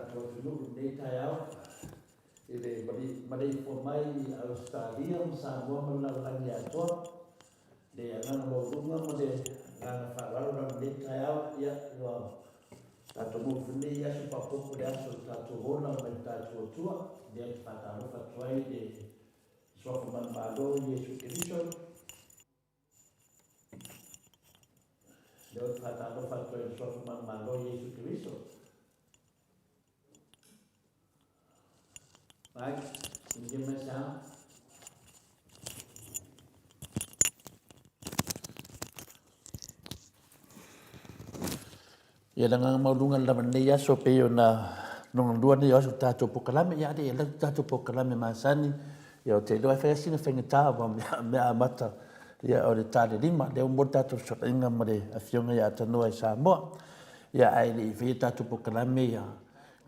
tatou atunuu i lenei taeao i le maleifua mai i Ausetalia ma Samoa ma le lalolagi atoa. Le agaga maualuga ma le agaga faaaloalo lava i lenei taeao, ia ua tatou maua foi lenei aso faaopoopo i le aso o le tatou ola mai le tatou Atua, lea ou te faatalofa atu ai i le Suafa Manumalo Iesu Keriso. Lea ou te faatalofa atu ai i le Suafa Manumalo Iesu Keriso. Mike, can you hear my sound? Ia le agaga maualuga lava lenei aso pei ona lona lua lenei o aso tatou polokalame, ia alii e alu atu tatou polokalame masani, ia ou te iloa e fai lava sina faigata aua mea amata ia o le ta le 5, lea ua maua le tatou fesootaiga ma le afioga ia Tanoa i Samoa. Ia ae le i faia tatou polokalame ia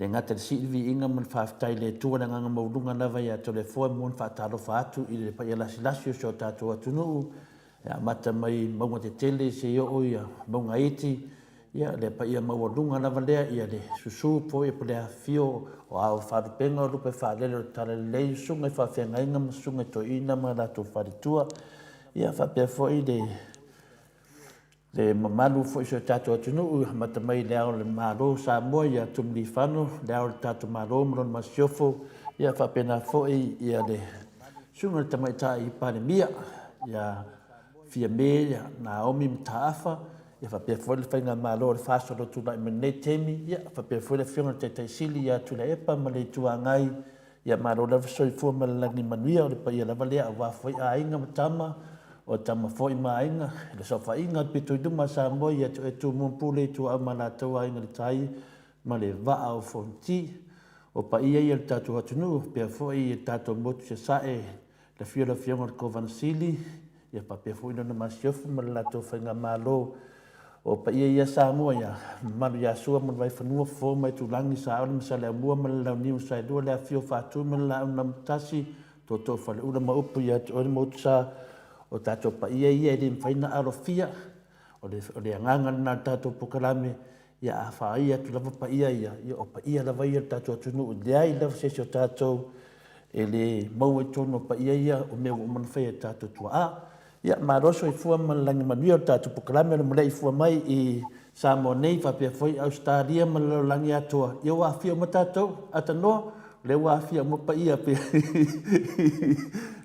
le gata i le sii le viiga ma le faafetai i le Atua le agaga maualuga lava ia Toleafoa e mua ona faatalofa atu i le paia lasilasi o si o tatou atunuu E amata mai mauga tetele seia oo i mauga iti, ia le paia maualuga lava lea, ia le susu foi po le afifio o ao faalupega o lupe faalele o le Talalelei, susuga i faafeagaiga ma susuga i toeaiina ma latou faletua, ia faapea foi le le mamalu foi o si o tatou atunuu, amata mai i le Ao o le Malo o Samoa ia Tuimalealiifano, le Ao o le tatou Malo ma lona Masiofo, ia faapena foi ia le Susuga i le Tamaitai Palemia ia Fiame Naomi Mataafa, ia faapea foi le Faigamalo o le FAST o lo o tulai mai lenei taimi, ia faapea foi le Afioga i le Taitai Sili ia Tuilaepa ma le Itu Agai, ia malo lava soifua ma le lagi manuia, o le paia lava lea aua foi aiga ma tama, o tama foi ma aiga, le saofaiga a le pito i luma a Samoa ia te oe Tumua Pule, Ituau ma Alataua, Aiga i le Tai ma le Vaa o Fonoti. O paia ia o le tatou atunuu, faapea foi i le tatou motu i Sasae, le afio o le Afioga i le Kovana Sili, ia faapea foi lona masiofo ma le latou faigamalo. O paia ia Samoa ia, mamalu ia Sua ma le Vaifanua, Fofo ma Aitulagi, Saole ma Saleaaumua ma le Launiu na Saelua, le afifio o Faatui ma le Laau na Amotasi, Tootoo Faleula ma upu ia te oe le Motusa. O tatou paia ia e le mafai ona alofia, o le agaga lena o le tatou polokalame, Ia a faaia atu lava paia ia, ia o paia lava ia o le tatou atunuu, e leai lava se isi o tatou e le maua i totonu o paia ia o mea ua uma ona faia e tatou tuaa. Ia malo soifua ma le lagi manuia o le tatou polokalame o le maleifua mai i Samoa nei faapea foi Ausetalia ma le lalolagi atoa. Ia ua aafia uma tatou, Atanoa, o lea ua aafia uma paia pei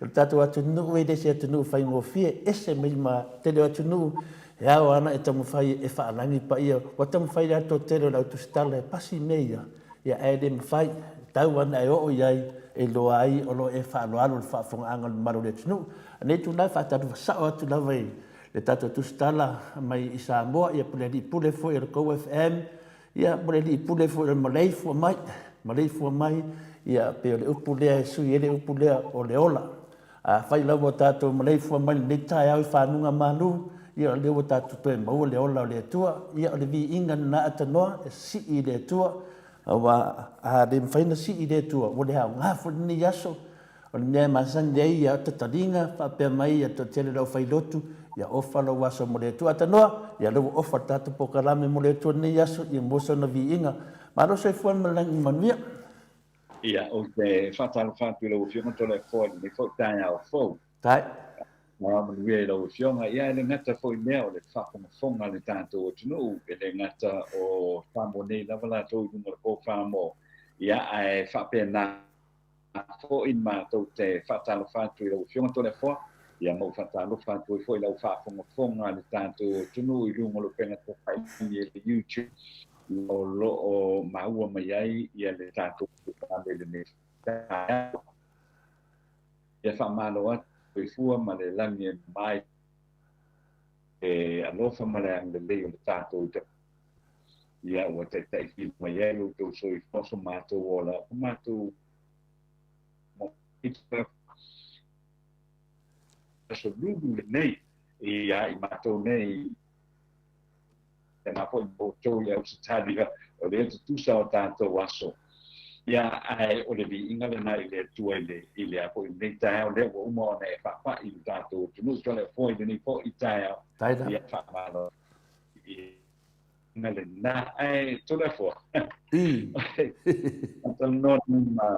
o le tatou atunuu e le se atunuu faigofie, ese mai ma tele o atunuu. E ao ana e taumafai e faalagi paia, ua taumafai lava le toatele o le au tusitala e pasi mea ia, ia ae le mafai, e tau ana e oo i ai e iloa ai o lo o e faaaloalo i le faafofogaaga a le mamalu o le atunuu. A nei itula e faatalofa sao atu lava i le tatou tusitala mai i Samoa, ia po o le alii pule foi o le Kou FM, ia po o le alii pule foi o le Maleifua mai, Maleifua mai, ia pei o le upu lea e sui ai le upu lea o le ola. Afai lava ua tatou maleifua mai lenei taeao i faguga malu, ia o lea ua tatou toe maua le ola o le Atua. Ia o le viiga lena atanoa e sii i le Atua, aua a le mafai ona sii i le Atua, ua le aoga foi lenei aso. O le mea e masani ai ia tataliga faapea mai ia toatele o le aufailotu, ia ofa lou aso mo le Atua. Atanoa, ia lea ua ofa le tatou polokalame mo le Atua i lenei aso, ia maua sona viiga. Malo soifua ma le lagi manuia. Ia, ou te faatalofa atu i lau Afioga Toleafoa i lenei foi taeao fou. Tai. Ia manuia i lau Afioga. Ia, e le gata foi i mea o le faafogafoga a le tatou atunuu, e le gata o Samoa nei lava latou i luga o le po Ia, ae faapena foi matou te faatalofa atu i lau Afioga Toleafoa, ia ma ou faatalofa atu ai foi i lau faafogafoga a le tatou atunuu i luga o le upega tafailagi i le YouTube. O lo o maua mai ai ia le tatou polokalame i lenei taeao. Ia faamalo atu soifua ma le lagi e mama i le alofa ma le agalelei o le tatou ia ua taitaifili mai ai lo outou soifua so matou ola, o matou aso lulu lenei ia i matou nei Tēnā foi outou i Ausetalia, o lea tutusa o tātou aso. Ia, ae o le viiga lena i le Atua i le, i le a foi lenei taeao lea ua uma ona e faapai i le tātou atunuu. Toleafoa i lenei foi taeao. Ia faamalo. lenā. Ae Toleafoa. Ma talanoa nei ma,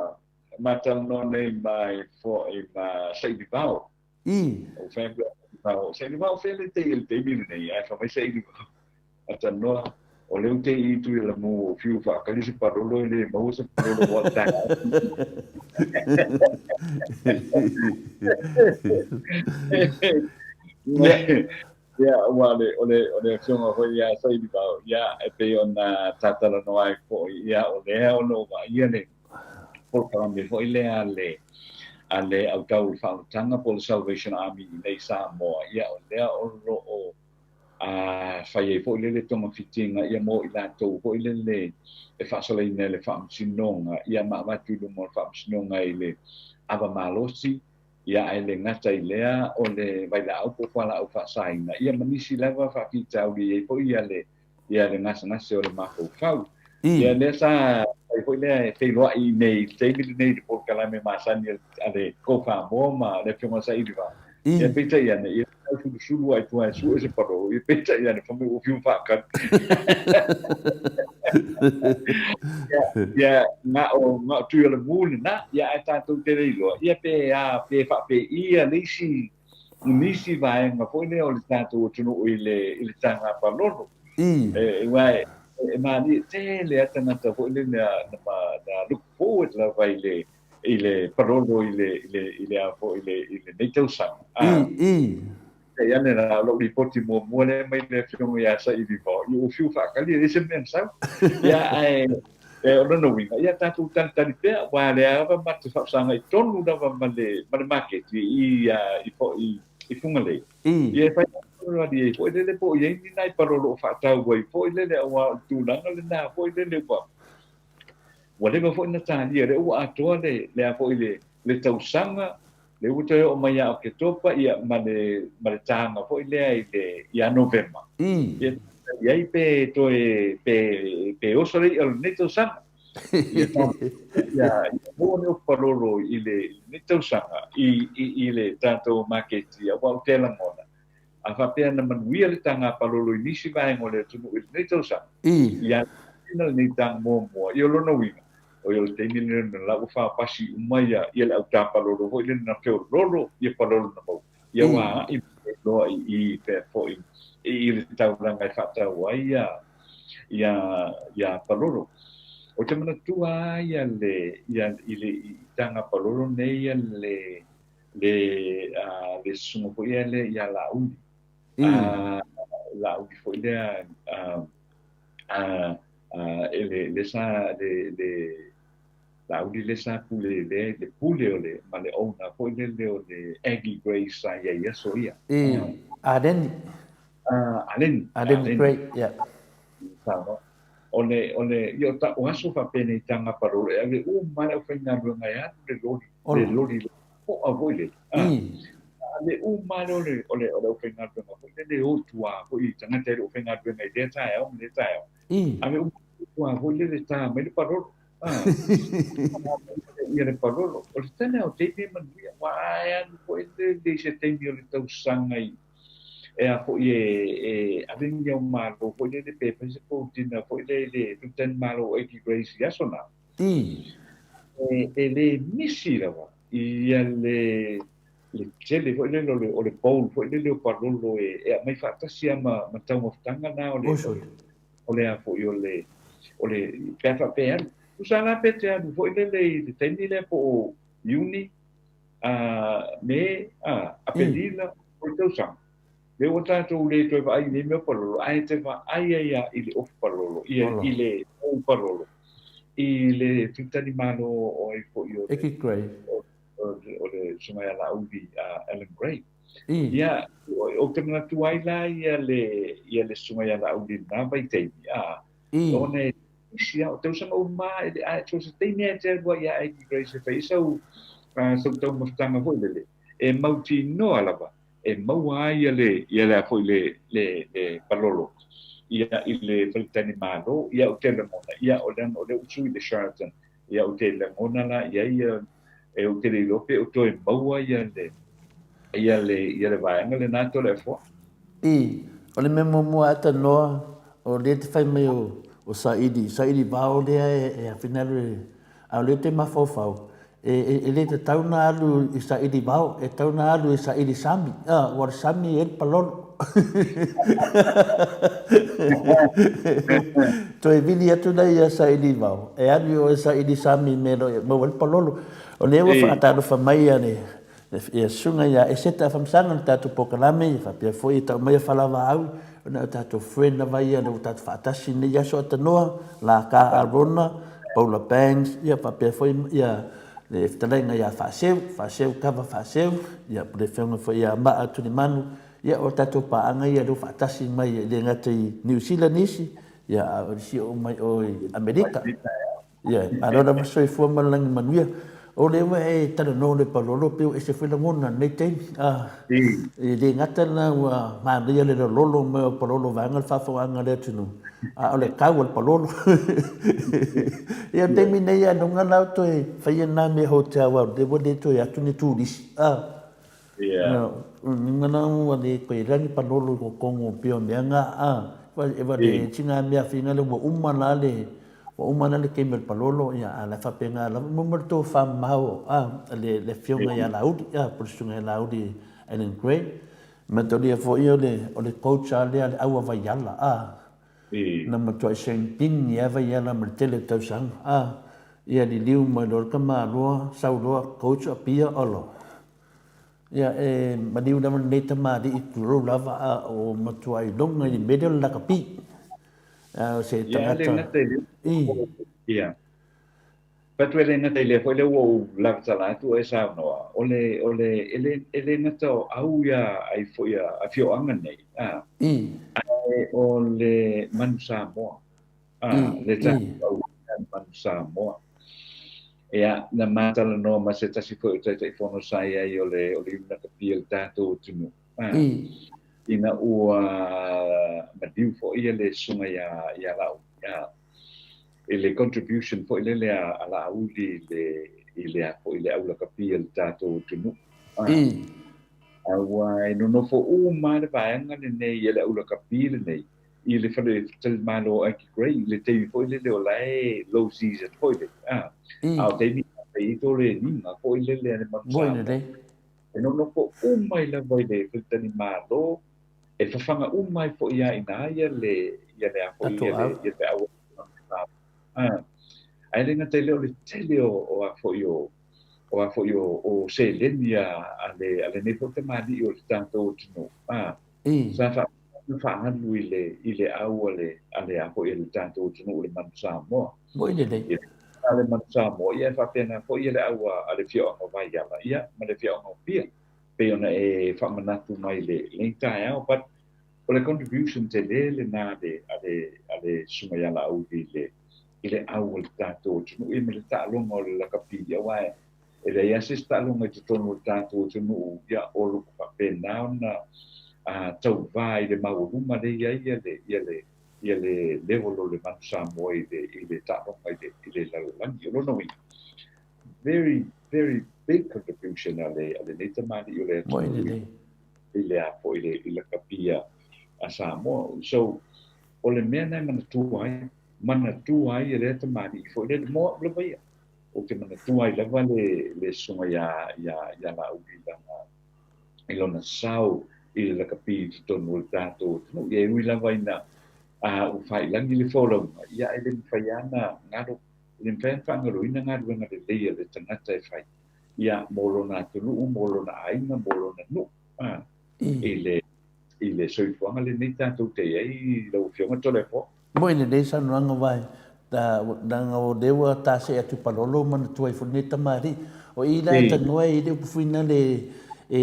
ma talanoa nei ma e fo'i ma Sailivao. Ou fai atu ia Sailivao, Sailivao fea le tei i le taimi lenei, ae fai mai Sailivao, a talanoa, o lea ou te i i Tuialamu o fiu faakali se palolo e le maua se palolo mo le taeao. Ia, aua o le, o le, o le afioga foi ia Sailivao, ia, e pei ona ta talanoa ai foi, ia, o lea o lo o vaaia le polokalame foi lea a le, a le au tau i le faaolataga po o le Salvation Army i inei i Samoa, ia, o lea o lo o a fai ai foi lele togafitiga, ia, mo i latou foi lele e faasalaina e le Faamasinoga, ia, ma avatu i luma o le Faamasinoga i le ava malosi, Ia, ae le gata i lea, o le vailaau po o fualaau faasaina, ia ma nisi lava faafitauli e i ai foi ia le, ia le gasegase o le mafaufau. Ia lea sa fai foi lea e feiloai i inei i le taimi lenei i le polokalame masani a le Go Samoa ma le Afioga Sailivao. Ia peitai ane, ia tau sulusulu lava i tua e sue se palolo, ia peitai ane, fai mai ua fiu faakali. Ia, ia, na o, na o Tuialamu lena, ia ae tatou te le iloa, ia pe a, pe faapei ia le isi, nisi vaega foi lea o le tatou atunuu i le, i le taga palolo. E, aua e, e malie tele lava tagata foi lea na, na look forward lava i le, i le palolo i le, i le, i le a foi, i le, i lenei tausaga. Peitai ane la, o lou lipoti muamua lea mai le Afioga ia Sailivao, ia ua fiu faakali, e leai se mea na sau. Ia, ae, e, o lona uiga, ia tatou talitali pea, aua o lea lava ma te faafesagai tonu lava ma le, ma le maketi i, i, i, i Fugalei. Ia e fai ai foi lele po o i ai ni nai palolo o faatau ai foi lele, aua o le tulaga lena foi lele ua, Ua leva foi na talia, lea ua atoa le, le a foi le, le tausaga, lea ua toe oo mai ia Oketopa, ia, ma le, ma le taga foi lea i le, ia Novema. Ia, i ai pe toe, pe, pe oso le i'a o lenei tausaga. Ia, ia, ia maua ni ofu palolo i le, i lenei tausaga, i, i, i le tatou maketi, aua ou te lagona, A faapea na manuia le taga palolo i nisi vaega o le atunuu i lenei tausaga, ia ina lenei taga muamua, ia o lona uiga, o ia o le taimi lenei ona la ua fapasi uma ia, ia le autā palolo foi lele na feololo ia palolo na maua, ia ua agai mai loa i i pea foi i i le taulaga e faatau ai ia, ia, ia palolo. Ou te manatua lava ia le, ia, i le i taga palolo nei ia le, le a le susuga foi ia le ia Laauli. A Laauli foi lea a a a e le le sa le le Laauli le sa pule le le pule o le ma le owner foi le le o le Aggie Gray sa i ai i aso ia. Aleni. Aleni. Aleni Gray, yeah. Sa o le o le ia o ta o aso faapenei taga palolo e ave uma lava le aufaigaluega e alu le loli le loli le po'a foi lele ave uma lava le o le o le aufaigaluega foi lele e o i tua foi i tagata e le o faigaluega i lea taeao ma lea taeao ave uma i tua foi lele ta mai le palolo ia le palolo o le tele o taimi e manuia aua e alu foi lele i se taimi o le tausaga i e a foi e, e ave ni au malo foi lele pe fai se dinner foi lele Lieutenant Malo Aggie Grace i aso na. E, e le misi lava ia le le tele foi lele o le, o le bowl foi lele o palolo e, e aumai faatasi lava ma, ma taumafataga na o le, o le a foi o le, o le, pe a faapea e alu. Tusa la pe te alu foi lele i le taimi lea po o Iuni, a Me, a Apelila, o le tausaga. Lea ua tatou le toe vaai i nei mea palolo, ae te vaai ai lava i le ofu palolo, i, i le ou palolo, i le Felikitani-malo o ai foi o le, o, o, o le Susuga ia Laauli Alan Gray. Ia, ou te manatu ai la ia le, ia le Susuga ia Laauli i lena vaitaimi, a, ona e isi a o tausaga uma lava, e le, a, so o se taimi lava e te alu ai ia Aggie Grace e fai ai sau, sau taumafataga foi lele, e mautinoa lava e maua ai ia le, ia le a foi le, le, le palolo, ia i le faletalimalo, ia ou te lagona, ia o leaga o lea ua sui le Sheraton, ia ou te lagona la i ai ia, e ou te le iloa pe o toe maua ia le, ia le, ia le vaega lena Toleafoa. I, o le mea muamua lava talanoa, O lea te fai mai o, o saili, saili vao lea e, e afina alu e, a o lea te mafaufau, e, e, e le tatau na alu i saili vao, e tau na alu i saili sami, a, ua le sami e le palolo. Toe vili atu la ia saili vao, e alu i o e saili sami me lo e maua le palolo. O lea ua whaatalofa mai a le, Ia susuga ia Eseta Afamasaga le tatou polokalame ia faapea foi e tau mai Falavaau ona o tatou friend lava ia lea ua tatou faatasi nei aso atanoa la ka Arona Paula Bangs ia faapea foi ia le fetalaiga ia Faaseu Faaseu Kava Faaseu ia le afioga foi ia Maa Tulimanu ia o tatou paaga ia lea ua faatasi mai e le gata i Niu Sila nisi ia a o nisi oo mai o i Amerika. Ia, malo lava soifua ma le lagi manuia. O lea ua e talanoa le palolo, pei ua ese foi lagona lenei taimi. Ah, e le gata la ua manaia le lololo mai o palolo vaega le faafofogaaga a le atunuu, a o le kau o le palolo. Ia, o le taimi nei a luga la o toe faia nā mea hotel aua o lea ua le toe atu ni turisi. Ah, Yeah. Luga la ua le koe lani palolo i kokongo pei o mea nga a e wale tinga mea finga le ua uma la le ua uma la le taimi o le palolo ia a la faapena lava mo mo le tofa mamao a le le afioga ia Laauli a po o le susuga ia Laauli Allan Gray. Manatua foi o le o le coach a lea le au a Vaiala a na matuai sainipini lava Vaiala ma le tele o tausaga a ia liliu mai loa le tamaloa sau loa coach Apia olo. Ia, e maliu lava lenei tamalii tulou lava a o matua iloga i le mea lea o le lakapi. A o se Ia, e le tagata gata i lea. I. Ia. But e le gata i lea foi lea ua ou lavatala atu e saunoa, o le, o le, e le, e le gata o au ia ai foi a afioaga nei, a, I. ae o le manu Samoa. I, le i. tatou manu Samoa. Ia, na matalanoa ma se tasi foi o Taitaifono sa i ai o le, o le Iunakapia o le tatou atunuu. I. Ina ua maliu foi ia le susuga ia, ia Laauli, i le contribution foi lele a, a Laauli i le, i le a foi le aulakapia o le tatou atunuu. I. Aua e nonofo uma le vaega lenei e le aulakapi lenei i le fale talimalo o Aggie Gray i le taimi foi lele o la e low season foi lele. A, a o taimi e i tō le ninga foi lele a le manu Moi Samoa. lelei. E nonofo uma ai lava i le faletalimalo, e fafaga uma ai foi ia ina ia le, ia le a foi, Tatou ia le, au. ia le au a. Ae le gata i lea o le tele o, o a foi o, o a foi o, o seleni a, a le, a lenei foi tamalii o le tatou atunuu. A. I. Sa faapena ona faaalu i le, i le au a le, a le a foi a le tatou atunuu le Manu Samoa. Moi lelei. Ia, a le Manu Samoa, ia e faapena foi ia le au a, a le afioaga o Vaiala, ia, ma le afioaga o Apia. Pei ona e faamanatu mai le, lenei taeao, but o le contribution tele lena a le, a le, a le Susuga ia Laauli i le, i le au a le tatou atunuu, ia ma le taaloga o le lakapi, aua e, E leai lava se isi taaloga i totonu o le tatou atunuu, ia, o lo o faapena ona tauvā i le maualuga lea i ai ia le, ia le, ia le level o le Manu Samoa i le, i le taaloga i le, i le lalolagi. O lona uiga, very, very big contribution a le, a lenei tamalii o le Moi atunuu i, lelei. i le a foi i le, i lakapi a, a Samoa. So, o le mea lena e manatua ai, manatua ai e lea tamalii foi lele, mo au lava ia. Ou te manatua ai lava le, le susuga ia, ia, ia Laauli i lana, i lona sao i le lakapi i totonu o le tatou atunuu. Ia e ui lava ina a, ua faailagi le folauga, ia e le mafai lava ona galo, e le mafai ona faagaloina galuega lelei a le tagata e fai, ia, mo lona atunuu, mo lona aiga, mo lona nuu, a, i le, i le soifuaga lenei tatou te i ai lau Afioga Toleafoa. Moi lenei saunoaga wae leaga o lea ua tasee atu palolo manatua ai foi lenei tamalii. O i la e tanoa e i le upu foi nale e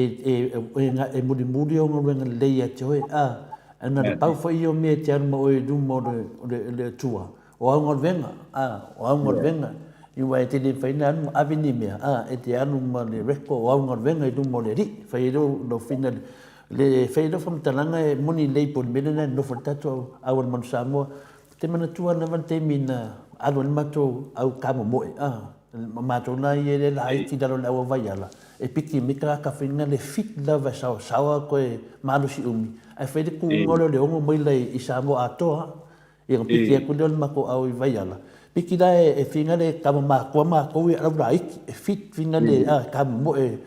e mulimuli o galuega lelei ia te oe a na le pau foi ia o mea e te alu ma oe i luma o le le Atua. O au galuega, a, o au galuega, i aua e te le mafai ona alu ma ave ni mea, a, e te alu ma le record o au galuega i luma o le Alii. Fai ai lea o lau fina, le, fai ai lea o faamatalaga e moni lelei po o le mea lena e nonofo ai le tatou au a le Manu Samoa. Ou te manatua lava le taimi na alu ai le matou au kamomoe, a, ma matou la ia e laiti i lalo o le au a Vaiala, e piki mai tagata fai le fit lava e saosaoa koe malosi umi, ae fai le kuuga lea o le 6 maila i Samoa atoa. Ia na piki atu lea o le matou au i Vaiala, piki la e whina le tama matua matou ia lau laiti, e fit whina le a tama moe.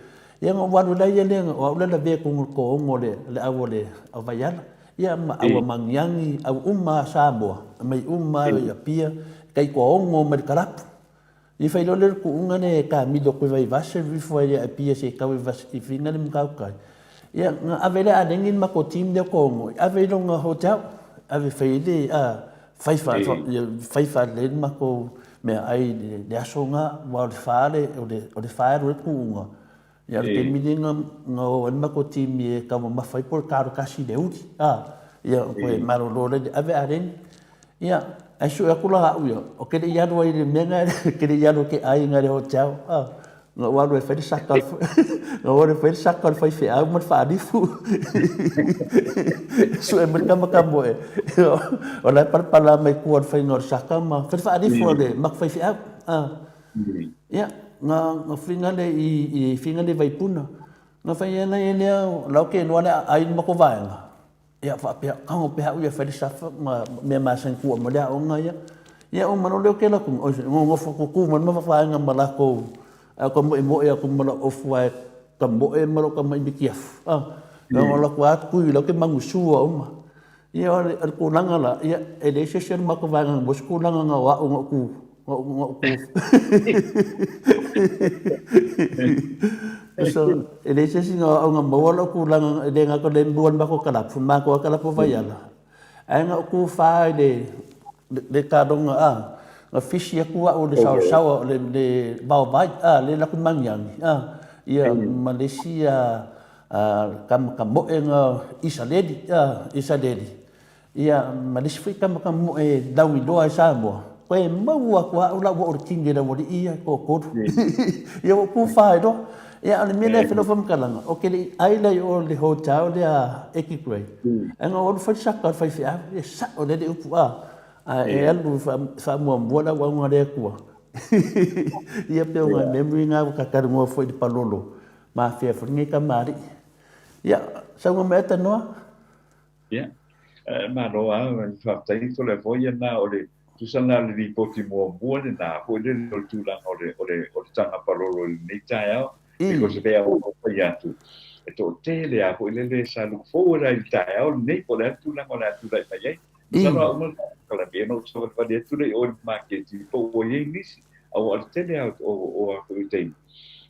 Ia na ou alu la ia lea, o au la lavea i totonu o le toaono o le au o le Vaiala. Ia ma au a Magiagi, au uma a Samoa, mai uma lava i Apia, tai toaono mai le kalapu. Ia fai loa lea o le tuuga lea e kamilo atu i Vaivase, alu ifo ai ia Apia se i tau i Whina le matautai. Ia, na ave lea a Leni le matou team lea toaono, ave i lona hotel, ave fai ai le, a, fai fa, fai faalelei le matou meaai i le aso lena, aua o le fa le, o le fa e alu ai le tuuga. Ia, o le taimi lea na, na o ai le matou team e taumamafa ai po o le 81 i le uli, a, ia, toe malolo lea, ave a Leni. Ia, ae sue atu la au ia, ou te le i alu ai i le mea lena, ou te le i alu ou te ai i le hotel, a. Na ou alu e fai le saka, na ou alu e fai le saka o le faifeau ma le faalifu. Sue mai le tama tamoe, o la e palapala mai tua o le faiga o le saka ma fai le faalifu a le matou faifeau. A. Ia, na, na whina le i, i whina le Vaipuna. Na fai ai lea, lea, la ou te iloa le aai le matou vaega. Ia faapea, tago pea au ia fai le safa ma mea masani tua ma le aoga ia. Ia uma loa lea o ke alu atu, oi, nonofo tutu mai ma vaega ma latou, ae ka moemoe atu ma lau ofu ae ka moe ma lou tama i mitiafu. Ah, na o latou atu i lau ke manusua uma. Ia o le tulaga la, ia e leai se isi o le matou vaega na maua se tulaga na o au na ou So, e leai se isi na o au na maua lou tulaga, e le gata o le mua o le matou kalapu, le matou lava kalapu o Vaiala, ae na ou tufa i le, le taloga, a, na fisi atu au i le saosaoa, o le, le vaovai, a, lea e alu atu i Magiagi, a, ia, ma le isi a, a, tama tamoe na Isaleli, a, Isaleli. Ia, ma le isi foi tama tamoe lauiloa i Samoa, koe maua atu lava au la ua o le kini e le aualii ia e toatolu. Ia ua tufa ai loa. Ia, o le mea lea e fai lau faamatalaga, ou te le i ai la i o i le hotel lea Eki Grey, ae na ou alu fai le saka a le faifeau, e sao lelei le upu, a, ae e alu e faamuamua le auauna a le Atua. Ia pei o nai memory na ua ta talanoa foi i le palolo ma afea foi lenei tamalii. Ia, saunoa mai Tanoa. Ia, malo lava, faafetai Toleafoa ia na o le tusa lena o le lipoti muamua lena foi lele o le tulaga o le o le o le taga palolo i lenei taeao because e pei ona ou fai atu e toatele lava foi lele sa look forward lava i le taeao lenei po o le a le tulaga o le a tulai mai ai. Masalo a uma le polokalame ona ou savalivali atu lea i o i le maketi po ua i ai nisi aua o le tele lava o o a foi o taimi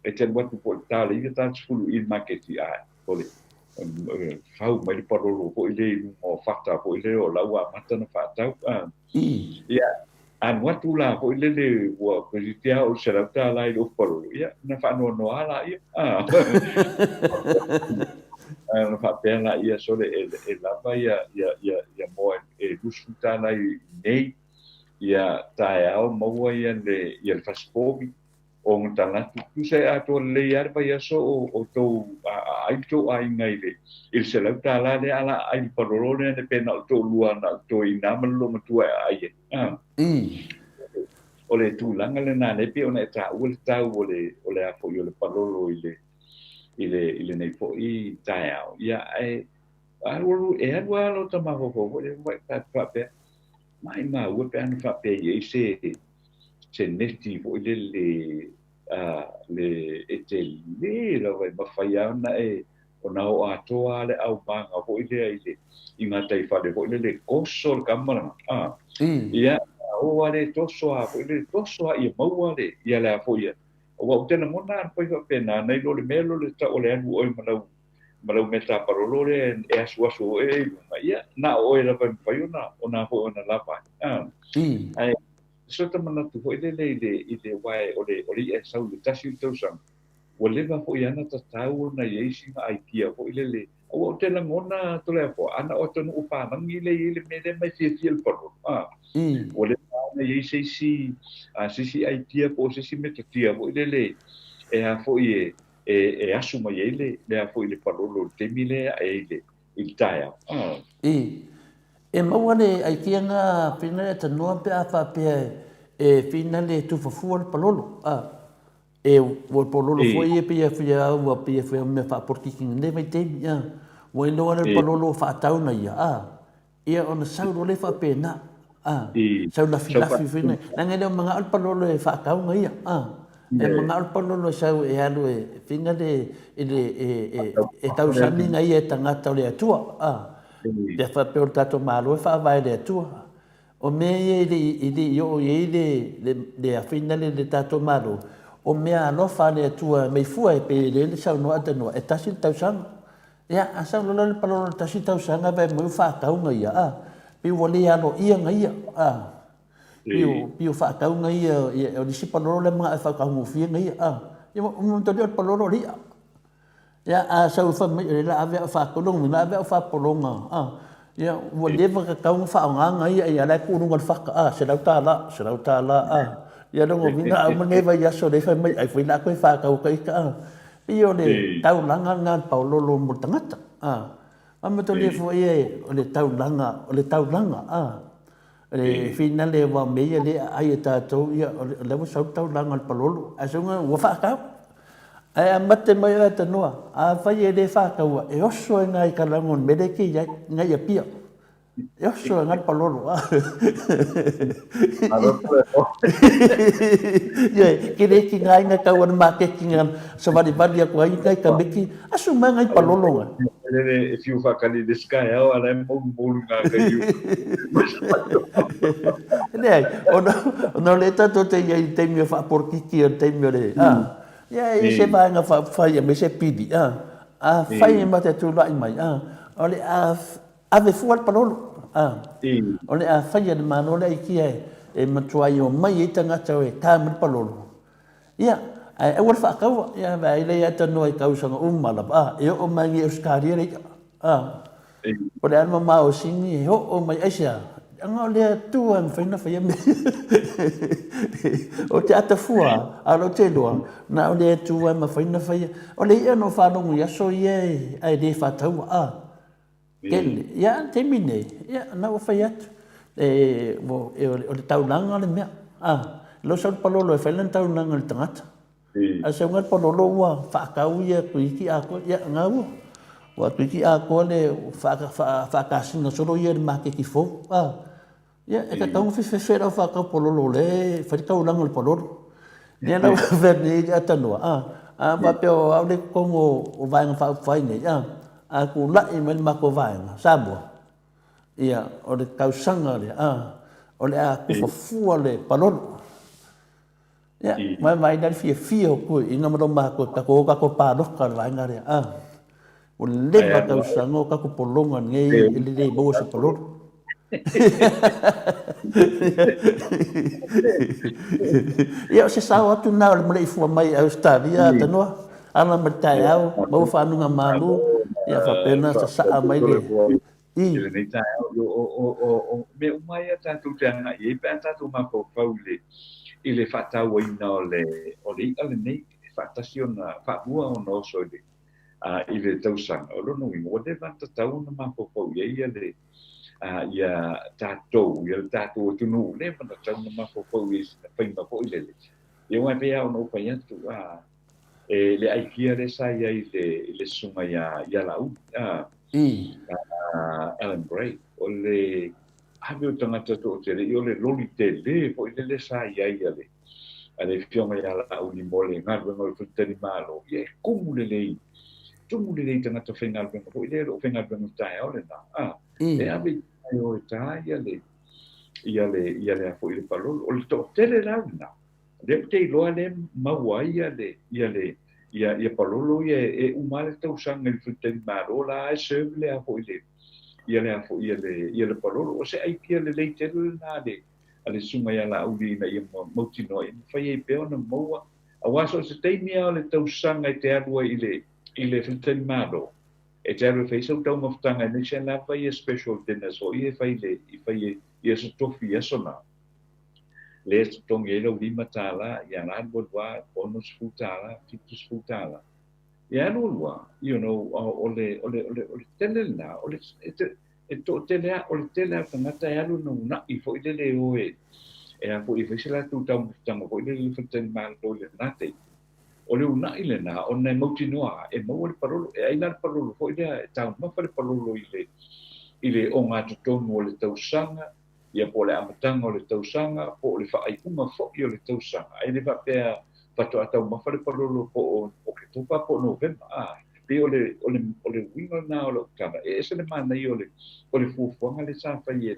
e te alu atu po o le ta o le 9 ta 10 i le maketi a o le fau mai le palolo foi lea i luga o fata foi lea o la ua amata ona faatau. Ia, alu atu la foi lele ua toeitiiti lava oo i le $100 i le ofu palolo, ia, ona faanoanoa lava lea. Ona faapea lea, sole e lava ia moa e $20 i inei, ia taeao maua le fasipovi, O talatu, tusa e atoa lelei lava le vaiaso o outou aai le tou aiga i le i le $100 lea a la aai le palolo lea ne pe na o le toalua na o le toeaina ma le loomatua e aai ai. A. O le tulaga lena lea pei ona e taua le tau o le o le a foi o le palolo i le i le i lenei foi taeao. Ia ae alu alu e alu lava lota mafaufau foi lea faapea maimau e pe ana faapea e i ai se se neti foi lele a le e tele lava e mafai lava ona e ona oo atoa lava le aumaga foi lea i le i gataifale foi lele toso le tama lena a ia o lava le toso lava foi lele toso lava ia maua le ia le a foi ia aua ou te lagona lava fai faapena nai lo le mea lo le tau o le alu oe ma lau ma lau mea tapalolo lea e asuasu oe i luga ia na o oe lava e mafai ona ona foi ona lava ai a ae So ta manatu foi lele i le, i le, aua o le, o le i'a e sau i le tasi o le tausaga, ua leva foi ana tatau ona i ai sina idea foi lele, aua ou te lagona Toleafoa, ana o atunuu palagi lea e i ai le mea lea ma e fiafia i le palolo, a, ua leva ana i ai se isi, a, se isi idea po o se isi metotia foi lele e a foi e, e, e asu mai ai le, le a foi le palolo i le taimi lea e ae ai i le, i le taeao. A. E maua le aikia nga whina e tanoa pe a faapea e whina le tufafua le palolo. A, e ua pololo foi e pei fia au a pei fia mea faapolitiki nei vaitaimi. A, ua iloa le palolo faatau na ia. A, ia ona sau loa lea faapena. A, sau lafilafi foi nei. Leaga e le o manao le palolo e faatauga ia. A, e manao le palolo e sau e alu e finga le, i le, e, e, e tausami na ia e tagata o le Atua. A, pe a faapea o le tatou Malo e faavae i le Atua. O mea ia e le i, e le i oo i ai le, le, le afina le, le tatou Malo, o mea alofa a le Atua e aumai fua e pei e le le saunoa Atanua, e tasi le tausaga. Ia, a sau loa le palolo tasi tausaga vae mai ua faatauga ia, a, pei ua le aloaia na ia, a, pei ua, pei ua faatauga ia, ia, o le isi palolo lea manao e faataugofie na ia, a. Ia, ua manatua o le palolo o le i'a. Ia, a sau fai mai, o lea la ave au faatolu, la ave au faapologa, a, ia, ua leva tatau ona faaaoga na ia, ia, la e tuu i luga o le fata, a, $100, $100, a. Ia, lona uiga a uma lenei vaiaso lea fai mai, ai foi la a toe faatau atu ita, a. Pei o le taulaga lena o le paololo mo le tagata. A manatua foi e o le taulaga, o le taulaga, a. E finale aua o mea ia lea e aai e tatou, ia o lea ua sau le taulaga o le palolo, ae sau ua faatau. Ae a mate mai oe Tanoa, afai e le faataua, e oso ai nai kalaga o le mea lea e te i ai, nai Apia. E oso e ngā palolo. Ia, ke le ki ngā inga kau ana maketi ngā savalivali aku ai ngai kameki, asu mai ngai palolo ngā. Lele e fiu whakali le sky au ala e molu molu ngā kai iu. Leai, ona, ona o le tātou te ia i taimi o whaaporokiki o taimi o le, a, ia e se vaenga whaafai a me se pili, a, a whai e mate tūlai mai, a, o le a Ave fua le palolo, a. O le a faia le Malo le aikia e matua i omai ai tagata e ta mai le palolo. Ia, ae aua le faataua, ia vaai lea ia tanoa i tausaga uma lava, a, e oo mai i Ausetalia le i'a, a. O le a le mamao o Sini e oo mai aisea, leaga o le Atua e mafai ona faia mea ia. O te atafua, a o lea ou te iloa, na o le Atua e mafai ona faia. O le i'a na ou faalogo i aso ia ae le faataua, a. Tele. Ia, le taimi nei, ia, na ua fai atu. E, e, o le taulaga le mea. A, lo sau le palolo e fai lana taulaga i le tagata. A sau le palolo ua faatau ia tuiki atoa, ia, na ua. Ua tuiki atoa le whaakasina solo ia le maketi fou. A, Ia, e tatau ona fefefe lau whakau pololo le fai le taulaga o le pololo. Ia lau fea nei le atanoa, a, a faapea o au le totonu o Vaega Faaupufai nei, a, a tula'i mai le matou vaega, Samoa, ia, o le tausaga lea, a, o le a tufa fua le palolo. Ia, mai mai le fiafia o toeaiina ma lo matou, tatou o tatou palota i le vaega lea, a. Ua leva tausaga o tatou pologa nei e le maua se palolo. Ia, o se sao atu lena o le maleifua mai i Ausetalia, Tanoa, ala mai le taeao, maua fanuga malu, ia faapena sasaa mai le, I lenei taeao, o mea uma ia tatou te agai i ai pe a tatou mafaufau i le i le faatauaina o le o le i'a lenei e faatasi ona faalua ona oso i le i le tausaga. O lona uiga, ua leva ona tatau ona mafaufau i ai ia le ia tatou, ia le tatou atunuu, leva ona tatau ona mafaufau i ai i sina faiga foi lele. Ia aua e pei lava ona ou fai atu, e le aikia lea sa i ai i le susuga ia ia Laauli, a Alan Gray, o le ave o tagata toatele, ia o le loli tele foi lele sa i ai a le a le afioga ia Laauli mo le galuega o le faletalimalo, ia e tumu lelei, tumu lelei tagata faigaluega foi lea e le o faigaluega i le taeao lena, a, e ave i o e ta ia le ia le ia le a foi le palolo. O le toatele la lena, Lea ou te iloa lea e maua ai ia le, ia le, ia, ia palolo ia e uma lava le tausaga i le faletalimalo la e serve le a foi le, ia le a foi ia le, ia le palolo. O se aikia lelei tele lena a le, a le susuga ia Laauli ina ia mautinoa ia mafai ai pea ona maua. Aua so o se taimi lava o le tausaga e te alu ai i le, i le faletalimalo, e te alu e fai sau taumafataga aemaise lava ia special dinners foi ia e fai i le, i fai ai i aso tofi i aso na. Lea e totogi ai lau $5, ia la alu alu lava, $60, $70. Ia alu alu lava, you know, o le, o le, o le, o le tele lena, o le, e, te, e toatele a, o le tele lava o tagata e alu ina una'i foi lele e o e, e a foi e fai se latou taumafataga foi lele i le faletalimalo i lena taimi. O le una'i lena, ona e mautinoa e maua le palolo, e ai la le palolo foi lea, e taumafa le palolo i le, i le ogatotonu o le tausaga. Ia po o le amataga o le tausaga po o le faaiuga foi o le tausaga, ae le faapea faatoa taumafa le palolo po o Oketopa po o Novema. E pei o le uiga lena o lau tala, e ese le manaia o le fuafuaga lea sa fai e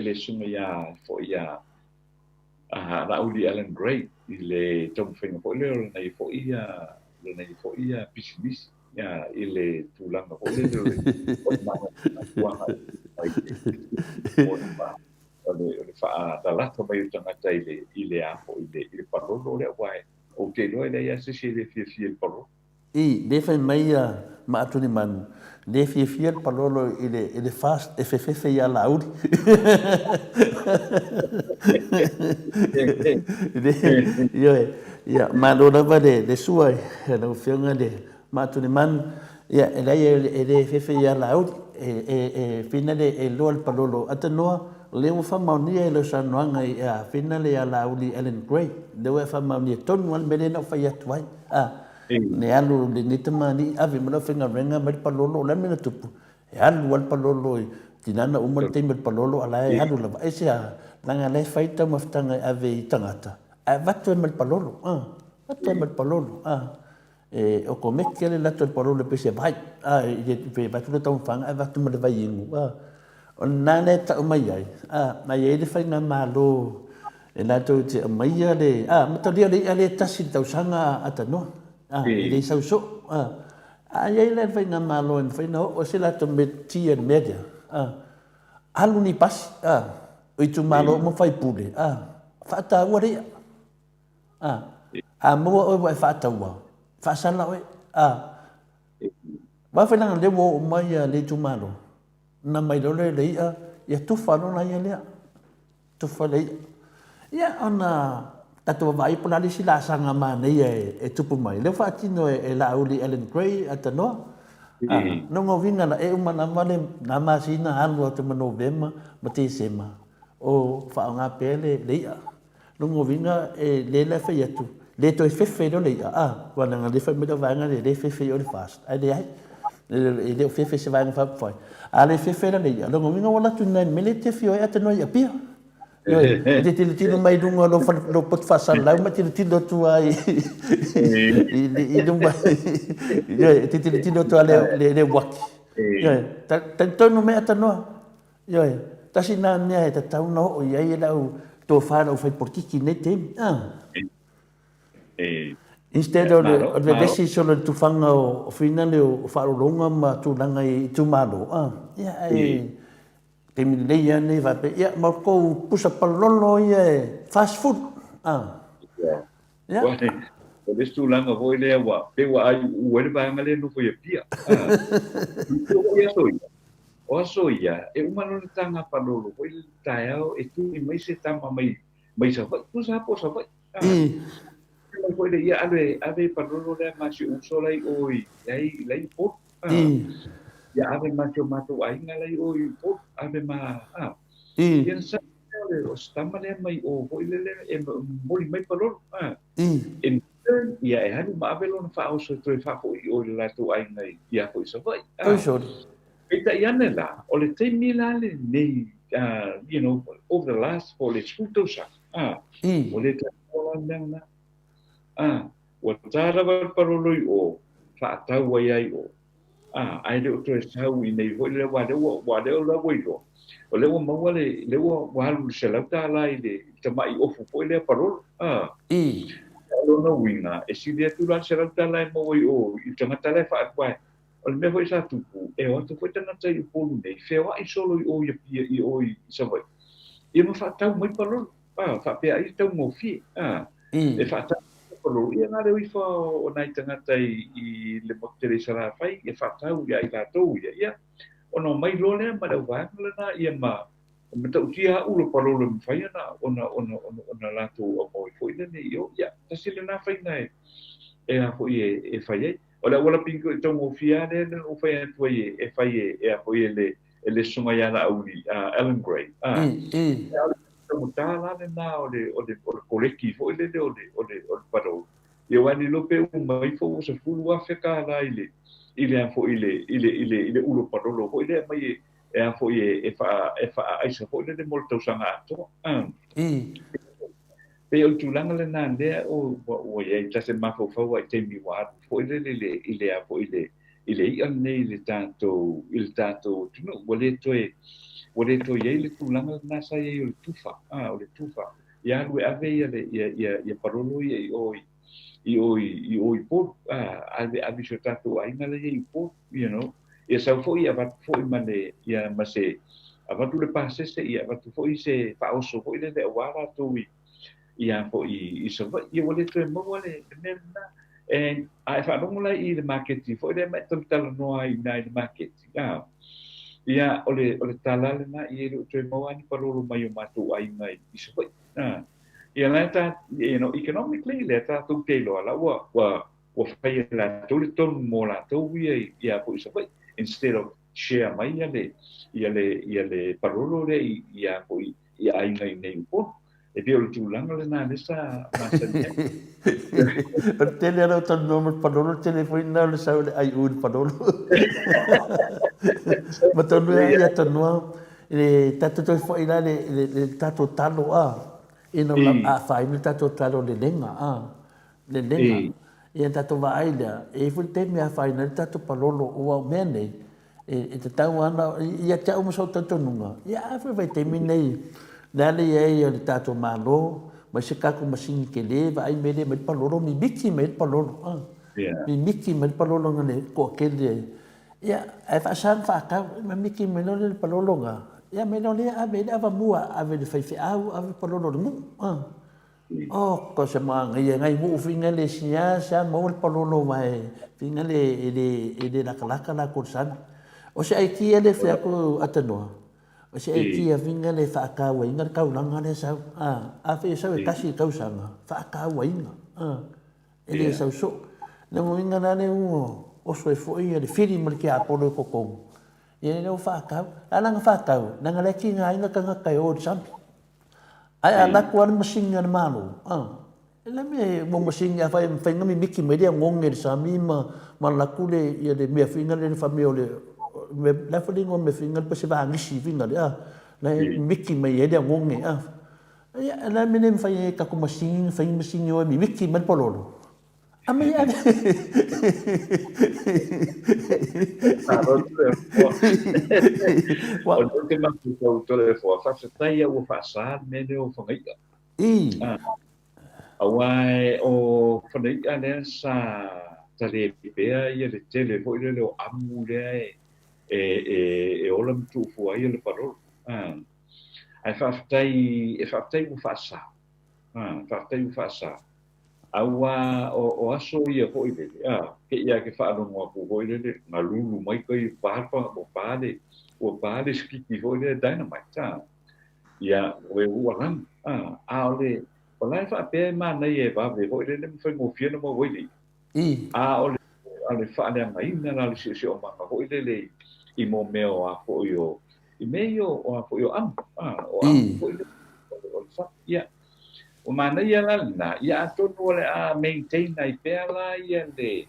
le susuga ia foi ia Laauli Alan Gray i le taumafaiga foi lea o lana ia foi pisinisi i le tulaga foi lele o le o le faalalata mai o tagata i le a foi i le palolo lea, aua ou te iloa e leai lava se isi e le fiafia i le palolo. I, le fai mai ia Maatulimanu, le fiafia le palolo i le fast e fefefe ia Laauli. Ioe, ia, malo lava le sua i lau Afioga le Maatulimanu. Ia, e leai e le fefe ia Laauli, e fina le e iloa le palolo atanoa, o lea ua faamaonia i lau saunoaga ia fina le ia Laauli Alan Gray, lea ua e faamaonia tonu lava le mea lea na ou fai atu ai. Ne alu lenei tamalii ave ma lau faigaluega mai le palolo, o le a le mea na tupu? E alu lava le palolo i tinana uma le taimi o le palolo, a la e alu lava. Aisea? Leaga la e fai le taumafataga e ave i tagata, ae avatu ai ma le palolo, avatu ai ma le palolo. E okomeki lava le alu atu o le palolo pei se vai, pe avatu le taumafaga ae avatu ma le vaiinu. O lena lea e tau mai ai, a i ai le faigamalo e latou te aumaia le, matalia o le i'a lea e tasi i le tausaga atanoa, e le sau soo. A i ai la le faigamalo e mafai ona oo se latou mea i le mea lea, alu ni pasi, o itumalo uma faipule, faataua le i'a. A maua oe ua e faataua, faasala oe. Aua foi leaga o lea ua oo mai le itumalo, na mai loa lea o le i'a, ia tufa loa la ia lea. Tufa le i'a. Ia ona tatou vaavaai po o le a le isi laasaga manaia e tupu mai. Lea ua faatino e Laauli Alan Gray Atanoa. Lona uiga la, e uma lava lena masina alu atu ma Novema ma Tesema o faaaoga pea le i'a. Lona uiga e lea la e fai atu, le toe fefe loa le i'a, aua leaga o lea e fai mai lau vaega lea, lea e fefe i o le FAST, ae leai, e le o fefe i se vaega faaupufai. A le fefe la le i'a, lona uiga ua alu atu i ina i le mea lea e te afio ai atanoa i Apia. Ioe, e te tilotilo mai luga o lou poto faasalalau ma tilotilo atu lava i luma, ioe, e te tilotilo atu lava i le uaki. Ioe, talitonu mai atanoa. Ioe, tasi lena mea e tatau ona oo i ai lau tofa i le aufaipolitiki i lenei taimi. Instead o le vevesi solo i le tufaga o finale o faaaloaloga ma tulaga i itumalo, ia ae taimi lelei lava lenei faapea, ia ma outou pusa palolo ia e 40. Ia. O le isi tulaga foi lea ua pei ua aiuu ai le vaega lea e nofo i Apia. O aso ia, o aso ia, e uma loa le taga palolo foi le taeao e tui mai se tama mai mai Savaii, tusa lava po o Savaii. Mai foi le ia ave ave palolo lea ma si ou uso la i o i la i Upolu. Ia ave ma si o matou aiga la i o i Upolu, ave ma Ia sa o se tama lea mai o foi lele e momoli mai palolo. In turn, ia e alu ma ave lona faaoso e toe faafoi i o i le latou aiga i a foi Savaii. Oi sole. Peitai ane la, o le taimi la lenei, you know, over the last, po o le 10 tausaga, ua le taua la le mea lena. Ua ta lava le palolo i o, faatau ai lava i o. Ae le o toe sau i nei foi lea, aua lea ua, aua lea la ua iloa, o lea ua maua le, lea ua, ua alu i le $100 i le tamai ofu foi lea palolo. O lona uiga, e sili atu la le $100 e maua i o i le tagata la e faaalu, aua o le mea foi sa tupu, e o atu foi tagata i Upolu nei, feoai solo i o i Apia, i o i Savaii, ia ma faatau mai palolo. Faapea ai e taugofie. E faatau palolo, ia na leo ifo o nai tagata i le motu tele i Salafai, e faatau ia i latou ia, ia, ona omai loa lea ma le auvaega lena, ia ma matautia lava ulo palolo e mafai ona, ona, ona, ona latou aumai foi lele i o. Ia, tasi lena faiga e a foi e fai ai. O le auala pito i taugofie lava lea na ou fai atu ai e fai e a foi e le e le susuga ia Laauli, Alan Gray. O le taugata la lena o le o le o le koleki foi lele o le o le o le palolo. Ia aua ne i iloa pe uma ifo ua $10,000 i le i le a foi i le i le i le i le ulo palolo foi lea mai e e a foi e faaaisa foi lele mo le tausaga atoa. Pei o le tulaga lenā lea ua i ai ta te mafaufau ai i taimi ua alu foi lele i le a foi i le i'a lenei i le tatou atunuu ua le toe i ai le tulaga lenā sa i ai o le tufa, o le tufa ia alu e ave ia palolo ia i o i Upolu, ave i so tatou aiga la i Upolu, you know. Ia sau foi avatu foi ma le ia ma se avatu le pasese ia avatu foi se faaoso foi lele auā latou ia foi i Savaii ia ua le toe maua le mea lenā. Ae faalogo la i le maketi foi lea ma e talatalanoa ai iinā i le maketi, ia o le tala lenā ia e le o toe maua ni palolo mai o matou aiga i Savaii. Ia la ta, you know, economically lea tatou te iloa la ua fai e latou le tonu mo latou ia ia foi i Savaii instead of share mai ia le palolo lea ia foi i aiga i nei Upolu. E pei o le tulaga lenā lea sa masani ai. O le tele ala o talanoa ma le palolo, le tele foi lena o le sau o le aiu i le palolo. Ma taunuu ai ia tanoa, le tatou toe foi la le tatou talo a, ina ua afaina le tatou talo lelega a, lelega. Ia tatou vaai lea, e i ai foi le taimi e afaina ai le tatou palolo, aua o mea nei, e tatau lava ona, ia te au ma sou talitonuga, ia a foi vaitaimi nei, le a le i ai o le tatou Malo, mai se tatou masini tele, vaai mea lea mai le palolo, mimiti mai le palolo, a, mimiti mai le palolo na le toatele ai. Ia, ae faasa ona faatau, mimiti mai loa le palolo na, ia mai loa lea ave i le avamua, ave i le faifeau, ave palolo i le nuu, a. Oh, ko se manaia ngai nuu whina le sia sia maua le palolo vai whina le e le e le lakalaka la ko sami. O se aitia le whea ko atanoa. O se aitia whina le whaakauainga le kaulanga le sau. A, a whea sau e kasi kausanga, whaakauainga. A, e le sau so. Le ngoinga la le uo, oso e foi le whiri ma le ke apolo e kokongu. Ia le o whaakau. Alanga whaakau, nanga le ki ngā inga kangaka e o le sami. Ae a lako lava le masini a le Malo, e le mea ua masini a fai fai nga mimiti mai lea goge le sami ma ma lako le ia le mea finga le fa mea o le me la fa le mea finga le se vagisi finga le a la mimiti mai ai lea goge a ia la mea le fai e ka ku masini fai masini o mimiti mai pololo a mai ave. O lea te mafaufau Toleafoa, faafetai au ua faasā le mea lea o Fagai'a. Aua o Fagai'a lea sa talepea ia le tele foi lele o amu lea e ola ma tuufua ai le palolo. Ae faafetai, e faafetai ua faasā. Faafetai ua faasā. Aua o aso ia foi lele, ke ia ke faalogo atu foi lele, galulu mai kai pā ua pā le, ua pā le skiki foi lele dynamite, ia, ua ua lanu, a o le, o la e faapea e manaia e vave foi lele ma faigofie ona maua ai le i'a. A o le, o le faaleagaina la o le siosiomaga foi lele i mo mea o a foi o, i mea ia o a foi o amu, o amu foi lele, o le fatu, ia. Ua manaia la lenā, ia atonu o le a maintain ai pea la ia le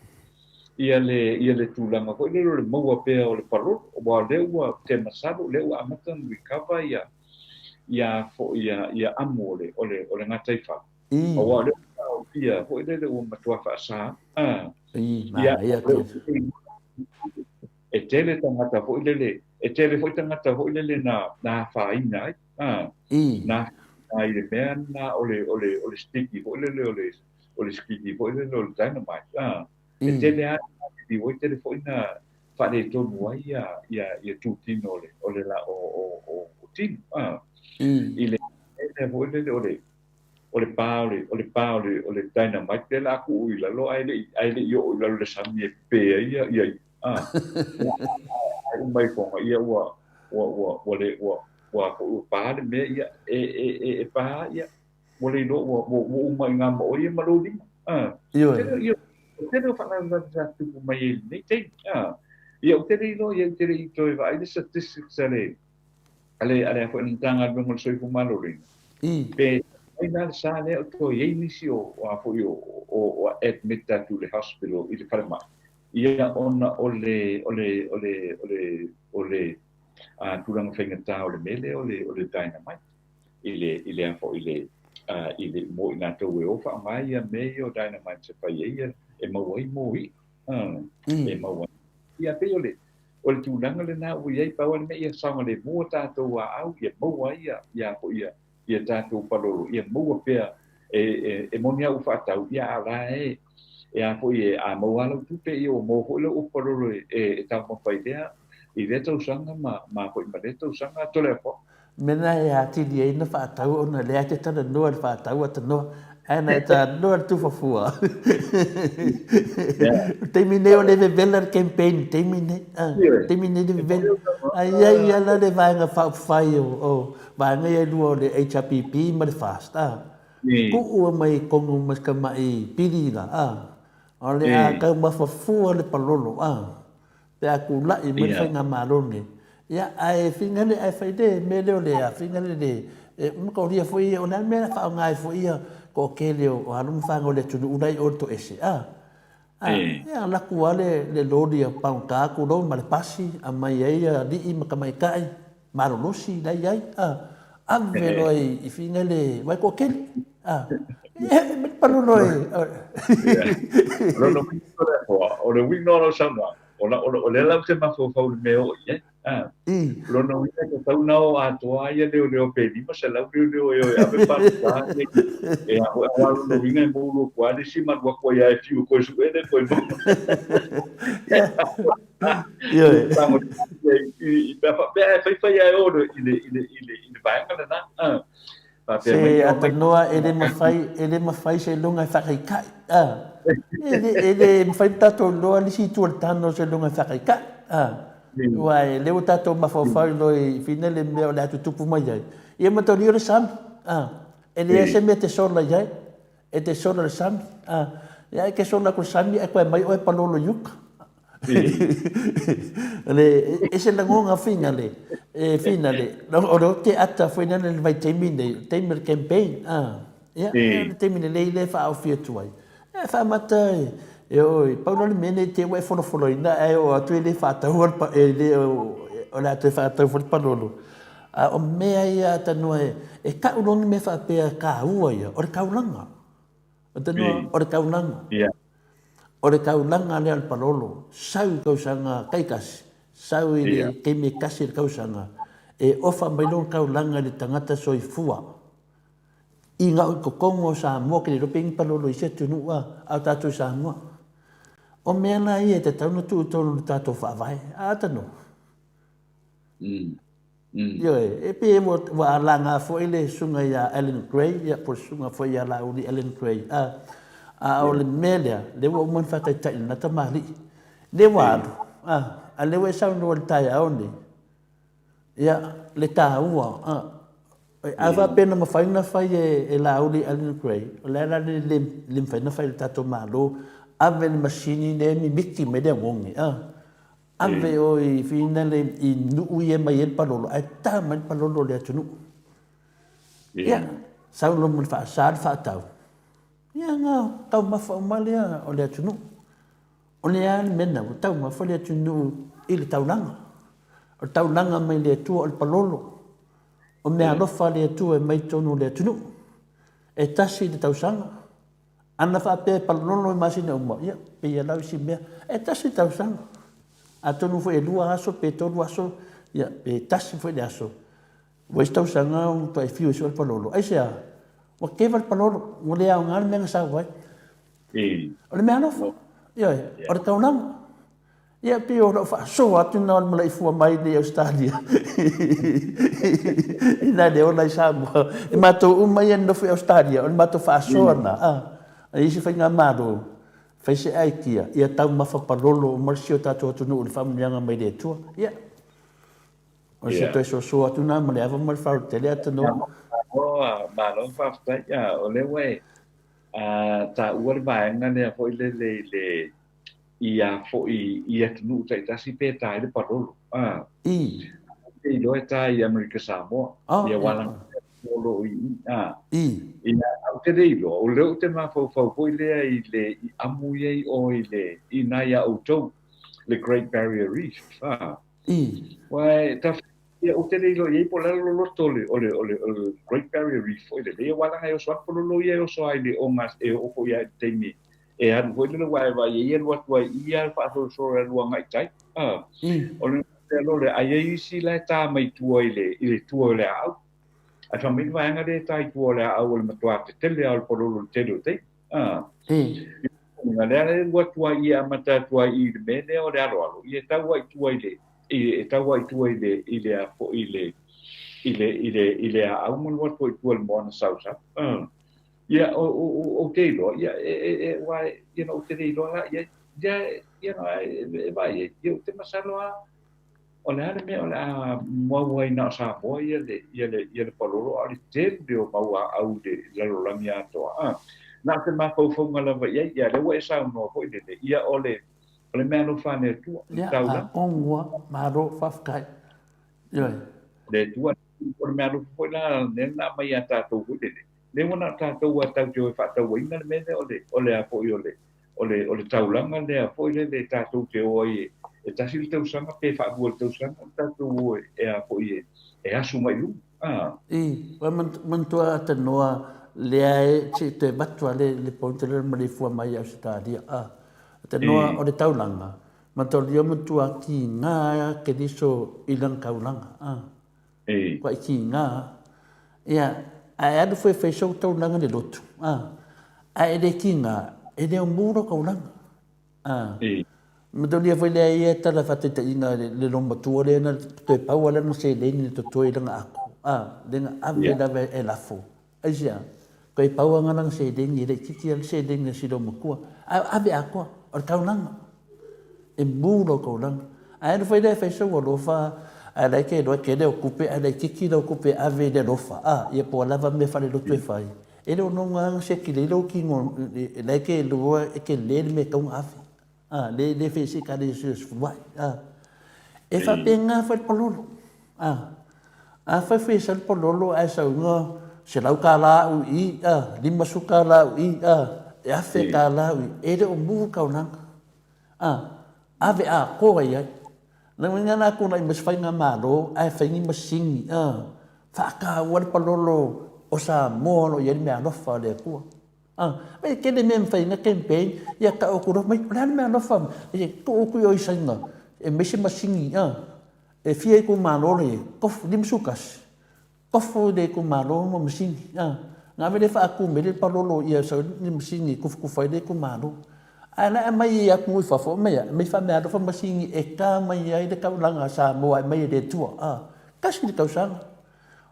ia le ia le tulaga foi lele o le maua pea o le palolo, aua o lea ua te masalo lea ua amata ona recover ia ia foi ia ia amu o le o le o le gataifale. Aua o lea ua taofia foi lele ua matua faasā. Ia, manaia tele. E tele tagata foi lele, e tele foi tagata foi lele na na afaina ai. Na na i le mea na o le o le o le sticky foi lele o le o le sticky foi lele o le dynamite. E tele lava na oi tele foi na faaletonu ai ia ia ia tūtino o le o le la o o o o tino. I le mea foi lele o le o le pā o le o le pā o le o le dynamite lea la tuu i lalo ae le i oo i lalo i le sami e pepe ai ia ia ae uma ifoga ia ua ua ua ua le ua ua ua pā le mea ia e e e e pā ia ua le iloa ua ua ua uma i ngā ma oe ma lou lima. Ioe. Ia tele o faalavelave sa tupu mai ai i lenei taimi. Ia ou te le iloa ia ou te le i toe vaai le statistics a le a le a le foi le Matagaluega o le Soifua Maloloina. Pe ai la le sa lea o toe i ai nisi o a foi o o o admit atu i le hospital i le falemai. Ia ona o le o le o le o le o le tulaga faigata o le mea lea o le o le dynamite i le i le a foi i le i le mo i latou e o faaaoga ia mea ia o dynamite e fai ai ia e maua ai moi e maua ia pei o le o le tulaga lena ua i ai pau lava le mea ia saogalemu a tatou aau ia maua ai ia ia foi ia ia tatou palolo ia maua pea e e e moni lava ua faatau ia a o la e e a foi e a maua lava lau tupe ia ua maua foi lau upu palolo e e, e taumafa i lea i lea tausaga ma ma foi ma lea tausaga Toleafoa. Mea na e atili ai na faatau ona lea te talanoa le faatau atanoa ae na e talanoa le tufa fua. O le taimi nei o le vevela le campaign i le taimi nei. Taimi nei le vevela. Ai ai ala le vaega faaupufai o, o vaega ia e lua o le HRPP ma le FAST. A. Tuu mai tonu ma si tamai pili la. A. O le a taumafa fua le palolo. A. Pe a tulai mai le faigamalo lenei, ia ae finagale ae fai le mea lea o le a finagale le e mataulia foi ia, o le a le mea o le a faaaoga ai foi ia toatele o alo ma fanau a le atunuu la e i o i le toese, a? A, ia alu atu lava le le loli a pagota tulou ma le pasi, aumai ai alii ma tamaitai malolosi la e i ai, a, ave loa i finagale aua e toatele, a, ia e aumai le palolo e. O le uiga o lau saunoaga, o, la, o, o lea la ou te mafaufau i le mea e oo i ai. Ah. Lona uiga e tatau ona o atoa ia leoleo pe 500 leoleo e o e ave palota e a foi aua lona uiga e moulu atu lava le isi ma alu atu ai lava e fiu e toe sue le toe maua. Ioe. Pe a faapea e faifai lava e o i le, i le, i le, i le vaega lena. Ah. Faapea mai Se atanoa e le mafai, e le mafai seiloga e faataitai. A. E le, e le mafai ona tatou iloa le isi itu o le tano seiloga e faataitai. A. Aua e lea ua tatou mafaufau loa i fina le mea o le a tutupu mai ai. Ia mataulia o le sami. A. E leai se mea e te sola i ai. E te sola i le sami. A. Ia e te sola atu i le sami ae toe aumai oe palolo i uka. Le e se lagona finale e finale o le te ata foi nana le vaitaimi nei taimi o le campaign a ia le taimi lelei lea e faaofi atu ai e faamata e oo i pau la le mea nei te ua e folofoloina ae oo atu e le faataua le e le o le a toe faatau foi le palolo a o mea ia atanoa e kau loa ni mea faapea taua ia o le taulaga atanoa o le taulaga. O le taulaga lea o le palolo, sau i tausaga taitasi, sau i le taimi e tasi i le tausaga, e ofa mai lona taulaga i le tagata soifua. Ina o i totonu o Samoa, ke le iloa pe i ai ni palolo i isi atunuu a, a o tatou i Samoa. O mea la ia e tatau ona tuu i totonu o le tatou Faavae. A ata nō? Ioe, e pei ua, ua laga foi le susuga ia Allan Gray, ia, po o le susuga foi ia Laauli Allan Gray, a, a o le mea lea, lea ua uma ona faataitai i lena tamalii. Lea ua alu, a, a lea ua e saunoa i le taeao nei, ia, le taua, a, a faapea na mafai ona fai e, e Laauli Allan Gray, o le a la le le, le mafai ona fai e le tatou Malo, ave le masini lea e mimiti mai le oneone, a. Ave oe i finale i nuu ia e mai ai le palolo, ae ta mai le palolo o le atunuu. Ia, sau loa ma le faasa le faatau. Ia, na taumafa uma lea o le atunuu. O le a le mea lena, ua taumafa le atunuu i le taulaga. O le taulaga mai le Atua o le palolo. O meaalofa a le Atua e mai totonu o le atunuu. E tasi le tausaga. Ana faapea e palololo i masina uma, ia, pei e lau isi mea. E tasi le tausaga. Atonu foi e lua aso pe tolu aso, ia, pe tasi foi le aso. Ua isi tausaga ua matuai fiu e sue le palolo. Aisea? Ua keva le palolo, ua le aoga le mea na sau ai. O le meaalofa, ioe, o le taulaga. Ia pei o lau faasoa atu lena o le malaifua mai nei Ausetalia ina le ola i Samoa. E matou uma ia e nonofo i Ausetalia, o le matou faasoa lena, a, a i ai se faigamalo, fai se aikia, ia taumafa palolo uma si o tatou atunuu i le faamanuiaga mai le Atua. Ia, o se toe soasoa atu lena ma le ava ma le faaaloalo tele Atanoa. Malo, malo faafetai. O lea ua e taua le vaega lea foi lele i le i a foi i atunuu taitasi pe ta ai le palolo. A. I. Te iloa e ta i Amerika Samoa. Oh, ia wala o i i. A. I. Ia, au te le iloa, o lea ou te mafaufau foi lea i le i amu i ai oe i le i na ia outou, le Great Barrier Reef. A. I. Ua e ta Ia, ou te le iloa i ai po o le a le loloto o le, o le, o le, o le Great Barrier Reef foi lele. Ia, aua leaga e oso atu lolo ia e oso lava i le oga, e oo foi lava i le taimi e alu foi lele, aua e vaai i ai e alu atu ai i i faasolosolo e alu agai i tai. Ah, o le mea loa lea, a i ai isi la e ta mai tua i le, i le tua o le aau. Ae fai mai le vaega lea e ta i tua o le aau o le matua tetele lava o le palolo i le tele o taimi. Ah. Uiga lea e alu atu ai i e amata atu ai i le mea lea o le aloalo, ia e tau ai i tua i le, e tau ai i tua i le, i le a foi i le, i le, i le, i le aau ma alu atu ai i tua i le moana sausau. Ah. Ia, o, o, o, ou te iloa, ia, e, e, e, ua, you know, ou te le iloa la, ia, ia, you know, e, e vaai ai, ia, ou te masalo lava, O le a le mea o le a mau ai na o Samoa ia le, ia le, ia le palolo, a o le tele o mau aau i le lalolagi atoa. A, na o se mafaufauga lava i ai, ia lea ua e saunoa foi lele, ia o le, o le meaalofa a le Atua, le Ia, taulaga. a ongua, malo, faafetai. Ioe. Le Atua, o le meaalofa foi la lea na aumai ia tatou foi lele, lea ua na o tatou lava tatou te o e faatauaina le mea lea o le, o le a foi o le, o le, o le taulaga lea foi lele tatou te o ai e tasi le tausaga pe faalua le tausaga ona tatou o e a foi e, e asu mai luma. Ah. I, wa manatua atanoa lea e te te matua le le point le maleifua mai Ausetalia. Ah. Atanoa o le taulaga, manatua matua ki ngā Keriso i lana taulaga. Ah. Kua i ki ngā. Ia, ae alu foi fai sou taulaga le lotu. Ah. Ae le ki ngā, e leo mū lo kaulaga. Ah. Manatua foi lea ia tala faataitaiga le lou matua lea na toe pau lava lana seleni na totoe i lana ako. Ah, lena ave lava e lafo. Aisea? Toe pau lava lana seleni, e le itiiti lava le seleni a si lou matua. Ae ave atoa, o le taulaga. E mū lou taulaga. Ae alu foi lea e fai sou alofa, ae la e te iloa e tele au tupe, ae laitiiti lau tupe e ave i le alofa, a, ia po o a lava mea faalelotu e fai. E le o noga lava se kilei lou tino, la e te iloa e tele le mea e tatau ona ave. A, le, le fai se ekalesia sefuluai. A, e faapena foi le palolo. A, afai foi e sau le palolo ae sauga $100 au i i, a, $50 au i, a, e $1000 au i, e le o mu le taulaga. A, ave atoa i ai. Na uiga la tulai mai se faigamalo ae fai ni masini, a, faataua le palolo o Samoa o lo o i ai le meaalofa a le Atua. A, e tele mea e mafai ai ona campaign, ia tau atu loa, mai, o le a le meaalofa, e tuu atu i o i Saina, e aumai se masini, a, e fia itumalo le tofu, 51, tofu le itumalo ma masini, a, na ave lea faatu mai le palolo ia sau ni masini e tufatufa ai le itumalo. Ae la e aumai i atunuu i fafo, aumai a, aumai faameaalofa masini e ta mai ai le taulaga a Samoa e aumai e le Atua, a, tasi le tausaga.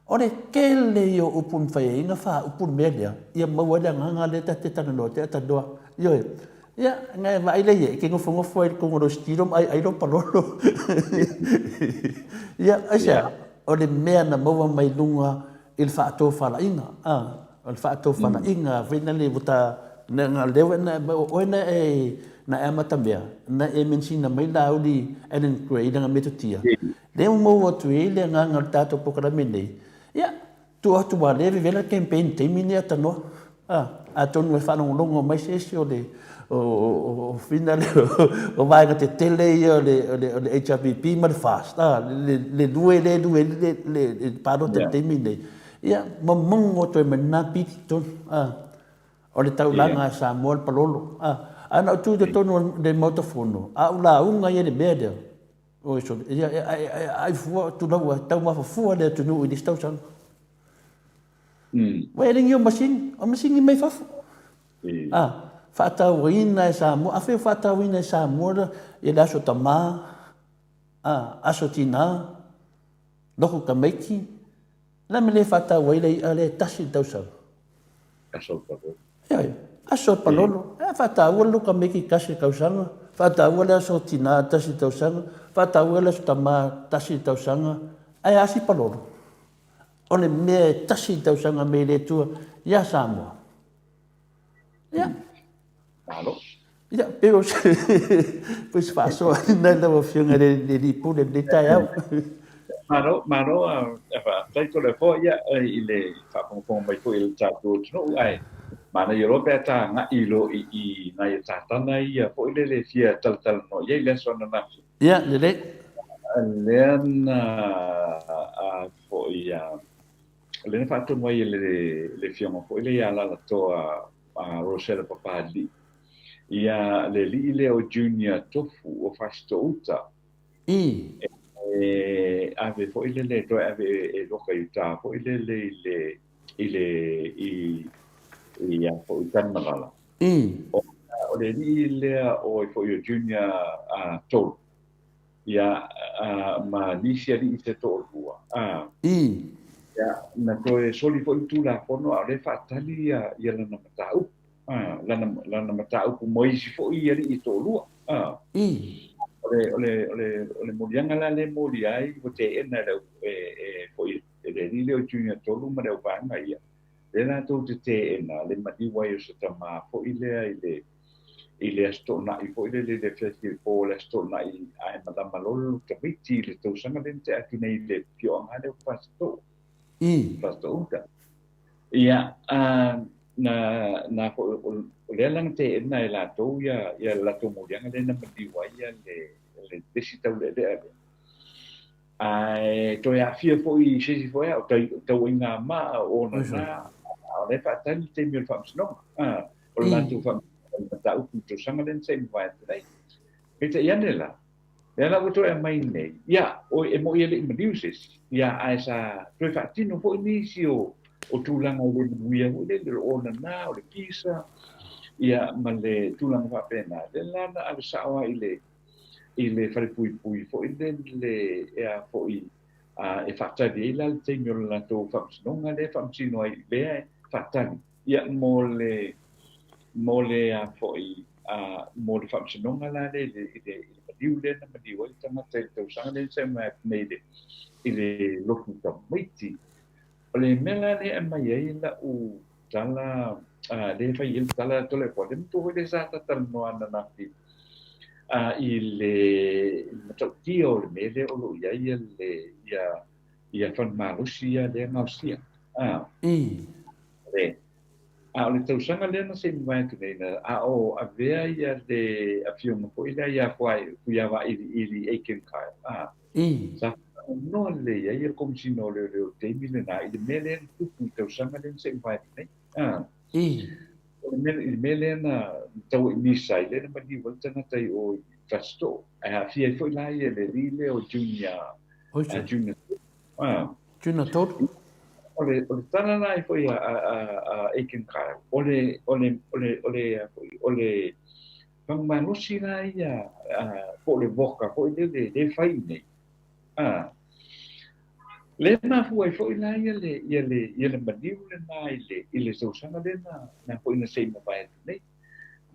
O le tele ia o upu e mafai ai ona faaupu le mea lea, ia maua ai le agaga lea ta te talanoa te talanoa. Ioe. Ia, na e vaai lea i ai, e te nofonofo ai i totonu o lou sitilo ma aiai lou palolo. Ia, aisea? O le mea na maua mai luga i le faatofalaiga, a, o le faatofalaiga foi lea ua ta, na lea ua na, o oe na e, na e amatamea, na e mention mai Laauli Allan Gray i lana metotia, Lea ua maua atu ai le agaga o le tatou polokalame nei, ia, tuu atu aua lea e vevela le campaign i le taimi lenei atanoa. A, atonu e faalogologo mai se isi o le, o, o, o fina le, o vaega tetele ia o le, o le, o le HRPP ma le FAST, a, le, le lue lea e lue ai le, le, le palota i le taimi lenei. Ia, momogo atu ai ma lena pili tonu, a. O le taulaga a Samoa le palolo, a. Ae na ou tu i totonu o le Maota Fono, a ou lauga ai i le mea lea, Oi sole, ia, e, e, e, ai fua, tulou ai, taumafa fua le atunuu i le isi tausaga. Ua e lengi o masini, o masini mai fafo. A, faatauaina e Samoa, afai o faatauaina e Samoa le, ia le aso tamā, a, aso tinā, loko tamaiti, le a mea le faatau ai le i'a lea e tasi i le tausaga? Aso palolo. Ioe, aso palolo. E faataua le luka meki tasi le tausaga, faataua le aso tinā tasi le tausaga, faataua le aso tamā tasi le tausaga, ae a si palolo? O le mea e tasi le tausaga mei le Atua iā Samoa. Ia. Malo. Ia, pei o se, pei se faasoa lena i lau Afioga i le, le Alii Pule i lenei taeao. Malo, malo, a faafetai Toleafoa, ia, i le faafogafoga mai foi i le tatou atunuu, ae manaia loa pe a ta agai loa i, i nai a ta tana ia foi lele e fia talatalanoa i ai i le aso ananafi. Ia, lelei. Lea na O lea na faatonu ai e le Afioga foi lea ia Alalatoa Rosella Papalii, ia le alii lea o Junior Tofu o Fasitoo-uta. E ave foi lele, toe ave e loka i uta foi lele i le, i le, i, i a foi Tanumalala. O le alii lea o foi o Junior Tolu. Ia, ma nisi alii se toalua. Ia, na toe soli foi le Tulafono a o lea e faatali ia lana mataupu. Lana mataupu mo isi foi alii e toalua. O le, o le, o le, o le moliaga la lea e molia ai, ua teena e le, e, foi e le alii lea o Junior Tolu ma le auvaega ia. Lea latou te teena le maliu ai o se tama foi lea i le, i le Aso Toonai foi lele i le afiafi po o le Aso Toonai ae malama loa le tamaiti i le tausaga lea na tea atu nei i le afioaga lea o Fasitoo. Fasitoo-uta. Ia, na, na foi, o lea la na teena e latou ia, ia le latou moliaga lea na maliu ai ia le, le isi taulealea lea. Ae toe aafia foi i se isi foi ao tauaiga maa o ona na, a o lea e faatali le taimi o le faamasinoga. O le latou faamasinoga i le mataupu i le tausaga lea na se i mavae atu nei. Peitai ane la, lea la ua toe aumai nei, ia, oi, e moni e le i maliu se isi, ia, ae sa toe faatino foi nisi o, o tulaga e le manuia foi lele, o le onana, o le pisa, ia, ma le tulaga faapena. Lea la na ave sao ai i le, i le falepuipui foi lele e a foi e faatali ai la le taimi o le latou faamasinoga lea e faamasino ai lea e faatali ia mo le mo le a foi mo le faamasinoga la lea i le, i le, i le maliu lea na maliu ai le tagata i le tausaga lea na se'e mai atu nei i le, i le lotu tamaiti. O le mea la lea e aumai ai la'u tala lea e fai ai le tala Toleafoa, lea matua foi lea sa talatalanoa ananafi i le matautia o le mea lea o lo o i ai le ia ia falemalosi ia lea gaosia. Le, a o le tausaga lea na se i mavae atu nei, na a o avea ia le afioga foi lea ia Fuiavailiili Aiken Kyle. Sa faanoanoa lelei ai le Komesina o Leoleo i le taimi lena i le mea lea na tupu i tausaga lea na se i mavae atu nei. O le mea, i le mea lea na tau ai misa ai, lea na maliu ai le tagata i o i Fasitoo. Ae aafia ai foi la ia le alii lea o Junior, Junior. Junior Tolu. O le, o le tala la ai foi a, a, a, a Aiken Kyle, o le, o le, o le, o le, o le fagamalosi la ia, po o le voka foi lele, le fai nei. Lea mafua ai foi la ia le, ia le, ia le maliu lena i le, i le tausaga lea na, na foi na se i mavae atu nei.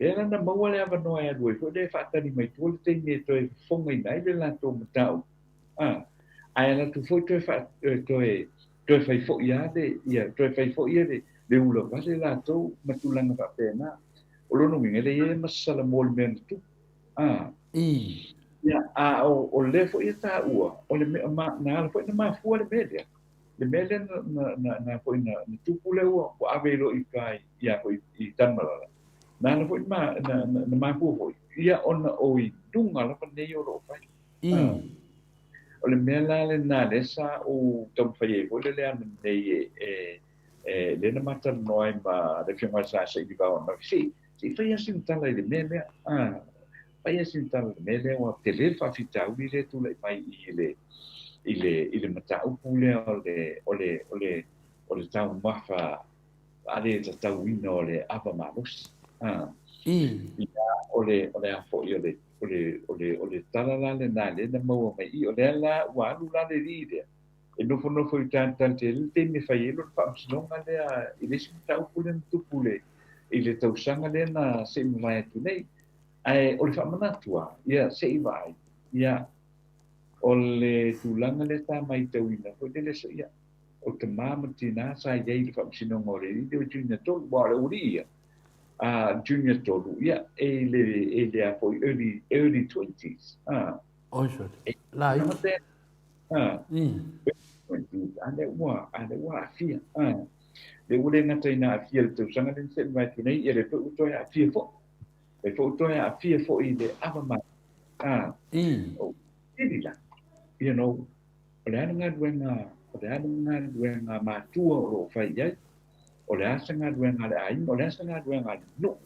Lea la na maua le avanoa e alu ai foi lea e faatali mai tua le taimi e toe fofogaina ai le latou mataupu. Ae alu atu foi toe faa, toe, toe fai foi lava le, ia, toe fai foi ia le, le ula vale latou ma tulaga faapena. O lona uiga, e leai ma se salamo i le mea na tupu. Ia, a o, o lea foi e taua, o le mea, ma, na ala foi na mafua le mea lea. Le mea lea na, na, na, na foi na, na tupu lea ua, ua ave i loa i uta i, ia foi i Tanumalala. Na ala foi na, na, na, na mafua foi, ia ona o i luga lava nei o lo o fai. O le mea la lena lea sa ou taumafai ai foi lele ana nei e, e, e lea na ma talanoa ai ma le Afioga ia Sa Sailivao ananafi, se i, se i fai lava sina tala i le mea lea. Fai lava sina tala i le mea lea, ua tele le faafitauli lea e tulai mai i le, i le, i le mataupu lea o le, o le, o le, o le taumafa faaletatauina o le ava malosi. Ia, o le, o le a foi o le, o le, o le, o le tala la lena lea na maua mai i, o lea la ua alu la le alii lea, e nofonofo i uta i le le taimi e fai ai lona faamasinoga lea i le isi mataupu lea na tupu le, i le tausaga lea na se i mavae atu nei. Ae o le faamanatu lava, ia se i vaai, ia, o le tulaga lea sa matauina foi lele, ia, o tama ma tina sa i ai i le faamasinoga o le alii lea o Junior Tolu, aua o le aualii ia, a Junior Tolu, ia, e i le, e i le a foi, early, early 20s. Oi sole, laiti. A lea ua, a lea ua aafia. Lea ua le gata ina aafia i le tausaga lea na se i mavae atu nei, ia lea foi ua toe aafia foi. Lea foi ua toe aafia foi i le ava malosi. O, pili la, you know, o le a le galuega O le a le galuega a matua o lo o fai i ai? O le a se galuega a le aiga? O le a se galuega a le nuu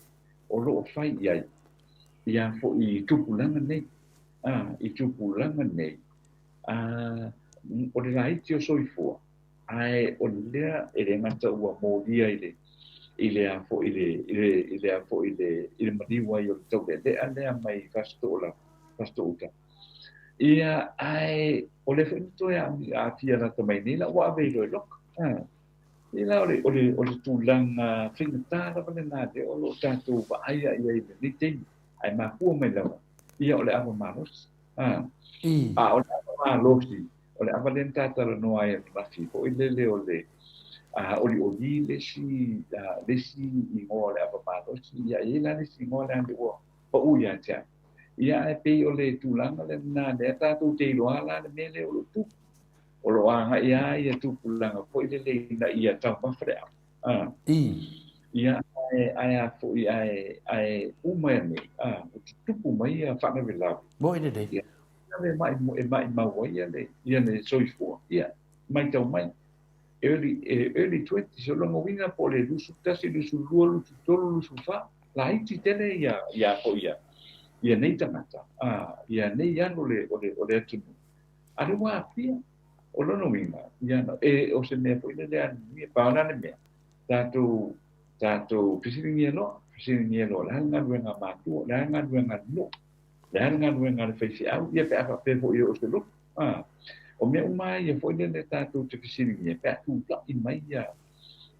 o lo o fai i ai? Ia foi i tupulaga nei, i tupulaga nei, o le laiti o soifua, ae o lea e le gata ua molia i le i le a foi i le i le i le a foi i le i le maliu ai o le taulealea lea mai Fasito'o lava, Fasito'o uta. Ia, ae o lea foi na toe aafia lata mai nei la ua ave i Loiloka. Ia la o le o le o le tulaga faigata lava lena lea o lo o tatou vaaia i ai i lenei taimi, ae mafua mai lava, ia o le ava malosi. A o le ava malosi, o le ava lea na ta talanoa ai ananafi foi lele o le olioli le isi le isi igoa o le ava malosi, ia e i ai la le isi igoa lea ua pau ia te au. Ia ae pei o le tulaga lena lea tatou te iloa la le mea lea o lo o tupu. O lo o agai lava ia tupulaga foi lele ina ia taumafa le ava. Ia ae ae a foi ae ae uma nei ua tutupu mai ia faalavelave. Mo'i lelei. Ia e mai e maimau ai ia le ia le soifua. Ia maitau mai early early 20s, o lona uiga po o le 21, 22, 23, 24, laiti tele ia ia foi ia ia nei tagata, ia nei alo o le o le o le atunuu. A lea ua aafia. O lona uiga, ia e o se mea foi lele anuia, pau la le mea, tatou tatou fesiligia loa, fesiligia loa, o le a le galuega a matua, o le a le galuega a le nuu, o le a le galuega a le faifeau, ia pe a faapea foi e oo se lotu. O mea uma lava ia foi lele tatou te fesiligia pe a tula'i mai ia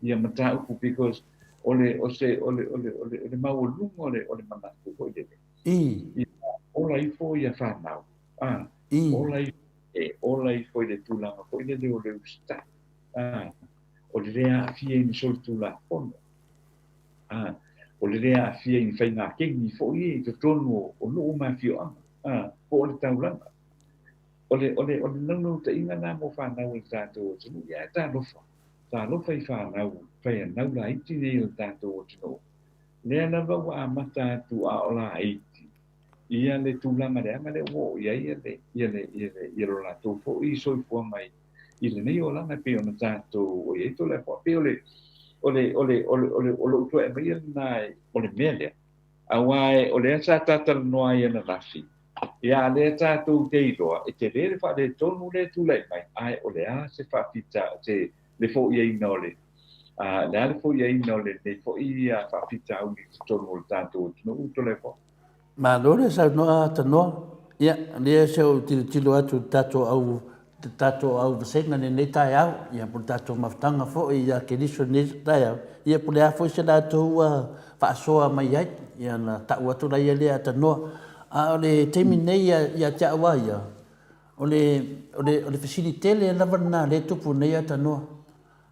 ia mataupu because o le o se o le o le o le o le maualuga o le o le manatu foi lele. Ia ola ifo ia fanau. Ola ifo e ola ifo i le tulaga foi lele o le usitai. O le le aafia i ni solitulafono. O le le aafia i ni faiga kegi foi ia i totonu o nuu ma afioaga, po o le taulaga. O le o le o le naunautaiga lena mo fanau a le tatou atunuu. Ia ae talofa, talofa i fanau faianau laiti nei a le tatou atunuu. Lea lava ua amata atu a o laiti ia le tulaga leaga lea ua oo i ai ia le ia le ia le ia lo latou foi soifuaga i i lenei olaga e pei ona tatou o i ai Toleafoa. E pei o le o le o le o le o le o lou toe aumaia lena o le mea lea, aua o lea sa talatalanoa ai ananafi, ia a lea tatou te iloa e tele le faaletonu lea e tulai mai, ae o le a se faafita se le foiaina o le le a le foiaina o lenei foi faafitauli i totonu o le tatou atunuu, Toleafoa? Malo le saunoa Tanoa. Ia, lea se ou tilotilo atu i le tatou au le tatou au vasega i lenei taeao, ia po o le tatou mafutaga foi ia Keriso i lenei taeao, ia po o le a foi se latou ua faasoa mai ai, ia ona tau atu laia lea a Tanoa. A o le taimi nei ia te au lava ia, o le, o le, o le fesili tele lava lena lea e tupu nei a Tanoa.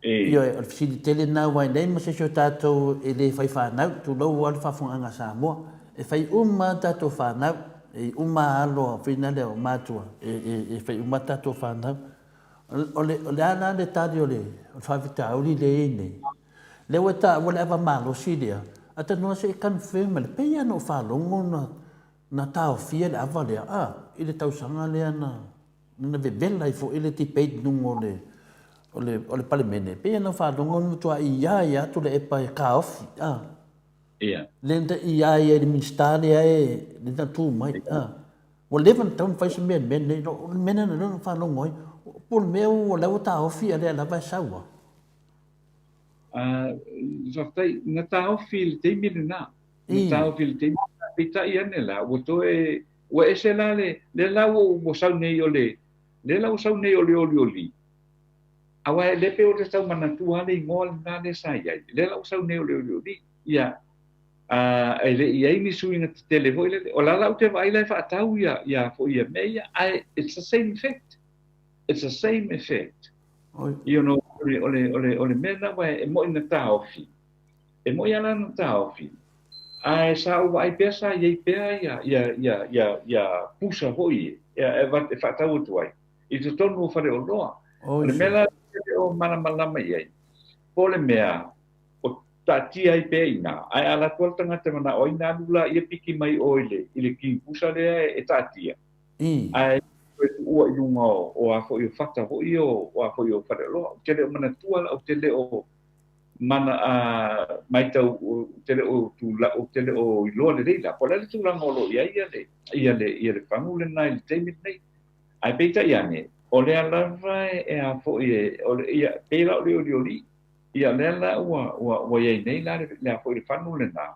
Ioe, o le fesili tele lena aua e leai ma se isi o tatou e le fai fanau, tulou lava le faafofogaaga a Samoa. E fai uma lava tatou fanau, e uma lava alo foi lea o matua, e fai uma lava tatou fanau. O le, o le a la le tali o le faafitauli lea e i ai nei? Lea ua taua le ava malosi lea, atonu se i confirm mai, pei lava ona ou faalogo na taofia le ava lea, a, i le tausaga lea na na vevela ai foi le debate i luga o le, o le, o le Palemene, pei ona faalogo na matua ia ia Tuilaepa e taofi, a. Ia. Lea na ia ia i le Minisita lea e, lea na tu mai, a. Ua leva ona tatau ona fai se mea i le mea lenei, o le mea lena na faalogo ai, po o le mea ua la ua taofi a o lea lava e sau a. Faafetai, na taofi i le taimi lena. Na taofi i le taimi lena, peitai ane la, ua toe, ua ese la le, lea la ua, ua sau nei o le, lea la ua sau nei o le olioli, aua e le pei o le tau manatua lava le igoa lena lea sa i ai, lea la ua sau nei o le olioli, ia, e le i ai ni suiga tetele foi lele, o la la ou te vaai la e faatau ia, ia foi ia mea ia, ae it's the same effect. It's the same effect. You know, o le, o le, o le, o le mea lena, aua e moni na taofi, E moni lava la na taofi, ae sa ou vaai pea sa i ai pea ia, ia, ia, ia, ia pusa foi e, e, e faatau atu ai i totonu o faleoloa. O le mea la e le o malamalama i ai, po o le mea o taatia ai pea i ina, ae a alu atu lava le tagata e manao ai ona alu lea piki mai o i le, i le ki pusa lea e taatia. Ae Toe tuua i luga o a foi o fata foi o a foi o faleoloa. Ou te le o manatua la, ou te le o mana a maitau, ou te le o tula, ou te le o iloa lelei la. Po o le a le tulaga o lo o i ai ia le, ia le, ia le fagu lena i le taimi lenei. Ae peitai ane, o lea lava e a foi e, o le, ia, pei la o le olioli, ia lea la ua, ua, ua i ai nei la le, le a foi le fanu lena.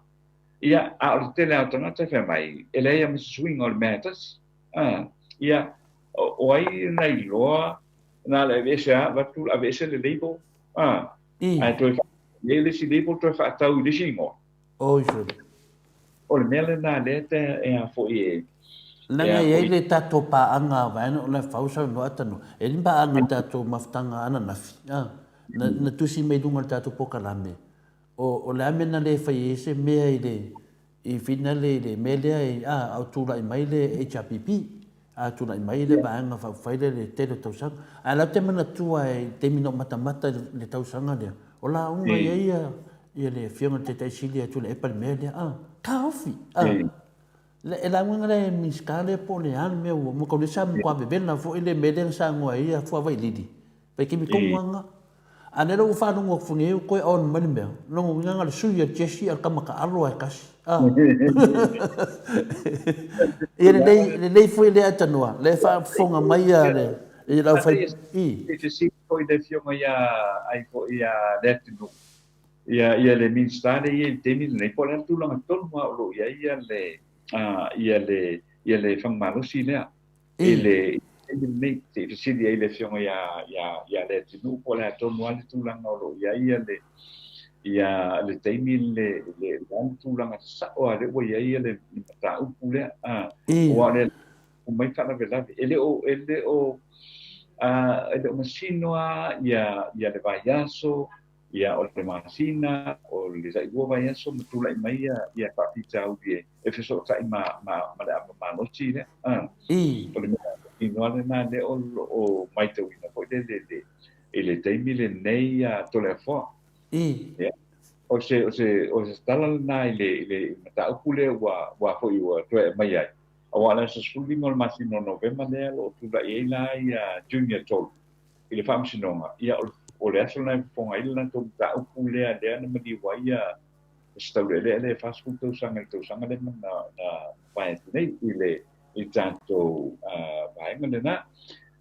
Ia, a o le tele lava o tagata e fai mai, e leai lava ma se suiga o le mea e tasi. A, ia, o, o ai na iloa, na o le aveese lava, avatu, aveese le label, a, ae toe faa, i ai le isi label toe faatau i le isi igoa. Oi sole. O le mea lena lea te e a foi e. Leaga e i ai le tatou paaga a vaega o la e fau saunoa atanu. E i ai le paaga i tatou mafutaga ananafi, a, na, na tusi mai i luga o le tatou polokalame, o, o le a mea na le fai ai se mea i le, i finale i le mea lea i, a, a o tulai mai le HRPP, a tulai mai le Vaega Faaupufai lea i le tele o tausaga. Ae la ou te manatua i le taimi na ou matamata i le tausaga lea, o lauga i ai ia, ia le Afioga i le Taitai Sili ia Tuilaepa i le mea lea, a, taofi, a. E lauga le Minisita lea po o le a le mea ua, ua sa matua vevela foi le mea lea na saunoa ai ia Fuavailili, Vaitaimi tonu lava lena. A lea la ua faalogo atu nei ua toe on mai le mea, lona uiga na o le sui a Jessie a o le tama taalo lava e tasi. A. Ia lelei, lelei foi lea aitanoa, lea e faafofoga mai a le, i lau fai, i. E fesili foi le afioga ia, ai foi ia Leatinuu, ia, ia le Minisita lea e i ai i le taimi lenei, po o le a le tulaga tonu lava o lo o i ai ia le, ia le, ia le fagamalosi lea. I le taimi lenei, se i fesili ai le Afioga ia, ia, ia Leatinuu po o le a tonu lava le tulaga o lo o i ai ia le, ia le taimi le, le, le a le tulaga sa'o lava lea ua i ai le, le mataupu lea. A, aua o lea tupu mai faalavelave. E le o, e le o, a, e le o masino lava ia, ia le vaiaso, ia o le masina, o le tailua vaiaso ma tulai mai ia, ia faafitauli e, e fesootai ma, ma, ma le ava malosi lea. A, o le mea inoa lena lea o lo o maitauina foi le, le, le, i le taimi lenei a Toleafoa. Ia. O se, o se, o se tala lena i le, i le mataupu lea ua, ua foi ua toe aumai ai. Aua o le aso 15 o le masina o Novema lea o lo o tulai ai la ia Junior 3 i le Faamasinoga, ia, o le aso lena e fofoga ai le latou mataupu lea, lea na maliu ai ia se taulealea lea e 40 tausaga i le tausaga lea na, na mavae atu nei i le, i le tatou vaega lena.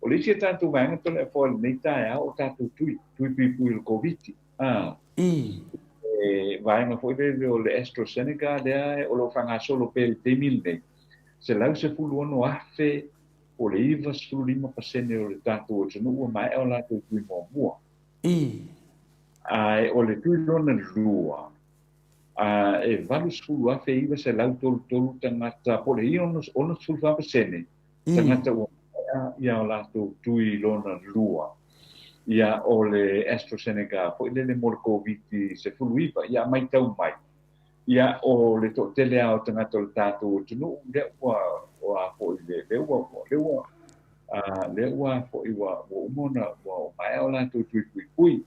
O le isi a tatou vaega Toleafoa i lenei taeao, o tatou tui, tui puipui o le Koviti. E vaega foi lele o le AstraZeneca lea o lo o faagasolo pea i le taimi lenei, 116,000 po o le 95% o le tatou atunuu ua maea o latou tui muamua. Ae o le tui lona lua, e 80,933 tagata, po o le 64% tagata ua maea ia o latou tui lona lua. Ia, o le AstraZeneca foi lele mo le Koviti-19, ia maitau mai, Ia, o le toatele lava o tagata o le tatou atunuu, lea ua, ua foi, lea ua, lea ua, lea ua foi, ua, ua uma ona, ua maea o latou tui puipui.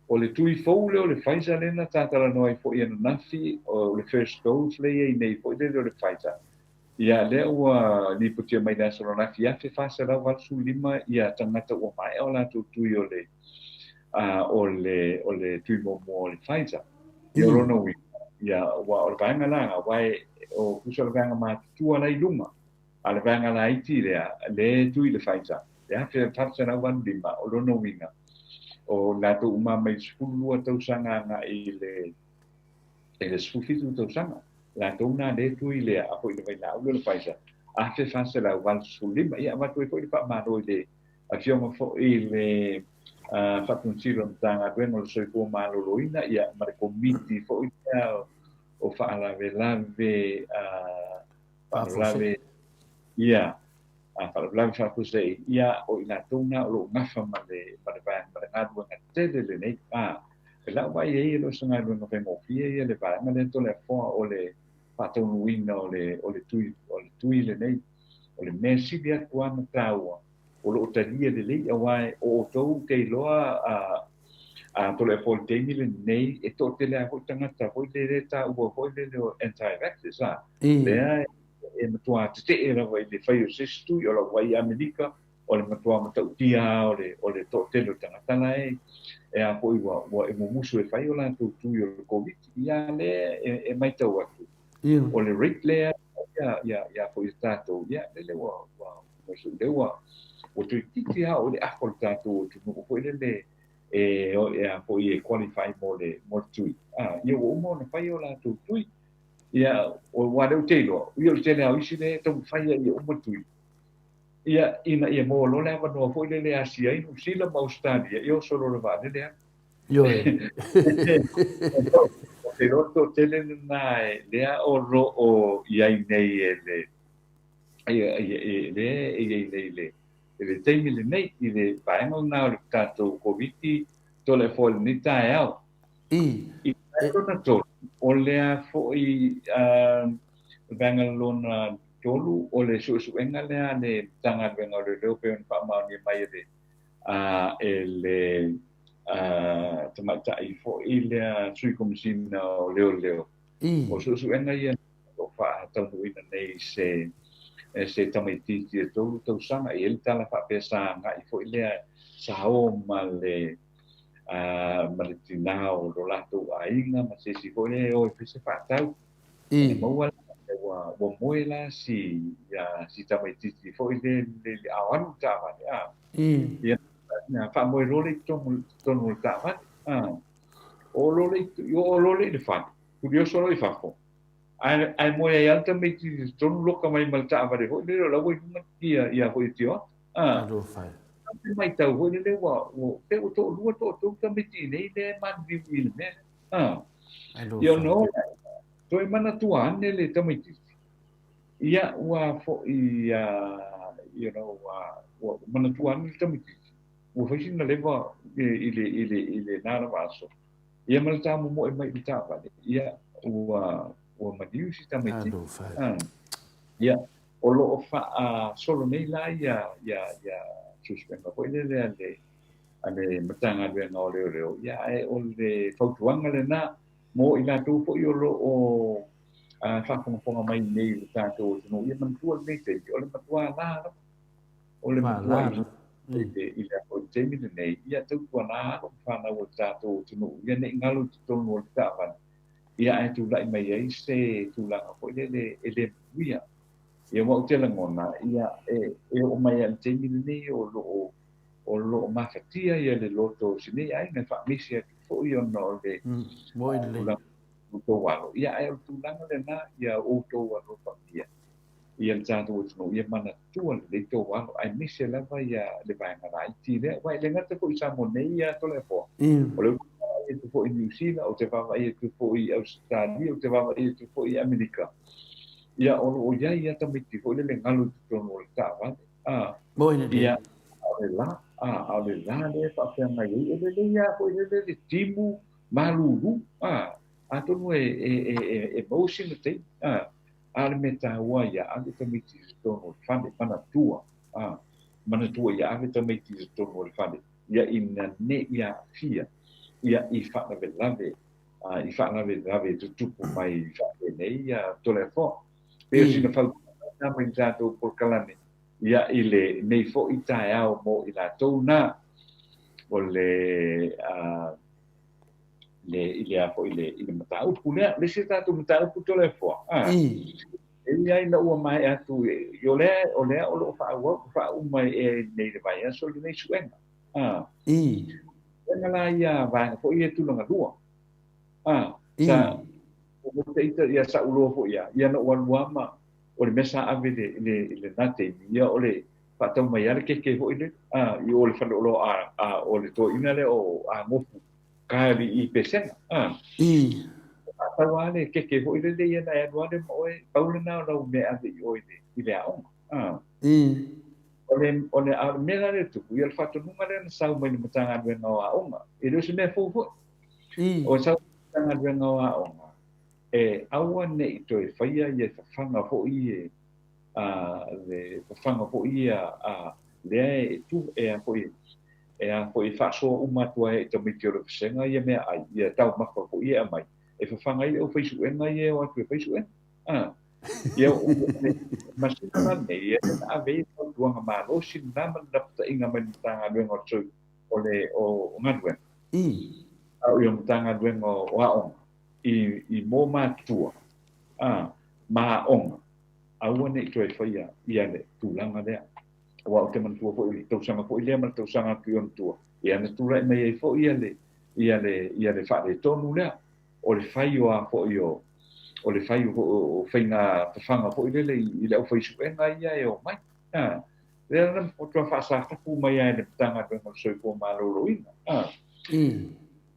O le tui fou lea o le Pfizer lea na ta talanoa ai foi ananafi, o le first dose lea e i ai nei foi lele o le Pfizer. Ia, lea ua lipotia mai i le aso ananafi, 1,485 ia tagata ua maea o latou tui o le, o le, o le tui muamua o le Pfizer. Ia, o lona uiga, ia, aua o le vaega la, aua e, o tusa o le vaega matutua la i luga, a o le vaega laiti lea, lea e tui i le Pfizer, e 1,485, o lona uiga, o latou uma mai le 12 tausaga agai i le, i le 17 tausaga, latou na lea e tui lea, a foi le vailaau lea o le Pfizer, 1,485. Ia, avatu ai foi le faamalo i le Afioga foi i le Faatonutilo o le Matagaluega o le Soifua Maloloina, ia, ma le Komiti foi lea o Faalavelave, faalavelave, ia, faalavelave faafuasei, ia, o i latou na o lo o gafa ma le, ma le vaega, ma le galuega tele lenei. E lau vaai i ai e le o se galuega faigofie ia le vaega lea Toleafoa o le faataunuuina o le, o le tui, o le tui lenei. O le mea sili atu lava ona taua, o lo o talia lelei, aua o outou te iloa a Toleafoa i le taimi lenei, e toatele lava foi tagata foi lele e taua foi lele o anti-vaxxers, a, lea e matuā tete'e lava i le fai o se isi tui. O lau vaai i Amerika, o le matuā matautia lava o le toatele o tagata la e a foi ua e mumusu e fai o latou tui o le Koviti. Ia lea e matau atu, o le rate lea ia foi tatou, ia lele ua lea ua toeitiiti lava oo i le afa o le tatou atunuu foi lele e a foi e qualify mo le tui. Ia ua uma ona fai o latou tui. Ia aua lea ou te iloa, ia o le tele lava o isi lea e taumafai ia uma tui. Ia ina ia maua loa le avanoa foi lele e asia ai Niu Sila ma Ausetalia, ia oso loa le vaalele alu. Ioe. Ou te iloa le toatele lena lea o lo o i ai nei e le ia lea e i ai nei i le taimi lenei i le vaega lena o le tatou Koviti Toleafoa i lenei taeao. I le lona tolu, o lea foi vaega lona tolu o le suesuega lea a le Matagaluega o Leoleo pei ona faamaonia mai e le tamaitai foi lea Sui Komesina o Leoleo. O suesuega ia o faataunuuina nei se tamaitiiti e 3 tausaga. E i ai le tala faapea sa agai foi lea sa o ma le tinā o lo latou aiga ma se isi foi lea e o e fai se faatau. E maua ua moe la si tamaitiiti foi le ao alu le taavale. Ia faamoe loa le i totonu o le taavale. O loa le o loa le i le fale, tulioso loa i fafo. Ae moe ai lava le tamaitiiti i totonu loka mai ma le taavale foi lele o la ua i luga ia foi tioata. Alofa. Te matau foi lele ua pe ua toalua toatolu tamaiti nei lea e maliliu i le mea. Ia ona o toe manatua ane le tamaitiiti. Ia ua foi ua manatua ane le tamaitiiti. Ua fai sina leva i le na lava aso. Ia ma le tamomoe mai i le taavale. Ia ua maliu si tamaitiiti. Alofa. Ia o lo o faasolo nei la ia suesuega foi lele a le Matagaluega o Leoleo. Ia ae o le fautuaga lena mo i latou foi o lo o faafogafoga mai nei i le tatou atunuu. Ia manatua lenei taimi, o le matuā la lava. O le matuā i le taimi lenei, ia tautuana alo ma fanau o le tatou atunuu. Ia ne i galo i totonu o le taavale. Ia ae tulai mai ai se tulaga foi lele e le manuia. Ia aua ou te lagona, ia e oo mai lava i le taimi lenei o lo o mafatia ia le loto o si nei aiga e faamaise atu foi ona o le Moi lelei. Outou alo. Ia ae o le tulaga lena ia outou alofagia ia le tatou atunuu ia manatua lelei tou alo aemaise lava ia le vaega laiti lea. Aua e le gata foi i Samoa nei ia Toleafoa. O lea ou te vaavaai atu foi i Niu Sila, ou te vaavaai atu foi i Ausetalia, ou te vaavaai atu foi i Amerika. Ia o lo o i ai ia tamaiti foi lele galu i totonu o le taavale. Moi lelei. Ia a o le la, a o le la lea e faafeagai ai, e lelei lava foi lele le timu malulu. Atonu e maua sina taimi. A o le mea taua ia ave tamaiti i totonu o le fale, manatua. Manatua ia ave tamaiti i totonu o le fale. Ia ina ne i aafia, ia i faalavelave tutupu mai faapenei ia Toleafoa. Pei o sina fautuaga mai le tatou polokalame ia i le nei foi taeao mo i latou na o le i le a foi le i le mataupu lea. Le isi tatou mataupu Toleafoa. E i ai ina ua maea atu o lea o lo o faaauau faauma e nei le vaiaso lenei suega. Suega la ia vaega foi ia tulaga lua. Sa o te ita ia sa uloa foi ia ia na ua lua ma o le mea sa ave le na taimi ia o le faatau mai lava le keke foi le i o le faleoloa a o le toeaina lea o Agofu ka i Pesega. Faatau lava le keke foi lele ia na e alu lava ma oe pau lena o lau mea ave i oe i le aoga. O le a o le mea la lea tupu ia le faatonuga lea na sau mai le Matagaluega o Aoga. E le o se mea fou foi. O sau le Matagaluega o Aoga e aua ne i toe faia ia fafaga foi e le fafaga foi ia lea e tu e a foi e a foi faasoa uma atu ai i tamaiti o le vasega ia meaai ia taumafa foi e aumai e fafaga ai le aufai suega ia e o atu e fai suega. Ia, o le masina la lenei, ia na ave ai le fautuaga malosi lena ma le lapataiga mai le Matagaluega o le o le o Galuega. A o le Matagaluega o Aoga i mo matua a ma aoga, aua ne i toe faia ia le tulaga lea. Aua ou te manatua foi i le tausaga foi lea ma le tausaga atu i ona tua, ia na tulai mai ai foi ia le ia le ia le faaletonu lea o le fai o a foi o o le fai o faiga fafaga foi lele i le aufaisuega ia e omai. A, lea na matua faasatapu mai ai le Matagaluega o le Soifua Maloloina. A,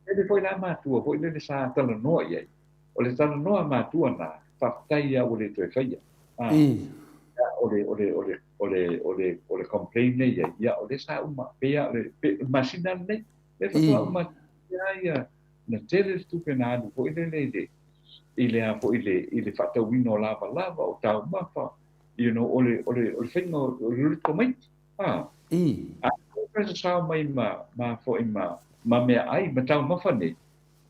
Tele foi la matua foi lele sa talanoa i ai. O le talanoa a matua na, faafetai lava ua le toe faia. A, o le, o le, o le, o le, o le, o le complaint nei i ai, ia o lea sa uma, pei lava o le, le masina lenei, lea faatoa uma atu ia, na tele le tupe na alu foi lele i le, i le a foi le, i le faatauina o lavalava, o taumafa, you know, o le, o le, o le faiga o le tamaiti. A, a o se sao mai ma, ma foi ma, ma meaai, ma taumafa nei,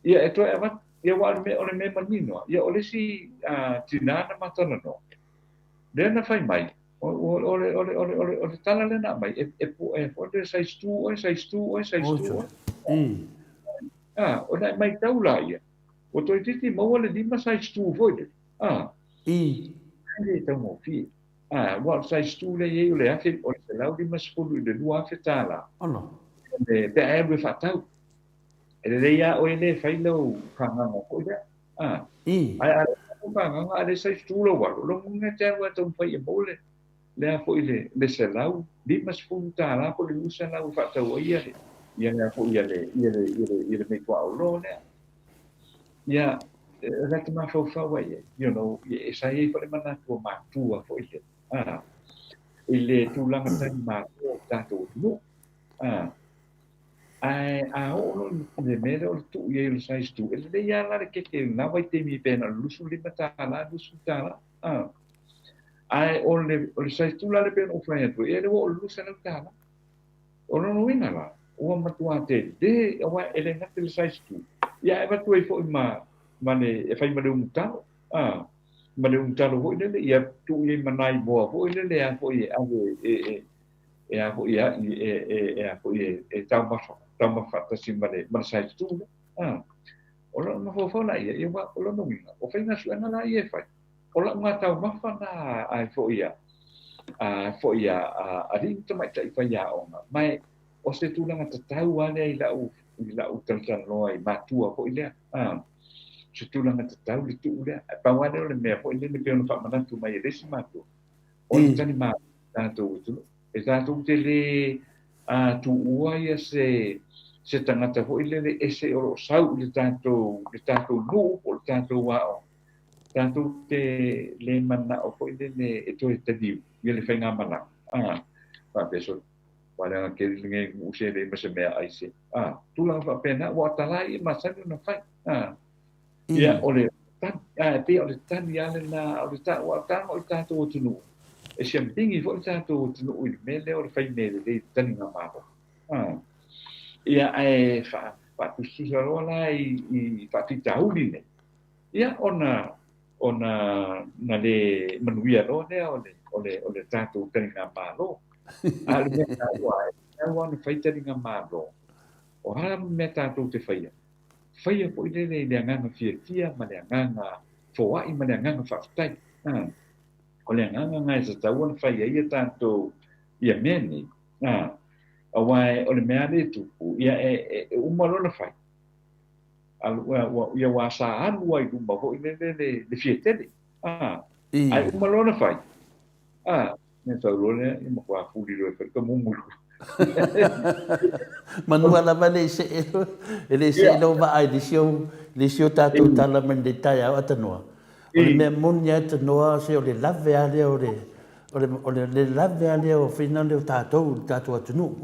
ia e toe avatu, ia aua o le mea, o le mea manino, ia o le isi tinā na ma talanoa, lea na fai mai, o, o, o, le, o, le, o, le, o, le, o le tala lea na aumai, e, e, e, e, le size 2 oe, size 2 oe, size 2 oe. A, ona e maitau laia, ua toeitiiti maua le 5 size 2 foi lele. A, e le taugofie. A, aua o le size 2 lea e i ai o le afe, o le $150 i le $2,000. Ala. Pe a e alu e faatau. E lelei lava oe lea e fai lau fagaga foi lea. A, ae a le lau fagaga a le size 2 lou alo, lona uiga e te alu lava e taumafai e maua le, le a foi le, le $150 po o le $200 e faatau ai ia le, ia le a foi ia le, ia le, ia le, ia le meaituaolo lea. Ia, e ta mafaufau ai ai, you know, e sa i ai foi le manatu o matua foi lea, a, i le tulaga talimalo o le tatou atunuu. A, ae a oo loa i le mea lea o le tuu i ai o le size 2, e lelei lava la le keke i lena vaitaimi pe na o le $25, $20, a. Ae o le, o le size 2 la lea pei ona ou fai atu ai, ia lea ua oo i le $200. O lona uiga la, ua matua tele, aua e le gata i le size 2, ia ae avatu ai foi ma, ma le, e fai ma le umutalo, a, ma le umutalo foi lele, ia tuu i ai ma nai moa foi lele a foi e ave e, e, e a foi e, e, e, e a foi e, e taumafa, taumafa faatasi ma le, ma le size 2 lea. A, o lou mafaufau la ia, ia aua o lona uiga, o faiga suega la ia e fai, O lau na taumafa na ai foi a a foi a alii ma tamaitai faiaoga, ma e o se tulaga tatau lava lea i lau i lau talatalanoa i matua foi lea, a, se tulaga tatau le tuu lea. Ae pau lava lea o le mea foi lele pei ona faamanatu mai e le isi matua, o le talimalo tatou atunuu. E tatou te le tuua ia se se tagata foi lele ese o lo o sau i le tatou le tatou nuu po o le tatou aoga, tatou te le manao foi lele e toe taliu ia le faigamalaga. A, faapea sole, ua leaga tele lenei nuu se leai ma se meaai se. A, tulaga faapena, ua talai e masani ona fai. A, ia, o le tali, a, e pei o le tali lava lena, o le ta, ua tago i le tatou atunuu, e siamupigi foi le tatou atunuu i le mea lea o le fai mea lelei i le taligamalo. A, ia, ae faatusatusa loa la i faafitauli nei, Ia, ona, ona na le manuia loa lea o le, o le, o le tatou taligamalo. A o le mea taua, e tatau lava ona fai taligamalo. O a mea tatou te faia, faia foi lele i le agaga fiafia ma le agaga foai ma le agaga faafetai. A, o le agaga lena e tatau ona fai ai a tatou ia mea nei. A, aua o le mea lava lea e tupu, ia e, e, e uma loa ona fai, Ia ua sa alu lava i luma foi lele le fia tele. Ae uma loa ona fai, ona sau loa lea, ia matua fuli loa e fai ka mumu. Manua lava e le i see, e le i see lou vaa i le isi o tatou tala mai lenei taeao a Tanoa. O le mea moni lava Tanoa, se o le lave lava lea o le, o le lave lava lea o fina lea o tatou, le tatou atunuu.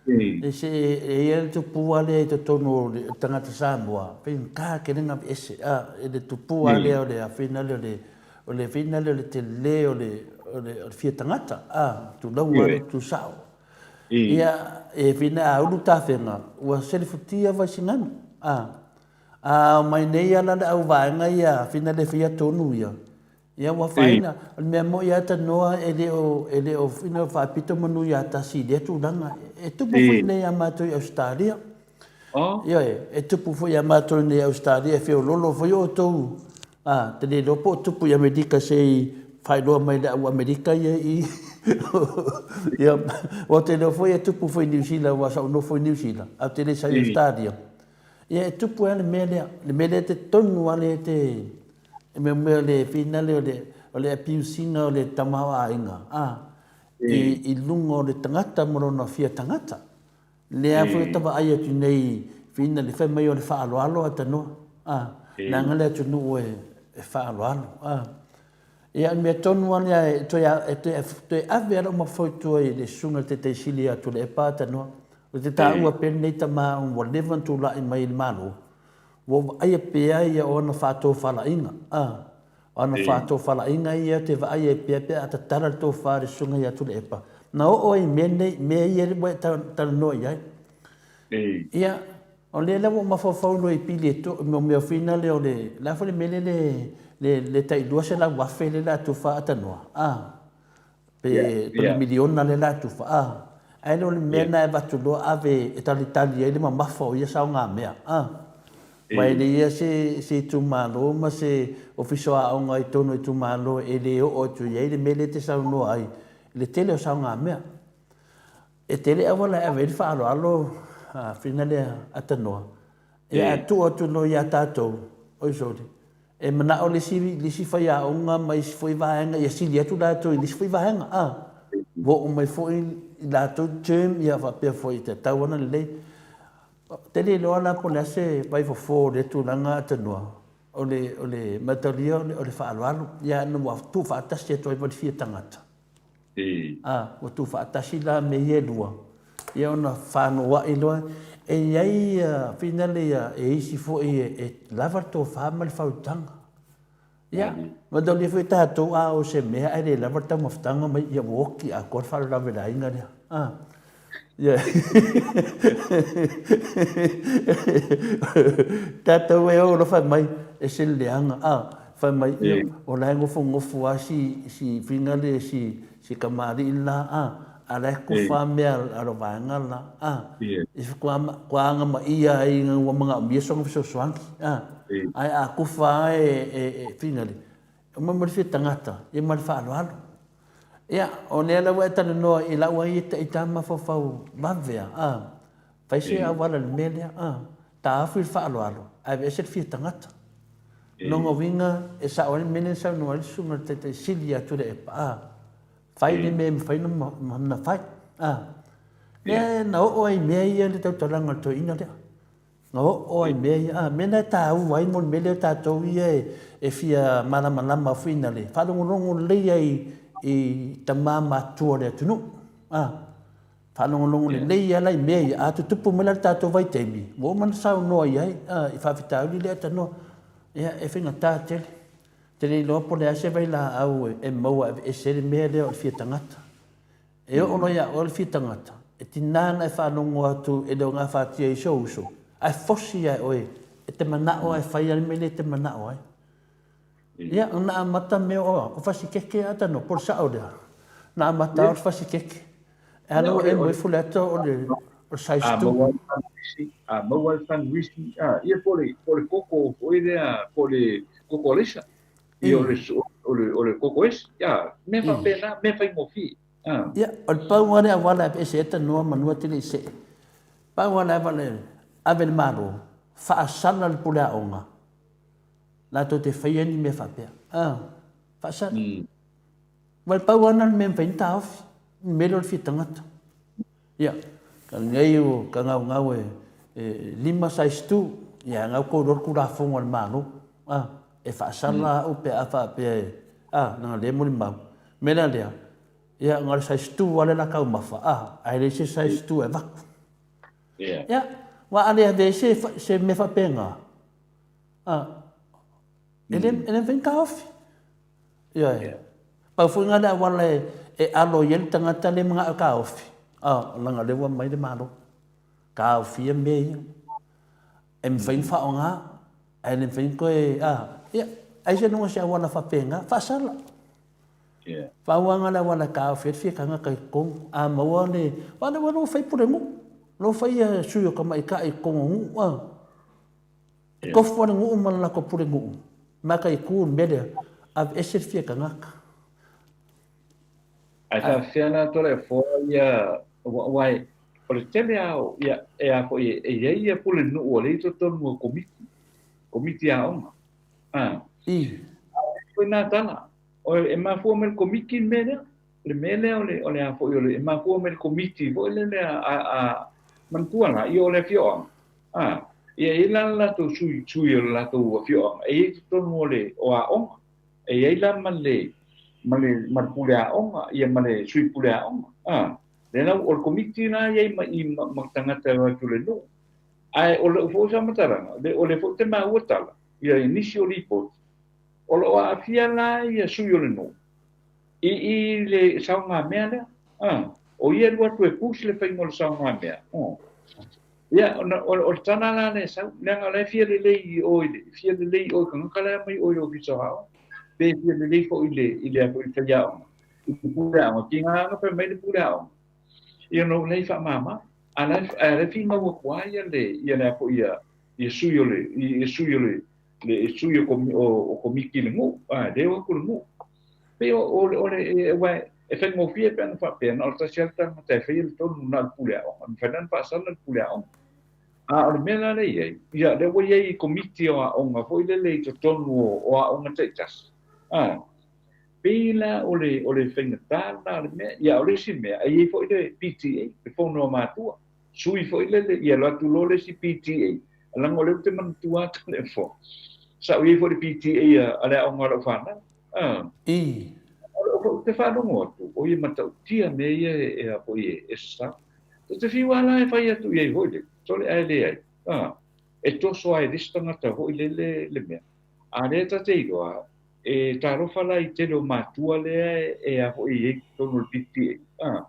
E se e i ai le tupua lea i totonu o le tagata Samoa, faigata tele ona aveese, a, e le tupua lea o le afina lea o le, o le afina lea o le tele o le, o le, o le fia tagata, a, tulou lava le tusao. Ia, e fina a ulu tafega, ua selefutia Vaisigano, a, a omai nei ala le auvaega ia, afina le faia tonu ia. Ia ua afaina, o le mea moi lava tanoa e le o, e le o ina faapito manu ia tasi i lea tulaga. E tupu foi i inei ia matou i Ausetalia. Ioe, e tupu foi ia matou i inei i Ausetalia, e feoloolo foi outou, a, te le iloa po o tupu i Amerika se i faailoa mai i le au Amerika ia i i. Ia, ou te iloa foi e tupu foi i Niu Sila, aua sa ou nofo i Niu Sila, ae ou te le sau i Ausetalia. Ia e tupu ai le mea lea, le mea lea te tonu lava lea te, e mea mea le finale o le, o le abuse ina o le tamaoaiga, a, i, i luga o le tagata ma lona fia tagata. Lea foi ou te vaai atu nei finale, fai mai o le faaaloalo atanoa, a, leaga le atunuu e, e faaaloalo, a. Ia, o le mea tonu lava lea e toe, e toe, toe ave lava lau mafaufau i le susuga i le Taitaisili ia Tuilaepa Tanoa. Ou te taua pea lenei tama ua leva ona tulai mai i le Malo, ua ou vaaia pea ia o ana faatofalaiga, a, o ana faatofalaiga ia ou te vaai ai pea pe a tatala le tofa a le susuga ia Tuilaepa, na oo ai i mea nei, mea ia ua e talanoa i ai. Ia, O lea la ua ou mafaufau loa i pili e to, mo mea fina lea o le, le a foi le mea lea le, le, le tai 200,000 lea la tufa atanoa, a, pe, yeah, pe yeah. miliona lea la tufa, a, ae le o le mea yeah. na e avatu loa ave e talitali ai le mamafa o ia saogamea, a. Ma e le ia se, se itumalo ma se ofisa o aoga i totonu o itumalo e le oo atu i ai le mea lea e te saunoa ai, le tele o saogamea. E tele auala e ave ai le faaaloalo a whina lea atanoa. Ia a tuu atu loa ia tatou, oi sori, e manao le isi, le isi faiaoga ma isi foi vaega ia sili atu latou i le isi foi vaega, a. Ua oo mai foi i latou term ia faapea foi e tatau ona lelei. Tele iloa la po o le a se vaifofo o lea tulaga atanoa, o le, o le mataulia o le faaaloalo. Ia ona ua tuufaatasi atu ai ma le fia tagata. A, ua tuufaatasi la mea ia e lua, ia ona fanoai loa. E i ai ia finale ia e isi foi e lava le tofa ma le faautaga. Ia, mataulia foi tatou a o se mea ae le lava le taumafataga mai, ia ua oti atoa le faalavelave i le aiga lea. A, ia. Tatou e o loa fai mai, ese le leaga. A, fai mai, ia, o la e nofonofo lava si, si finale, si, si kamali'i la, a, a la e kufa mea a lo vaega la, a, i kua agamaia ai ua manaomia sona fesoasoani, a, ae a kufa lava e, e, e finale, uma ma le fia tagata, ia ma le faaaloalo. Ia, o lea la ua e talanoa i lau ai e ita mafaufau vave a, a, fai se auala i le mea lea, a, taofi le faaaloalo, ae aveese le fia tagata. Lona uiga, e sao ai le mea lea na saunoa ai le Susuga i le Taitai Sili ia Tuilaepa, a, fai le mea e mafai ona fai, a. Lea na oo ai i mea ia le tautalaga a le toeaina lea. Na oo ai mea ia, a, mea na e taua ai mo le mea lea o tatou ia e fia malamalama foi na le faalogologo lelei ai i tama matutua o le atunuu. A, faalogologo lelei lava la i mea ia, a tutupu mai la le tatou vaitaimi, ua uma ona saunoa i ai, a, i faafitauli lea tanoa, ia, e faigata tele. Ou te le iloa po o le a se vailaau e maua e aveese ai le mea lea o le fia tagata. E oo loa ia oe le fia tagata, e tinā ona e faalogo atu e le o gafatia i sou uso, ae fosi ia e oe, e te manao e fai a le mea lea e te manao ai. Ia, na amata mea o, o fasikeke a tano, po o le sao lea. Na amata o le fasikeke. E alu e mo ifo le ata o le, o le size 2. A maua le fanuisi, a, ia po le, po le koko foi lea, po le koko alesa. Ia, o le, o le, o le koko esi, ia, mea faapena, mea faigofie. Ah. Ia, o le pau lava le auala e aveese ai tanoa manu te le i see. Pau lava le auala e ave le Malo, faasala le pule aoga, latou te faia ni mea faapea. Ah, faasala. Aua le pau lava lena o le mea e mafai ona taofi, le mea lea o le fia tagata. Ia, ka nei o ka gaugau e, e lima size tu, ia ngau kou loa le Tulafono a le Malo, a, e faasala au pe a faapea e, a, leaga lea e molimau. Mea la lea, ia, na o le size tu lava le la taumafa, a, ae leai se size tu e avatu. Ia, aua a le avea ai se, se mea faapena, a, e le, e le mafai ona taofi. Ioe. Pau foi lena le auala e, e alo i ai le tagata lea e manao e taofi, a, leaga o lea ua aumai le Malo. Taofia mea ia. E mafai ona faaaoga, ae le mafai ona toe, a, ia. Aisea luga se auala faapena, faasala. Faaauaga le auala e taofi ai le fia tagata i totonu, a maua le, aua o lea ua fai pulenuu, o lea ua fai ia sui o tamaitai i totonu o nuu a. E tofu lava le nuu ma le latou pulenuu, mataitu le mea lea, aveese le fia tagata. Ae faapefea la Toleafoa ia, aua o le tele lava o, ia, e a foi, e i ai ia pulenuu o lea e i totonu o komiti, komiti aoga. A. I. A o le foi na tala, o, e mafua mai le komiti le mea lea. O le mea lea o le, o le a foi o le, e mafua mai le komiti foi lele a, a, a, manatua la, ia o le afioaga. A, ia e i ai la le latou sui, sui o le latou afioaga, e i ai i totonu o le, o aoga. E i ai la ma le, ma le, ma le pule aoga, ia ma le sui pule aoga. A, lea la, o le komiti la e i ai ma i, ma, ma tagata e o atu i le nuu. Ae o lau foi faamatalaga, o lea foi ou te maua tala, ia i nisi o lipoti, o lo o aafia la ia sui o le nuu i i le saogamea lea. A, o ia e alu atu e push le faiga o le saogamea. Ia, ona, o le tala la lea e sau, leaga o la e fia lelei i o i le, fia lelei i o i tagata la e aumai i o i le Ofisa o Aoga, pe fia lelei foi i le, i le, i le faiaoga, i le pule aoga, tiga lava ona fai mai le pule aoga, ia ona o lea e faamama. A la e, la e finau atu lava ia le, ia le a foi ia, ia sui o le, ia sui o le, le sui o, o, o komiti i le nuu, a, le o atu le nuu. Pei o, o, o le, e, aua e faigofie pe ana faapea, na o le tasi lava le tagata e faia le tonu na o le pule aoga, e mafai la ona faasala le pule aoga. A o le mea la lea e i ai, ia lea ua i ai komiti o aoga foi lele i totonu o, o aoga taitasi, a, Pei la o le, o le faigata lena o le mea. Ia, o le isi mea, e i ai foi le PTA, le Fono a Matua. Sui foi lele, ia alu atu loa le isi PTA, leaga o lea ou te manatua atu le fo. Sa ou i ai foi i le PTA a, a le aoga a lau fanau. Ah. I. O lea ou te faalogo atu, o ia matautia mea ia e, e a foi e, e sasao. Ta te fiu lava la e fai atu i ai foi le, sole ae leai. Ah. E toso lava e le isi tagata foi lele le mea. A lea ta te iloa, E talofa la i tele o matua lea e a foi e i ai i totonu o le PTA. A,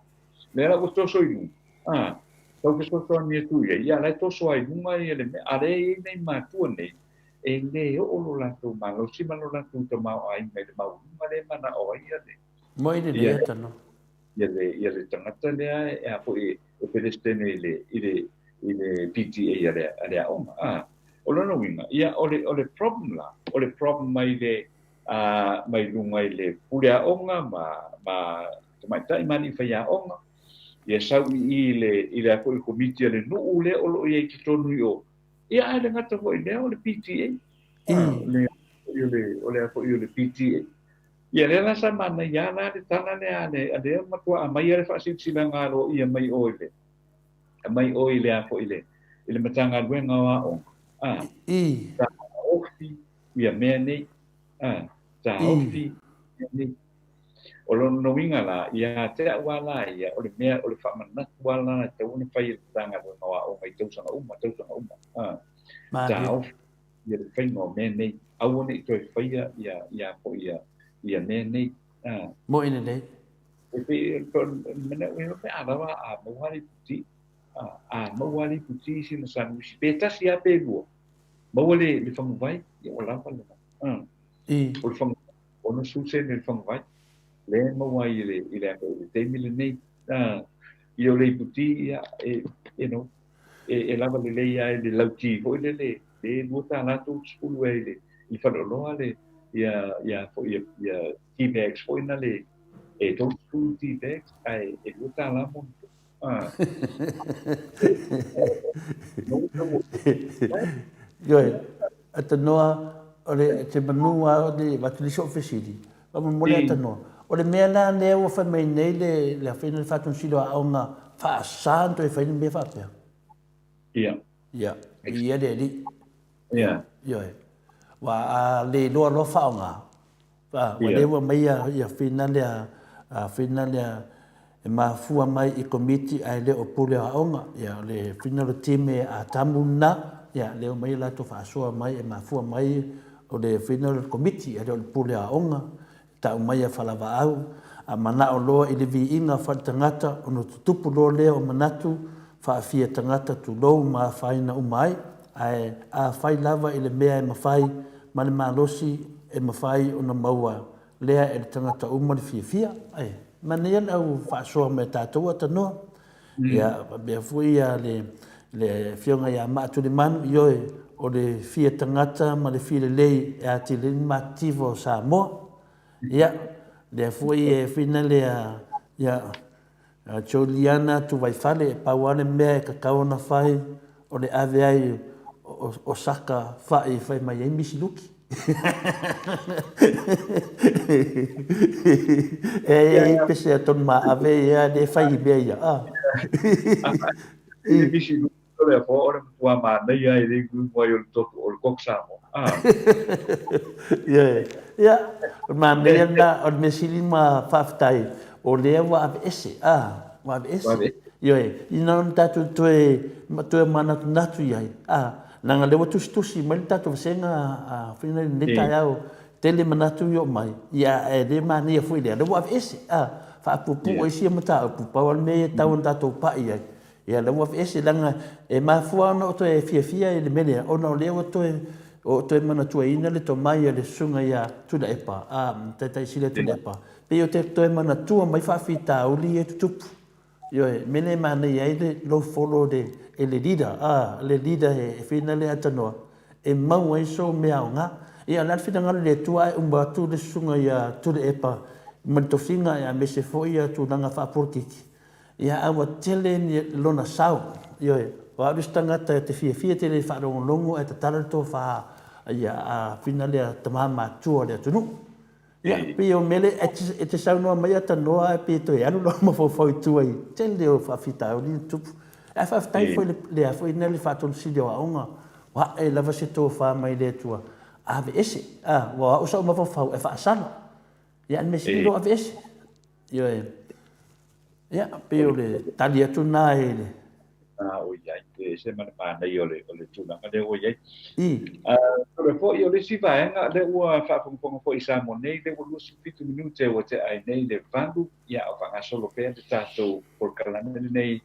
lea la ua toso i luga. A, tau fesoasoani atu i ai, ia la e toso lava i luga ia le mea. A lea e i ai nai matua nei, e le oo lo latou malosi ma lo latou tamaoaiga i le maualuga lea e manao ai ia le, Moi le ia, lea tano. ia le, ia le tagata lea e a foi e Peresetene i le, i le, i le PTA a le, a le aoga. A, o lona uiga, ia, o le, o le problem la, o le problem mai le, a, mai luga i le pule aoga ma, ma tamaitai ma alii faiaoga, ia sau i i le, i le a foi komiti a le nuu lea o lo o i ai i totonu i o. Ia, ae le gata foi i lea, o le PTA. A, o le, o le, o le a foi o le PTA. Ia lea la sa manaia la le tala lea a le, a lea matua aumaia le faasilasilaga aloaia mai o i le, mai o i le a foi i le, i le Matagaluega o Aoga, a, I. taofi ia mea nei, a, taofi mea nei. O lona uiga la, ia te au lava la ia, o le mea, o le faamanatu lava la e tatau ona fai e le Matagaluega o Aoga i tausaga uma, tausaga uma, a, taofi ia le faiga o mea nei, aua ne i toe faia ia, ia foi ia, ia mea nei. A. Moi lelei. E pei, e pe a lava a maua le iputi, a, a maua le iputi sina sanuisi, pe tasi lava pe lua, maua le, le faguvai, ia ua lava lena. A. I. O le faguvai, 60 sene le faguvai, lea e maua ai i le, i le, i le taimi lenei. A. Ia o le iputi, ia, e, you know, e, e lava lelei lava i le lauti foi lele, le $2.30 ea i le, i le faleoloa le, ia, ia foi, ia, ia tea bags foi na le, e 30 tea bags, ae e $2 ma ona tupu. Ah. Ioe, atanoa, o le te manu a o le avatu le isi o fesili, faamolemole atanoa. O le mea la lea ua fai mai nei le le afai le Faatonu o Aoga faasa ona toe fai le mea faapea. Ia. Ia, viia le Alii. Ia. Ioe. Ua a le iloa loa faaaoga, ua lea ua aumai ia fina lea, fina lea e mafua mai i Komiti ae le o Pule o Aoga. Ia, o le fina o le time a Tamu lena, ia, lea ua aumai latou faasoa mai e mafua mai o le fina o le Komiti ae le o le Pule o Aoga. E tau mai a Falavaau, a manao loa i le viiga faale-tagata ona tutupu loa lea o manatu faafia tagata tulou ma afaina uma ai, ae afai lava i le mea e mafai ma le malosi e mafai ona maua lea e le tagata uma le fiafia. Ai, manaia le au faasoa mai a tatou atanoa. Ia, faapea foi ia le, le afioga ia Maatulimanu, ioe, o le fia tagata ma le fia lelei e atili ai le matitiva o Samoa. Ia, lea foi e whina lea, ia, Juliana Tuvaifale, e pau lava le mea e tatau ona fai, o le ave ai o saka fai e fai mai ai misi luki. E i pese a tonu ma ave ia le fai i mea ia. Ah. Misi luki o le afo o le matua manaia e le igu ai o le toto o le kok Samoa. Ah. Ia, ia, o le manaia lena, o le mea sili ma faafetai, o lea ua aveese, ah, ua aveese. Ioe, ina ona tatou toe, toe manatunatu i ai, ah, leaga lea ua tusitusi mai le tatou vasega, ah, foi nei lenei taeao, tele manatu i oo mai, ia, e le manaia foi lea, lea ua aveese, ah, faapuupuu ai sia mataupu, pau lava le mea ia e tatau ona tatou pai i ai, Ia, lea ua aveese, leaga e mafua ona ou toe fiafia i le mea lea, ona o lea ua toe, ua ou toe manatuaina le tomai a le susuga ia Tuilaepa, a, Taitai Sili a Tuilaepa, pei o te toe manatua mai faafitauli ia e tutupu. Ioe, le mea lea e manaia ai le lou folo le, e le leader, a, le leader e whina le atanoa, e mau ai sou mea aoga. Ia, o le a le finagalo i le Atua ae uma atu le susuga ia Tuilaepa ma le tofiga, aemaise foi ia tulaga faapolokiki, Ia, a ua tele ni lona sao. Ioe, o au le isi tagata e te fiafia tele i faalogologo ae tatala le tofa ia a whina lea tama matua o le atunuu. Ia, pei o mea lea, e te saunoa mai a tanoa ae pei e toe alu lou mafaufau i tua i tele o faafitauli na tupu. Ae faafetai foi le foi lea le Faatonu Sili o Aoga, ua ae lava se tofa mai le Atua, aveese, a, ua o au sau mafaufau e faasala. Ia, a le mea sili lou aveese. Ioe. Ia, pei o le tali atu lena i le... A o i ai, e ese ma le manaia o le, o le tulaga lea ua i ai. I. O le foi o le isi vaega, lea ua faafogafoga foi i Samoa nei, lea ua 27 minute ua tea ai nei le 8, ia o faagasolo pea le tatou polokalame lenei,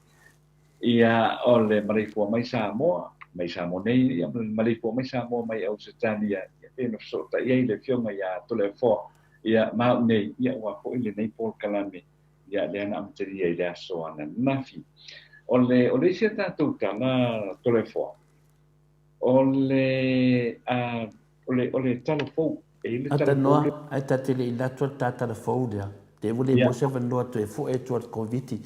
ia o le maleifua mai Samoa, mai Samoa nei, ia maleifua mai Samoa mai Ausetalia, ia pei ona fesootai ai le afioga ia Toleafoa, ia ma au nei, ia ua foi lenei polokalame, ia lea na amatalia i le aso ananafi. O le, o le isi a tatou tala Toleafoa, o le, uh, o le, o le tala fou, e i le tala fou lea. Ae ta te le i latu a le ta tala fou lea, te ua le maua se avanoa toe foe atu a le Koviti.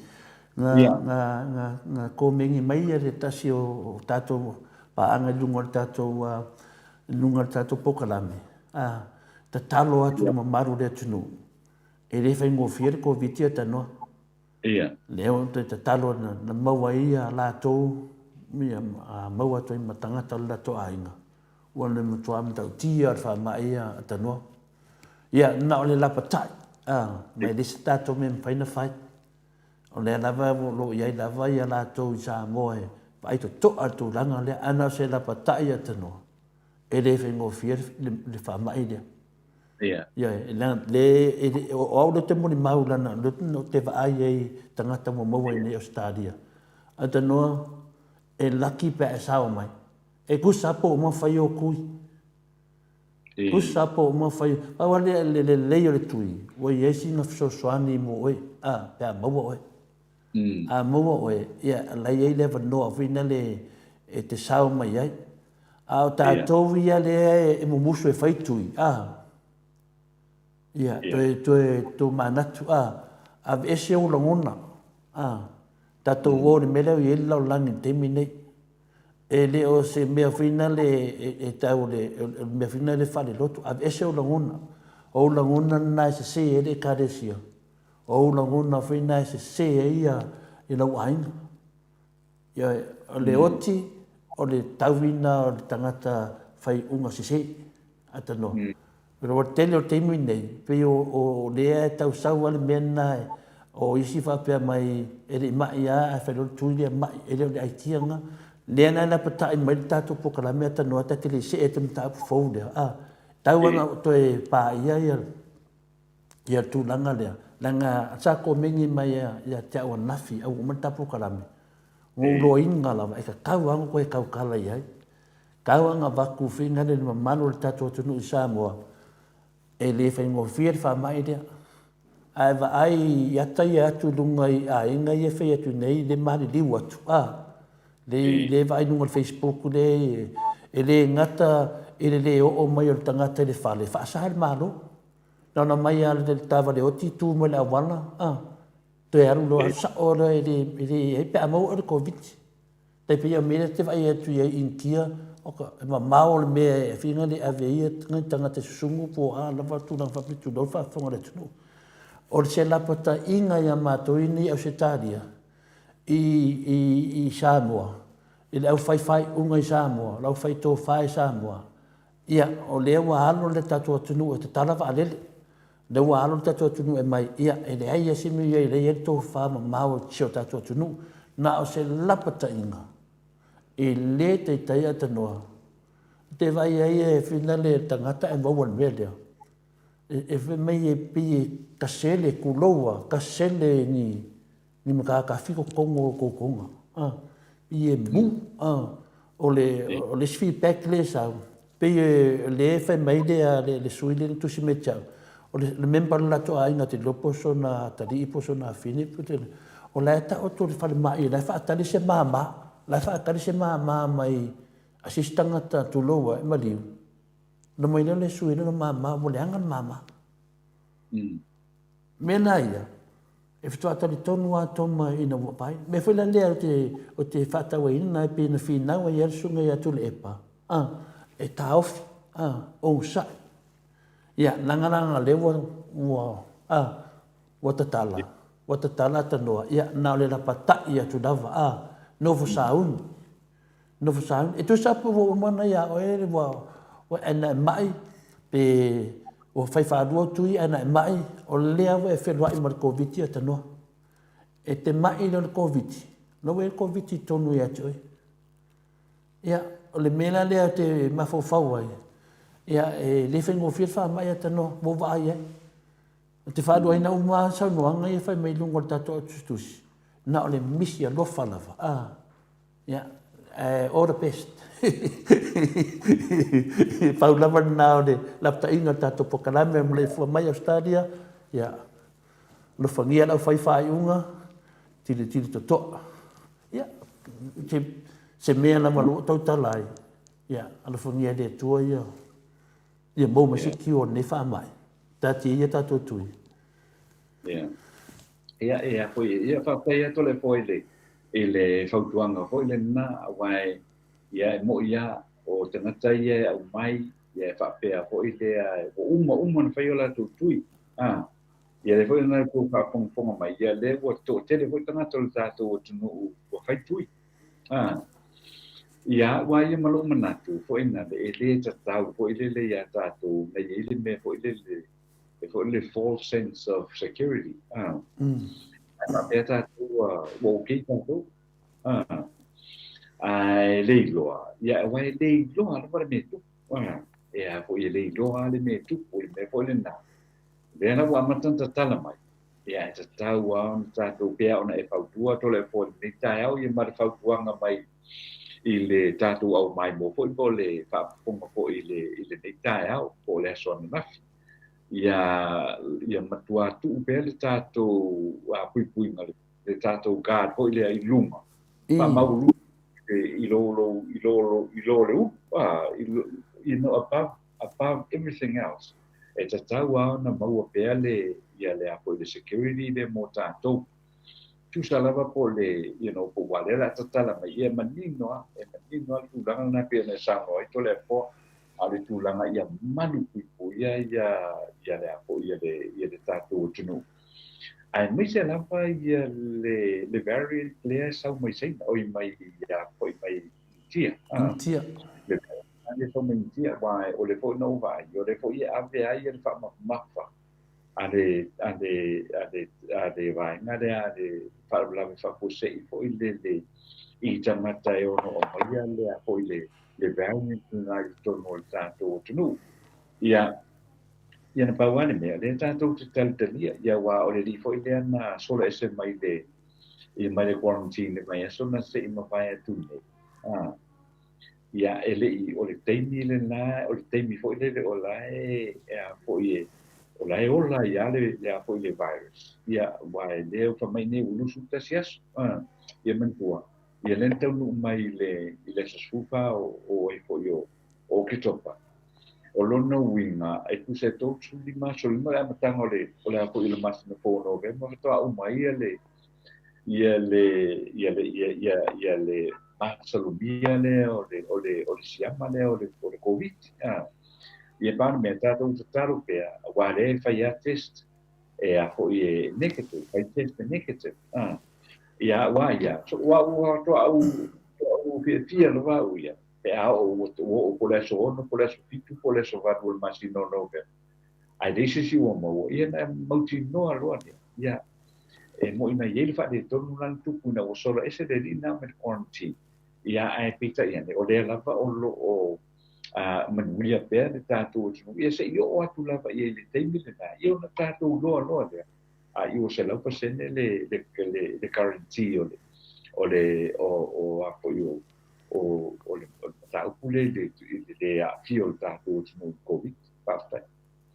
Na, na, na, na komeni mai ia le tasi o, o tatou paaga i luga o le tatou, uh, i luga o le tatou polokalame, a, tatalo atu le mamalu o le atunuu, E le faigofie le Koviti a tanoa. Ia. Lea ua toe tatalo na, na maua ai ia latou, ia, a maua atu ai ma tagata o le latou aiga. Ua le matua matautia o le faamai ia a tanoa. Ia, na o le lapatai, a, ma e le se tatou mea e mafai ona fai. O lea lava o lo o i ai lava ia latou i Samoa e vaai totoa le tulaga lea, ae na o se lapatai a tanoa, e le faigofie le, le faamai lea. Ia. Ia, le, e, o au le te molimau lana, le no te vaai ai tagata ua maua i nei Ausetalia. A tanoa, e laki pe a e sao mai. E kusa po uma whai o kui. Kusa po uma whai. Pau ale le lelei o le tui, ua i ai sina fesoasoani mo oe, a, pe a maua oe. A maua oe, ia, lai ai le avanoa whina le e te sao mai ai. A o tatou ia lea e mumusu e fai tui, a, ia, toe, toe tomanatu, a, aveese ou lagona, a, tatou o i le mea lea ua i ai le lalolagi i le taimi lenei. E le o se mea foi lea e tau o le mea foi lea faalelotu, aveese ou lagona. O ou lagona lena e sese ai le Ekalesia. O ou lagona foi lena e sese ai ia lou aiga. Ioe, o le oti, o le tauina o le tagata fai uga sese, atanoa. O le tele o le taimi nei, pei o lea e tau sau lava le mea lena, o isi faapea mai e le i mai lava ae fai loa le tui lea mai, e le o le aitia lena. Lea la e lapatai mai le tatou polokalame atanoa ta te le i see atu i le mataupu fou lea, a, tau lava ina ou toe paia ia ia le tulaga lea, leaga sa komeni mai ia te au ananafi, a ua uma le ta polokalame, ua ou loaina lava, e tatau lava ona toe tautala i ai. Tau lava ona avatu finagalo i le mamalu o le tatou atunuu i Samoa. E le faigofie le faamai lea. Ae vaai i ata ia atu i luga i aiga ia e fai atu nei le maliliu atu, a, le, le vaai i luga o le Facebook le, e le gata i le le oo mai o le tagata i le fale, e faasa e le Malo. Na ona mai lava le taavale oti tu mai le auala, a, toe alu loa sao loa e le, e le i ai pe a maua oe i le Koviti. Tai pei o mea lea te vaai atu i ai Initia, oka, e mamao le mea e whina le ave ia ngai tagata e susugu po o a lava tulaga faapea tulou le faafofoga a le atunuu. O le se lapataiga ia matou i Ausetalia i, i, i Samoa, i le aufai faaiuga i Samoa, le aufai tofa i Samoa, ia, o lea ua alo le tatou atunuu e tatala vaalele. Lea ua alo le tatou atunuu e mai, ia, e leai lava se mea o i ai, lea e i ai le tofa mamao i si o tatou atunuu. Na o se lapataiga e le taitai atanoa. Te vaai ai e whina le tagata e maua le mea lea. E fai mai e pei e kasele, kuloua, kasele ni ni matatafi totonu o toutoga a i e mu a o le o le isi feedback lea e sau pei e le fai mai le le, le sui le na tusi mai te au o le, le member o le latou aiga te iloa po o sona atalii po o sona afine po te o la e taoto i le falemai la e faatali se mama la e faatali se mama mai a se isi tagata tulou a e maliu na mai lea le sui lea mama ua leaga le mama. Mea la ia, e faatoa talitonu lava Toma ina ua vaai. Mea foi la lea ou te, ou te faatauaina ai pei na finau ai lava le susuga ia Tuilaepa, a, e taofi, a, onosai. Ia, leaga la lea ua, ua, a, ua tatala, ua tatala atanoa, ia, na o le lapatai atu lava, a, nofo sauni. Nofo sauni. E tusa pe ua uma ona ia oe ua, ua e na e mai, pe ua fai faalua tui ae na e mai, o lea ua e feloai ma le Koviti atanoa. E te mai lea o le Koviti, la ua i ai le Koviti i totonu ia te oe. Ia, o le mea la lea ou te mafaufau ai, ia, e le faigofie le faamai atanoa, ua ou vaai ai. Ou te faaluaina uma lava saunoaga ia e fai mai i luga o le tatou autusitusi, na o le misi alofa lava, a. Ia, all the best. Pau lava lena o le lapataiga o le tatou polokalame o le maleifua mai Ausetalia, ia, alofagia le aufai faaiuga, tilotilo totoa. Ia, se, se mea lava o lo o tautala ai, ia, alofagia e le Atua ia, ia maua mai se cure o lenei faamai. Taatia ia tatou tui. Ia. Ia, ia, foi, ia, faafetai atu le foi le, i le fautuaga foi lena, aua e, ia, e mo'i lava, o tagata ia e aumai, ia e faapea foi lea, ua uma uma ona fai o latou tui, a, ia lea foi na outou faafogafoga mai, ia lea ua toatele foi tagata o le tatou atunuu ua fai tui, a. Ia aua ia ma lou manatu foi na e le tatau foi lele ia tatou na i ai le mea foi lele e foi le false sense of security. Ah. Ae faapea tatou ua ua okay tatou. Ah. Ae le iloa. Ia aua e le iloa lava le mea e tupu. Ah. E a foi e le iloa le mea e tupu, le mea foi lena. Lea la ua amata ona tatala mai. Ia e tatau lava ona tatou pea ona e fautua Toleafoa i lenei taeao ia ma le fautuaga mai i le tatou aumaimoa foi po o le faafofoga foi i le i lenei taeao po o le aso ananafi. Ia ia matua tuu pea le tatou puipuiga le, le tatou guard foi lea i luga. Faamaualuga i lo lo i lo lo i lo le ulu, ah, i, you know, above above everything else. E tatau lava ona maua pea le ia le a foi le security lea mo tatou. Tusa lava po le, you know, po ua lea o le a tatala mai, ia e manino lava, e manino lava le tulaga lena pei ona e saunoa ai Toleafoa, a o le tulaga ia malupuipuia ia ia le a foi ia le ia le tatou atunuu. Aemaise lava ia le le variant lea e sau mai Saina, oi mai ia foi mai Initia. Initia. Le variant lea e sau mai Initia, aua o lea foi na ou vaai, o lea foi e ave ai le faamamafa a le a le a le a le vaega lea a le faalavelave faafuasei foi lele i tagata e ono aumaia lea foi le le variant lena i totonu o le tatou atunuu. Ia, ia na pau lava le mea, lea tatou te talitalia, ia aua o le alii foi lea na sola ese mai le ia mai le quarantine le vaiaso na se i mavae atu nei. Ah. Ia, e le i, o le taimi lena, o le taimi foi lele o la e, e a foi e, o la e ola ai lava le, le a foi le virus. Ia, aua e lea ua fai mai nei ua 21 aso. A, ia manatua, ia lea na taunuu mai i le, i le aso 14 o, o ai foi o, o Oketopa. O lona uiga, e tusa e 35 aso lima le amataga o le, o le a foi o le masina fou o Novema faatoa uma ai le, ia le ia le ia ia ia le masalomia lea o le o le o le siama lea o le o le Covid. A ia pau le mea tatou tatalo pea aua lea e fai a test e a foi e negative, fai test e negative. A ia aua ia so ua ua toa au toa au fiafia lava au ia pe a oo ua ua oo po o le aso 6 po o le aso 7 po o le aso 8 o le masina o Novema ae leai se isi ua maua ia na mautinoa loa lea ia E moni na i ai le faaletonu la na tupu ina ua sola ese le alii lena mai le quarantine. Ia, ae peitai ane, o lea lava o lo o manuia pea le tatou atunuu. Ia se i oo atu lava i ai i le taimi lena, ia ona tatou iloa loa lea, a i ua 100% le, le, le, le guarantee o le, o le, o, o a foi o, o, o le, o le mataupu lea i le, i le le aafia o le tatou atunuu i le Covid. Faafetai.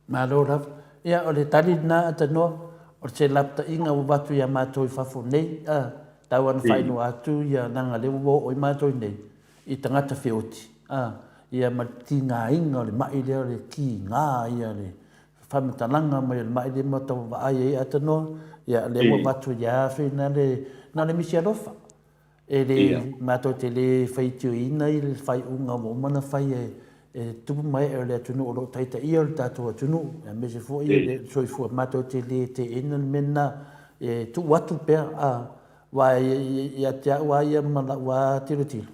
Malo lava. Ia, o le tali lena a Tanoa, o se lapataiga ua avatu ia matou i fafo nei, a, tau lava ina faailoa atu ia leaga lea ua oo ai matou i nei, i tagata feoti, a, ia ma le tigaina o le mai lea o le tiga ia le faamatalaga mai o le mai lea ma tau vaai ai a Tanoa, ia lea ua avatu ia na le, na o le misi alofa. E le, matou te le faitioina i le faaiuga ua uma ona fai e, e tupu ma ee o le atunuu o lo o taitaia lo tatou atunuu, aemaise foi le soifua, matou te le teena le mea lena, e tuu atu pea, a, aua ia te au lava ia ma lau lava tilotilo,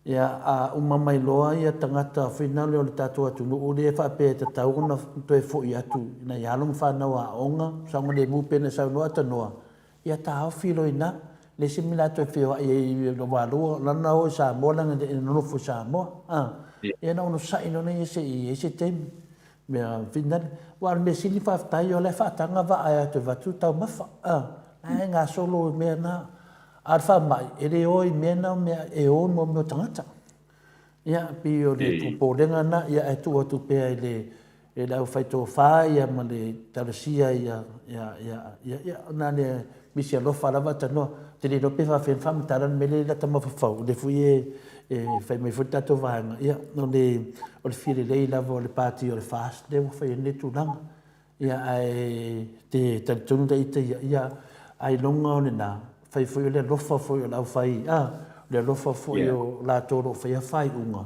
ia, a uma mai loa ia tagata foi nale o le tatou atunuu lea e faapea e tatau ona toe foi atu i nai alo ma fanau aoga, saogalemu pei ona saunoa Tanoa, Ia taofi loa ina, le isi mea la toe feoai ai i lou vaalua, lana o i Samoa leaga e nonofo i Samoa. A, ia na onosai loa ia se i ai se taimi. Mea finale. Aua o le mea sili faafetai o la e faataga vaa e atu e avatu taumafa. A, la e gasolo i mea na. A o le faamai, e le o i mea na o mea e o mo mea o tagata. Ia, pei o le popolega lena, ia ae tuu atu pea i le e le aufaitofa ia ma le talosia ia, ia, ia, ia, ia, na le misi alofa lava tanoa. Te le iloa pe faafefea ona faamatala le mea lea i lata mafaufau, o lea foi e, e fai mai foi le tatou vaega, ia, o le, o le fia lelei lava o le pati o le FAST lea ua fai ai lenei tulaga. Ia, ae te talitonu la ita ia, ia, ailoga o lena, fai foi o le alofa foi o le aufai, a, o le alofa foi o latou o lo o faia faaiuga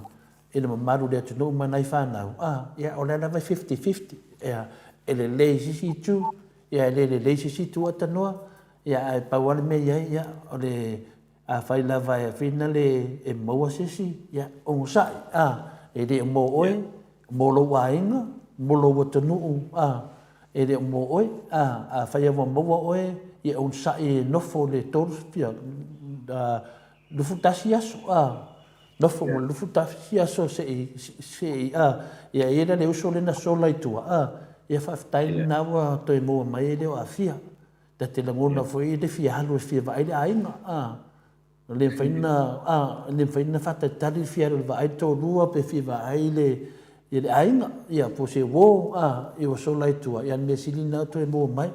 i le mamalu o le atunuu ma nai fanau, a, ia, o lea lava e fifty-fifty, ia, e lelei i se isi itu, ia, e le lelei i se isi itu atanoa, ia, ae pau lava le mea i ai, ia, o le, afai lava e whina le e maua se isi, ia, onosai, a, e le o mo oe, mo lou aiga, mo lou atunuu, a, e le o mo oe, a, afai lava ua maua oe, ia onosai e nofo le 30, a, 21 aso, a, nofo mo le 21 aso se'i, se'i, a, ia e i ai la le uso lea na sola i tua, a, ia faafetai lena ua toe maua mai e le o aafia. Ta te lagona foi le fia alu e fia vaai le aiga, a, le mafai ona, a, le mafai ona faatalitali le fia alu e vaai le toalua pe fia vaai le, ia le aiga, ia po o se uo, a, ia ua sola i tua, ia o le mea sili lena toe maua mai.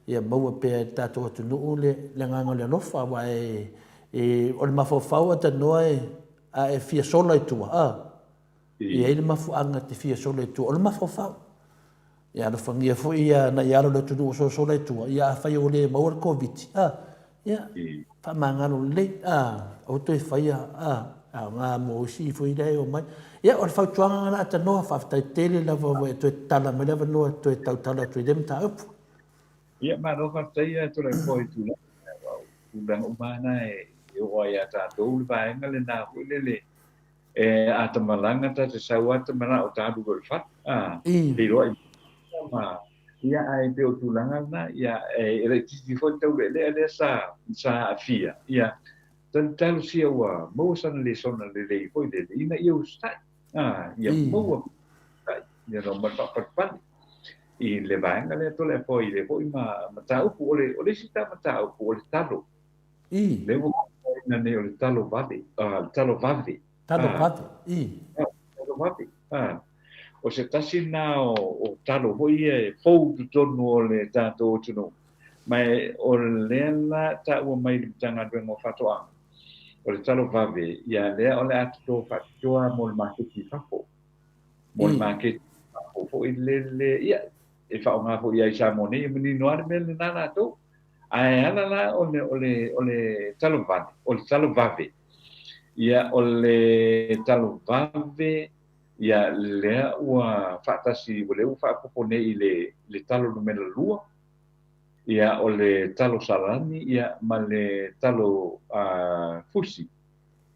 Ia maua pea e le tatou atunuu le, le agaga o le alofa, aua e, e, o le mafaufau a tanoa e, a e fia sola i tua, a, e i ai le mafuaaga e te fia sola i tua, o le mafaufau. Ia alofagia foi ia nai alo o le atunuu o sosola i tua, ia afai ua le maua le Koviti, a, ia, faamagalo lelei, a, aua toe faia, a, aoga mo isi foi la e omai. Ia, o le fautuaga lena Tanoa, faafetai tele lava ua e toe tatala mai le avanoa e toe tautala atu i lea mataupu. Ia, malo faafetai ia Toleafoa i tulaga, aua o tulaga uma lava na e oo ai ia tatou le vaega lena foi lele E a ta malaga ta te sau a ta manao ta alu loa i le fale, a, feiloai ma, ia, ae pei o tulaga lena, ia, e laitiiti foi le taulealea lea sa, sa aafia, ia, talosia ua maua sana lesona lelei foi lele, ina ia usitai, a, ia maua usitai, ia no ma le faapalepale i le vaega lea Toleafoa i lea foi ma, mataupu, o le, o le isi ta mataupu o le talo. Lea ua nei o le talo vale, a, le talo vave. Talo vave, i. Talo vave, a. O se tasi lena o talo foi ia e fou i totonu o le tatou atunuu, ma o lea la taua mai i le Matagaluega o Faatoaga, o le talo vave, ia lea o le a toto faapitoa mo le maketi i fafo. Mo le maketi i fafo foi lele, ia, e faaaoga foi ia i Samoa nei, e manino lava le mea lena latou. Ae ala la o le, o le, o le talo vale, o le talo vave. Ia, o le talo vave, ia, lea ua faatasi, ua lea ua faaopoopo nei i le, le talo numera 2. Ia, o le talo salani, ia, ma le talo fusi.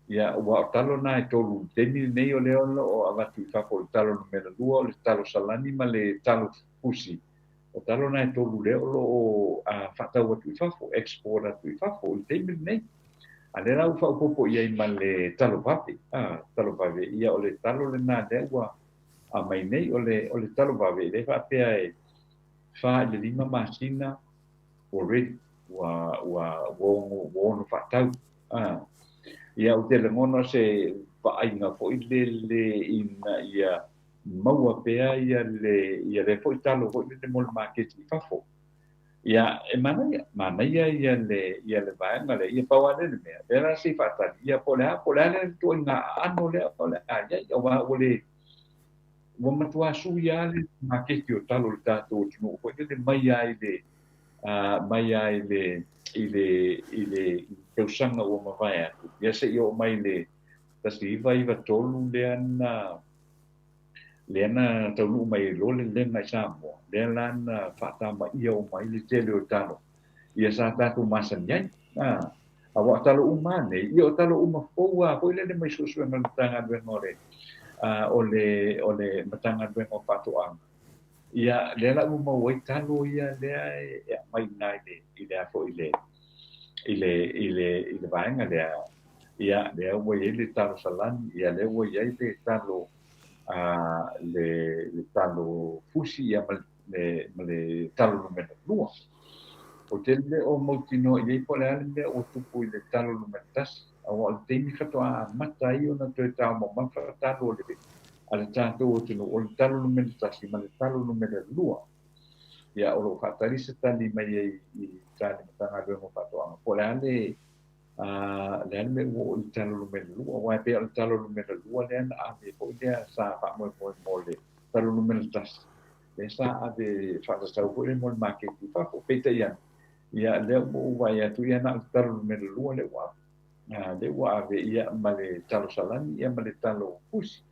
Ia, ua o talo na e tolu i le taimi lenei o lea o lo o avatu i fafo, o le talo numera 2, o le talo salani ma le talo fusi. O talo na e tolu lea o lo o faatau atu i fafo, export atu i fafo i le taimi lenei. A lea la ua faaopoopo i ai ma le talo vave, talo vave, ia o le talo lena lea ua aumai nei, o le, o le talo vave, e le faapea e 4 i le 5 masina ua ready, ua, ua, ua ono, ua ono faatau. Ia ou te lagona se vaaiga foi lele ina ia maua pea ia le ia lea foi talo foi lele mo le maketi i fafo. Ia, e manaia, manaia ia le ia le vaega lea, ia pau lava lea le mea, lea la se i faatali, ia po o le a, po o le a le ituaiga aano lea o le a i ai, aua ua le, ua matuā sui lava le maketi o talo i le tatou atunuu foi lele mai lava i le, mai lava i le, i le, i le tausaga ua mavae atu, ia seia oo mai i le 1993 lea na lea na taunuu mai ai loa le lega i Samoa, lea la na faatamaia uma ai le tele o talo ia sa tatou masani ai. Aua o talo uma lava nei, ia o talo uma fou lava foi lele mai suesuega a le Matagaluega o le, o le, o le Matagaluega o Faatoaga. Ia, lea la ua maua ai talo ia lea e aumai i ina i le, i le a foi i le, i le, i le, i le vaega lea. Ia, lea ua i ai le talo salani, ia lea ua i ai le talo, le, le talo fusi, ia ma le, ma le talo numera 2. Ou te le o mautinoa i ai po o le a le mea ua tupu i le talo numera 1, aua o le taimi faatoa amata ai ona toe taumamafa talo a le, a le tatou atunuu, o le talo numera 1 ma le talo numera 2. Ia, o lo o faatali se tali mai ai i uta i le Matagaluega o Faatoaga, po o le a le, le a le mea ua oo i le talo numera 2, aua e pei o le talo numera 2 lea na ave foi lea sa faamoemoe mo le talo numera 1, lea sa ave faatatau foi lea mo le maketi i fafo. Peitai ane, ia lea ua ou vaai atu, ia na o le talo numera 2 lea ua ave. Lea ua ave ia ma le talo salani ia ma le talo fusi.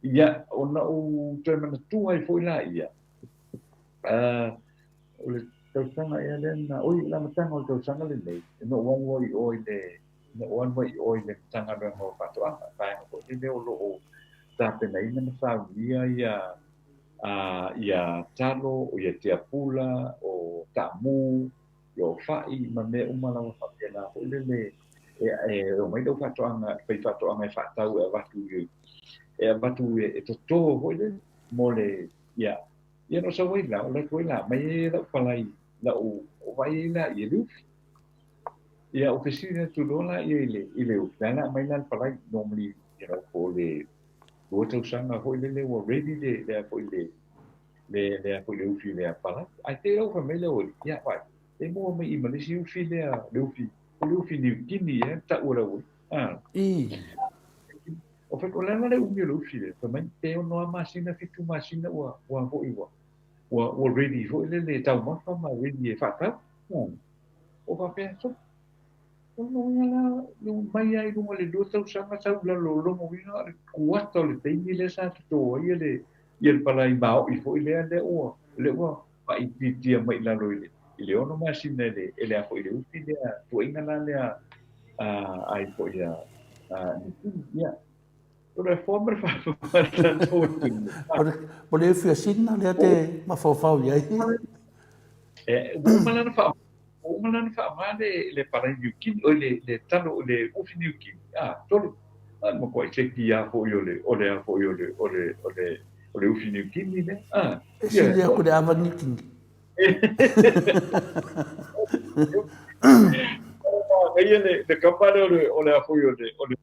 Ia, ona ou toe manatua ai foi laia, o le tausaga ea lea na, oi, le amataga o le tausaga lenei, na ou alu ai i o i le, na ou alu ai i o i le Matagaluega o Faatoaga, vaega foi lele o lo o tapenaina ma saunia ia, ia talo, o ia tiapula, o taamu, ia o fa'i ma mea uma lava faapena foi lele e omai le aufaifaatoaga, faifaatoaga e faatau e avatu i, e avatu e toto foi lele mo le, ia, Ia na ou sau ai la, o alu atu ai la, aumai ai lau palai, lau, o vaai ai la i le ufi. Ia, ou fesili atu loa la ia i le, i le ufi, la la aumai la le palai, normally, you know, po o le 2 tausaga foi lele ua ready le, le a foi le, le, le a foi le ufi lea palai. Ae te i lau fai mai lea ua, ia, vaai, e maua mai i ma le isi ufi lea, le ufi, o le ufi Niu Kini, e, ta'u e lau, ah. O fai, o le a la le umi o le ufi lea? Fai mai, pe 6 lava masina, 7 masina ua, ua foi, ua, ua, ua ready foi lele e taumafa ma ready e faatau. O faapea, so, o lona uiga la, mai lava i luga o le 2 tausaga sau i lalo o lona uiga o le kuata o le taimi lea sa toto ai le, ia le palai maoi foi lea, lea ua, lea ua faaitiitia mai i lalo i le, i le 6 masina e le, e le a foi le ufi lea, tuuaiga la lea ai foi a, Niu Kini. Ia, o le foa ma le faafofoga. O le ufi a Sina lea te mafaufau i ai. E, ua uma la ona faa, ua uma la ona faaaoga le, le palai Niu Kini, oi le, le talo, le ufi Niu Kini, tolu. A, matuai seki lava foi o le, o le a foi o le, o le, o le, o le ufi Niu Kini lea. E sili aku le ava Niu Kini. Manaia le, le kapa lea o le, o le a foi o le, o le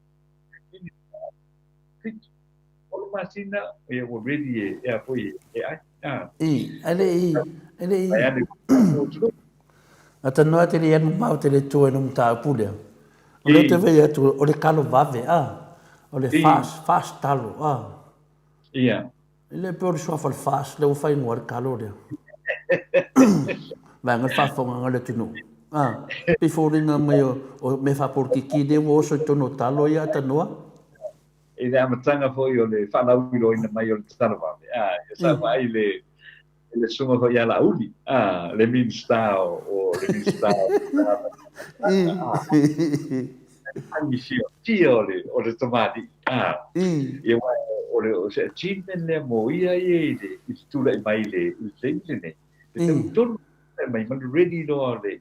7 8 masina, ia ua ready e, e a foi e ai. Ah. I, ae le i, e le i. Ai ane, Ata noa te le anu mau te le tua i le mataupu lea. O lea te vei atu, o le talo vave, a. O le fast, fast talo, a. Ia. E le pei o le suafa o le fast, lea ua faaigoa ai le talo lea. Vaega le faafofogaga a le atunuu. A, pei foliga mai o, o mea faapolokiki lea ua oso i totonu o talo ia atanoa. I le amataga foi o le faalauiloaina mai o le talo vave, a, ia sa vaai le, i le susuga foi ia Laauli, a, le Minisita o, o le Minisita o agi fiafia o le, o le tamalii, a, ia aua o le, o se achievement lea mo ia ia i le, i le tulai mai i le, i le taimi lenei. Le taimi tonu mai ma le ready loa o le,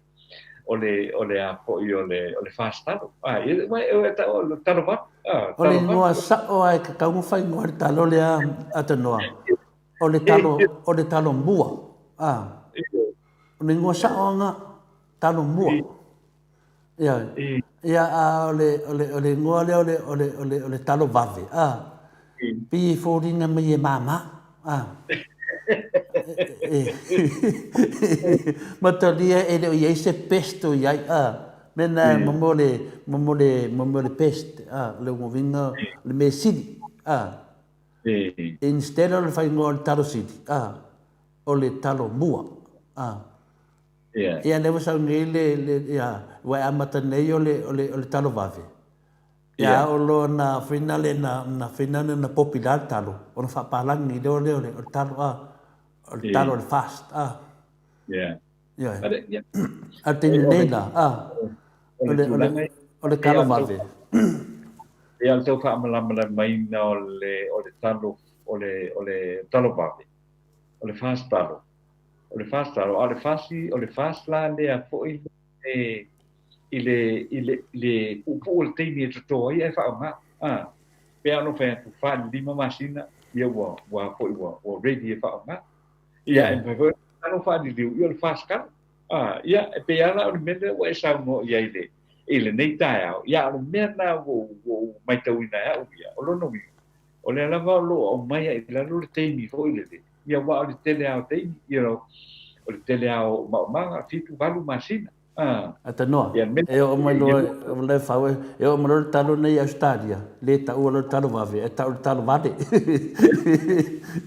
o le, o le a foi o le, o le fast talo. A, ia, aua e tau o le talo vave, a, O le igoa sao lava e tatau ona faaigoa ai le talo lea Atanoa. O le talo, o le talo mua. A. O le igoa sao lena, talo mua. Ia. Ia, a o le, o le, o le igoa lea o le, o le, o le, o le talo vave. A. Pei e foliga mai e māmā. A. Matalia e le o i ai se pest o i ai. A. Mea na mo le, mo le, mo le pest. A. O le uiga, o le mea sili. A. Instead o le faaigoa o le talo sili, a, o le talo mua, a. Ia lea ua sau nei le, le, ia, ua e amata nei o le, o le, o le talo vave. Ia a oo loa na finale na, na finale na popular le talo, ona faapalagi loa lea o le, o le talo, a, o le talo o le fast, a. Ioe. A o le taimi nei la, a, o le, o le, o le talo vave. Ia o le tau faamalamalamaina o le, o le talo, o le, o le talo vave, o le fast talo. O le fast talo, a o le fast, o le fast la lea foi e, i le, i le, i le puupuu o le taimi e toto ai ae faaaoga. A, pei lava ona ou fai atu, 4 i le 5 masina, ia ua, ua foi ua, ua ready e faaaoga. Ia, e mafai foi ona talo faaliliu, ia o le fast talo. A, ia, e pei lava la o le mea lea ua e saunoa i ai i le, i lenei taeao, ia, o le mea lena ua ou, ua ou maitauina e au ia, o lona uiga, o lea lava o lo o aumai ai i lalo le taimi foi lele, ia, aua o le tele lava o taimi, you know, o le tele lava o maumaga, 7, 8 masina. A Tanoa, e oo mai loa, o le fau, e oo mai loa le talo nei i Ausetalia, le taua loa le talo vave, ae tau le talo vale.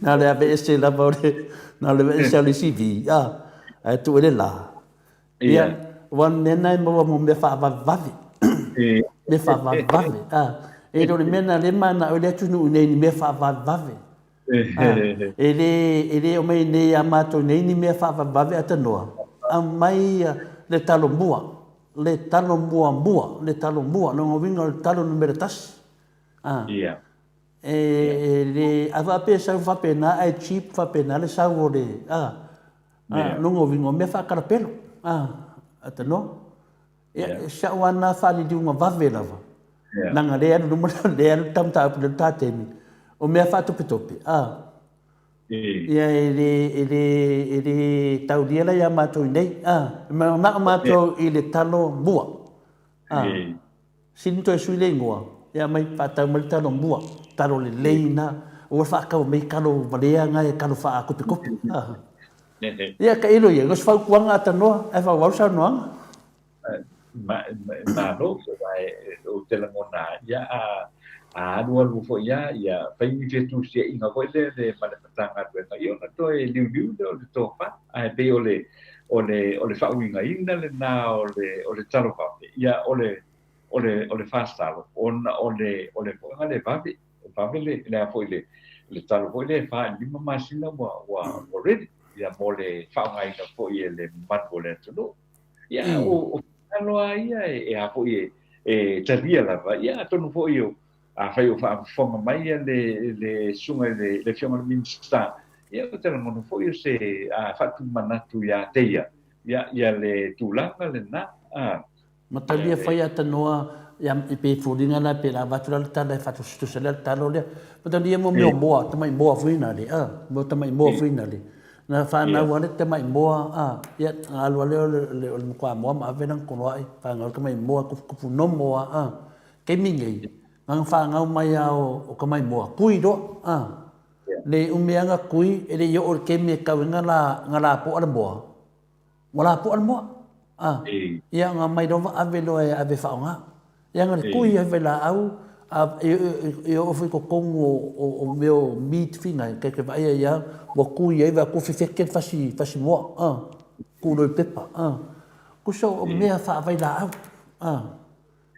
Na o le aveese lava o le, na o le aveese o le CV, a, ae tuu ai le la. Ia, aua o le mea lena e maua mo mea faavavevave. Mea faavavevave, a. E le o le mea lena o lea e mananao ai le atunuu nei i ni mea faavavevave. E le, e le omai nei ia matou nei ni mea faavavevave atanoa, aumai le talo mua, le talo muamua, le talo mua, lona uiga o le talo numera tasi. A. Yeah. E, e le, a faapea e sau faapena ae cheap faapena le sau o le, a, a, yeah. lona uiga o mea faakalapelo, a, atanoa. Ia, si au lava na faaliliuga vave lava. Leaga lea e alu luma, lea e alu le mataupu lea i le ta taimi, o mea faatopetope, a. Ia, e le, e le, e le taulia la ia matou i inei, a. E manao matou i le talo mua, a. Sili ona toe sui le igoa, ia aumai, faatau mai le talo mua, talo lelei na, aua le faatau mai talo valea na e talo faakopikopi, a. Ia, tailo ia, o se fautuaga atanoa, ae faaauau le saunoaga. Malo, ou te lagona ai, ia, a, a alualu foi lava, ia, fai ni fetusiaiga foi lea le ma le Matagaluega, ia ona toe liuliu lea o le tofa, ae pei o le, o le, o le faauigaina lena o le, o le talo vave, ia, o le, o le, o le fast talo, ona o le, o le foi le vave, vave le, le a foi le, le talo foi lea e 4 i le 5 masina ua, ua, ua ready, ia, mo le faaaogaina foi e le mamalu o le atunuu. Ia, o, o finagalo lava ia e, e a foi e, e talia lava, ia, atonu foi o, afai o faafofoga mai ia le, le susuga i le, le Afioga i le Minisita, ia, ou te lagona foi o se a, faatumanatu ia te ia, ia, ia le tulaga lena, a. Matalia fai atanoa ia pe foliga la pe la avatu la le tala e faatusatusa lea le talo lea. Matalia mo mea o moa, tamai moa foi na le, a, mo tamai moa foi na le. Na whanau ale tamai moa, a, ia, alu ale o le, o le matua moa ma ave lana koloai, whanau tamai moa, kupu kupu nomo a, a. Taimi nei, Nga whāngau mai a o ka mai moa. Kui roa, a. Le umeanga kui, e le i o le kemi e kau i nga la, nga la po ala moa. Ua la po ala moa. A. Ia nga mai lova ave loa e ave whaonga. Ia nga le kui ai la au, a i o fui ko kongu o meo meat finga, ke ke vaia ia, ua kui ai va ku fefeke fasi, fasi moa, a. Ku loi pepa, a. Kusa o mea whaawai la au, a.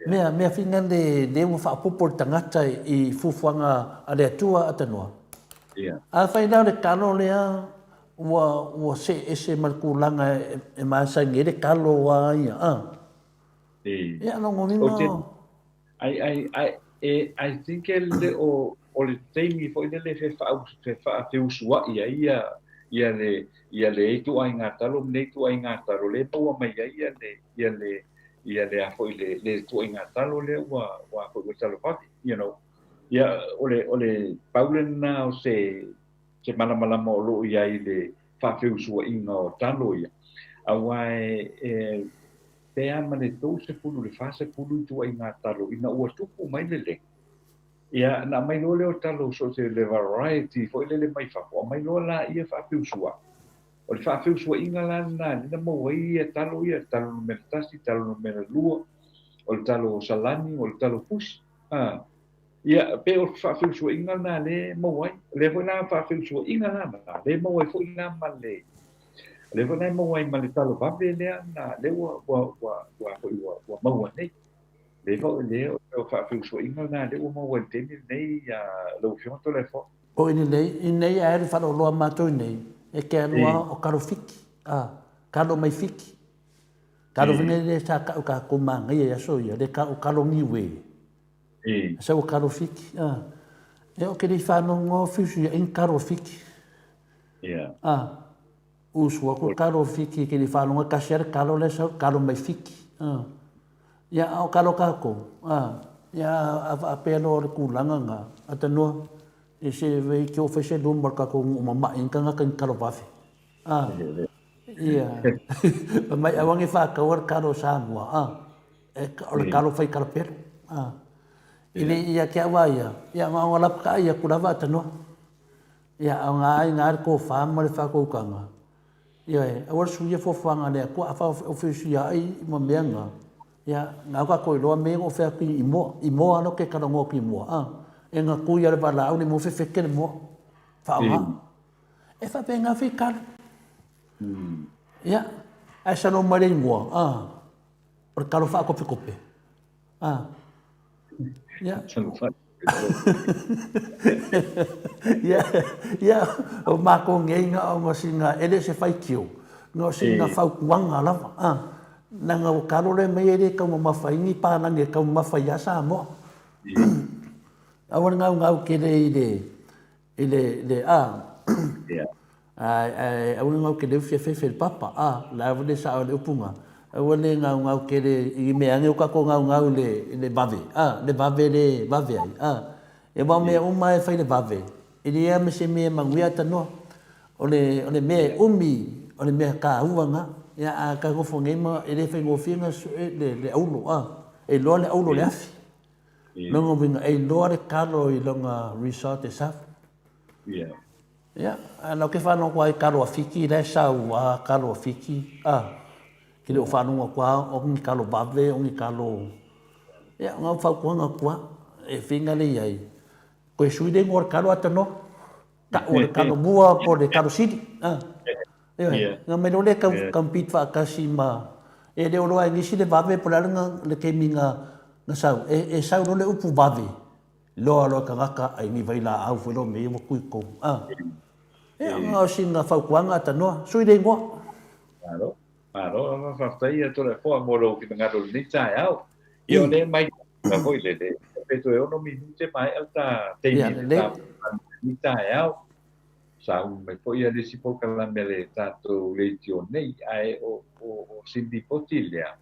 Mea, mea whina le, le ua whaapopo le tangata i fufuanga a le Atua a tanoa. Yeah. A whai la le kalo lea, ua, ua se ese ma le kūlanga e, e masangi e le kalo a ia, a. E. Ia, no ngō I, I, I, e, I think e le o, o le taimi foi lele fe wha, fe wha feusuai ai ia, ia le, ia le eitu ai ngā talo, mne eitu ai ngā talo, le maua mai ai ia le, ia le, ia le a foi le, le tuaiga talo lea ua, ua foi ua talo vave, you know. Ia, o le, o le pau lena o se, se malamalama o loo i ai le faafeusuaiga o talo ia. Auā e, e, pe a ma le 30 le 40 ituaiga talo ina ua tupu mai le lega. Ia, na aumai loa lea o talo so o se le variety foi lele mai fafo, aumai loa laia faafeusuai. O le faafeusuaiga la lena lea na maua ai ia talo ia, talo numera tasi, talo numera lua, o le talo salani, o le talo pusi. A, ia, pe o le faafeusuaiga lena lea e maua ai. O lea foi la faafeusuaiga la na, lea e maua ai foi la ma le, lea foi la e maua ai ma le talo vave lea na, lea ua, ua, ua, ua, foi ua, ua maua nei. Lea foi, lea o le faafeusuaiga lena lea ua maua i le taimi lenei, lau Afioga Toleafoa. O i nei, i nei ae le whaloloa mātou i nei, e ke anua o karo fiki, a, karo mai fiki. Karo vene le sa kau ka ko māngai e aso ia, le ka o karo niwe. Sa o karo fiki, a. E o ke rei whānau ngō whiusu ia in karo fiki. A, usu aku karo fiki ke rei whānau ngō kasi are karo le sa karo mai fiki. A. Ia a o karo kākou, a, ia a whaapea loa o le kūlanga ngā, a tanoa, e se vei ki o whai se luma o le kākou ngū mama'i nga ngaka ni karo vave. A, ia, pa mai awangi whākau le karo Samoa, a, e, o le karo whai karapero, a, i le ia ke awa ia, ia ngā ngā lapa ia kurawa a tanoa, ia a ngā ai ngā re kō whā ma le whākoukanga. Ioe, aua le suia fuafuaga a le Atua, afa o feusuia ai ma mea nga, ia, nga ka koe loa me o fea ki i moa, i moa ano ke karangoa ki moa, a, e nga kui a le valaau ne mo fefeke le moa, whaonga. E whape nga whikaru. Ia, ae salo mai le ingoa, a, o le kalo whaakopekope. A, ia. Ia, ia, o mākou ngei nga o nga singa e le se faitio, nga o singa fautuaga lava, a, nanga o karore mai e le kaumamafa i ni pālangi e kaumamafa iā Samoa. Aua le gaugau kele i le, i le, le, a, Ae, ae, aua le gau kele ufia fefe le papa, a, le aua le sao le upunga, aua le gaugau kele i mea ange o kako gaugau le, le vave, a, le vave le vave ai, a. E wao mea uma e whai le vave, e le ea me se mea manuia tanoa, o le, o le mea e umi, o le mea kāua ngā, ia, a ka gofo ngei ma, e le whaingofie ngā sue, le, le aulo, a, e loa le aulo le afi. Longa winga, e loa le kalo i longa resort e safu. Yeah. Ia, a lau ke whanau kua i kalo a Fiki, la e sau a kalo a Fiki, a, ki le o whanonga kua, o ngi kalo vave, o ngi kalo, ia, o ngau whaukuanga kua, e whinga le iai, koe sui le ingoa le kalo ata noa, ka o le kalo mua po le kalo sili, a, Ioe, nga mai lo le ka compete whaakasi ma, e leo loa e ngisi le vave po le ala nga le kemi nga, nga sau, e, e sau lo le upu vave. Loa loa tagata ai ni vai la au foi lo me ua kui kou. A. E anga o singa fautuaga a tanoa. Sui le ingoa. Malo. Malo lava faafetai ia Toleafoa mo lou finagalo i lenei taeao. Ia o lea e mai ka foi le le pe toe ono minute maea le ta taimi Ia le lelei. ta lenei taeao. Sa umi mai foi ia le isi polokalame a le tatou leitio nei, ae o, o, o si lipoti lea,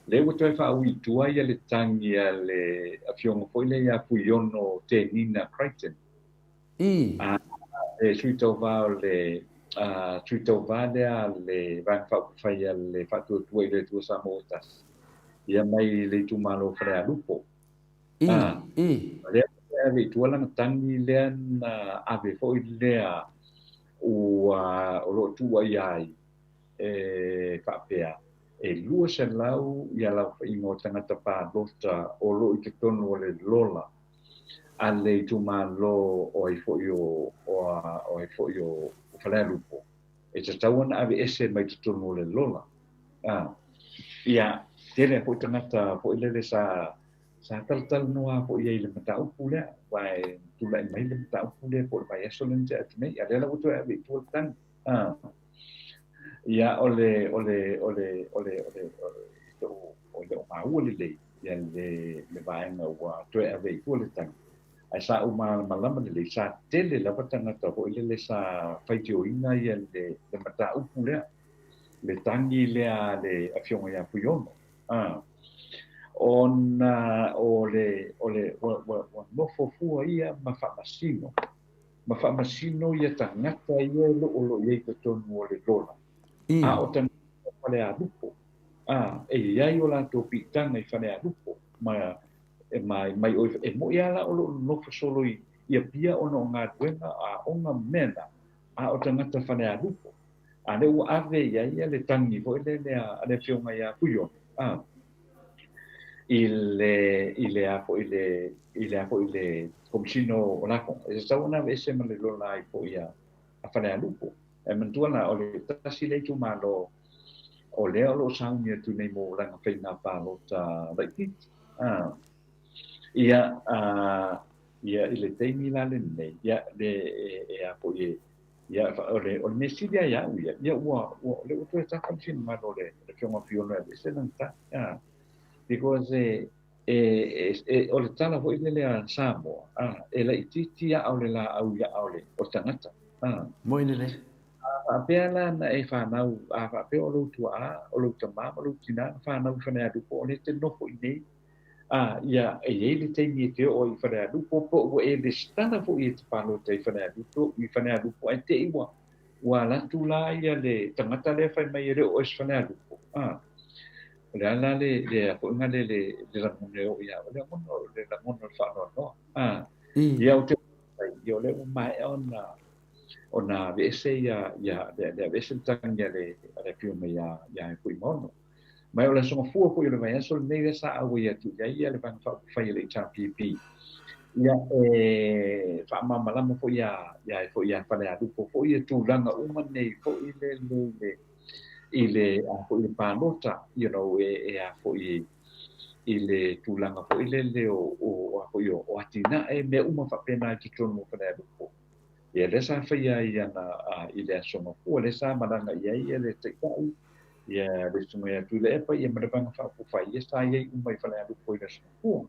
lea ua toe faaui i tua ia le tagi a le afioga foi lea ia Fuiono Tenina Crichton. I. A, le sui tauva o le a, sui tauva lea a le Vaega Faaupufai a le Faatuatua i le Atua Samoa Ua Tasi, ia mai le itumalo o Falealupo. I. Lea ua ave i tua lana tagi lea na ave foi lea ua o lo o tuuaia ai e faapea e 200 ia laofaiga o tagata palota o lo o i totonu o le lola a le itumalo o ai foi o o ai foi o Falealupo e tatau ona aveese mai totonu o le lola. Ia, tele foi tagata foi lele sa sa talatalanoa foi ai i le mataupu lea, aua e tulai mai le mataupu lea po o le vaiaso lea na tea atu nei, a o lea la ua toe ave i tua le tagi. Ia, o le, o le, o le, o le, o le, o le o maua lelei ia le, le vaega ua toe ave i tua le tagi. Ae sa ou malamalama lelei, sa tele lava tagata foi lele sa faitioina ia le, le mataupu lea, le tagi lea a le Afioga ia Fuiono. Ona o le, o le, ua, ua, ua nofo fua ia ma faamasino, ma faamasino ia tagata ia e o lo o i ai i totonu o le lola, a o tagata o Falealupo, e i ai o latou piitaga i Falealupo, ma, e mai, mai o, e moni lava la o lo o nonofo solo i, i Apia ona o galuega, aoga ma mea na, a o tagata Falealupo. A lea ua ave i ai ia le tagi foi lea a le Afioga ia Fuiono, a, i le, i le a foi le, i le a foi le Komesina o Lafoga. E tatau ona aveese ma le lola ai foi a, a Falealupo. Ae manatua la, o le tasi lea itumalo o lea o lo o sauni atu nei mo lana faiga palota laitiiti. A, ia, a, ia i le taimi la lenei, ia, le, e, e a foi e, Ia, o le, o le mea sili lava ia au ia, ia ua, ua, o lea ua toe tafa le finagalo o le, le Afioga Fuiono e aveese lana tali. Ah, because e, e, e, e, o le tala foi lele a Samoa, ah, e laitiiti aa o le laau i aa o le, o le tagata. Ah. Moi lelei. A faapea la na e fanau, a faapea o lou tuaa, o lou tamā ma lou tinā na fanau i Falealupo, o lea e te nofo i inei, A, ia, e i ai le taimi e te oo ai i Falealupo, po ua e lesitala foi e te palota i Falealupo, i Falealupo, ae te i ua, ua alu atu la ia le tagata lea fai mai e le o oe se Falealupo. A, o le a la le, le a foi le, le, le lagona e oo ia oe, le lagona, le lagona o le faanoanoa. A, ia, ou te, ia, o lea ua maea ona, ona aveese ia, ia, le, le aveese le tagi a le, a le Afioga ia, ia Fuimaono. Ma o le Aso Gafua foi o le vaiaso lenei lea sa auai atu i ai le Vaega Faaupufai a le HRPP. Ia, e faamalamalama foi ia, ia foi ia Falealupo foi ia tulaga uma nei foi le, le, le, i le, a foi le palota, you know, e, e a foi i le tulaga foi lele o, o, a foi o, o atinae, mea uma faapena i totonu o Falealupo. Ia, lea sa faia ai ana, i le Aso Gafua, lea sa malaga i ai le Taitai, ia le Susuga ia Tuilaepa, ia ma le Vaega Faaupufai, ia sa i ai uma i Falealupo i le Aso Gafua.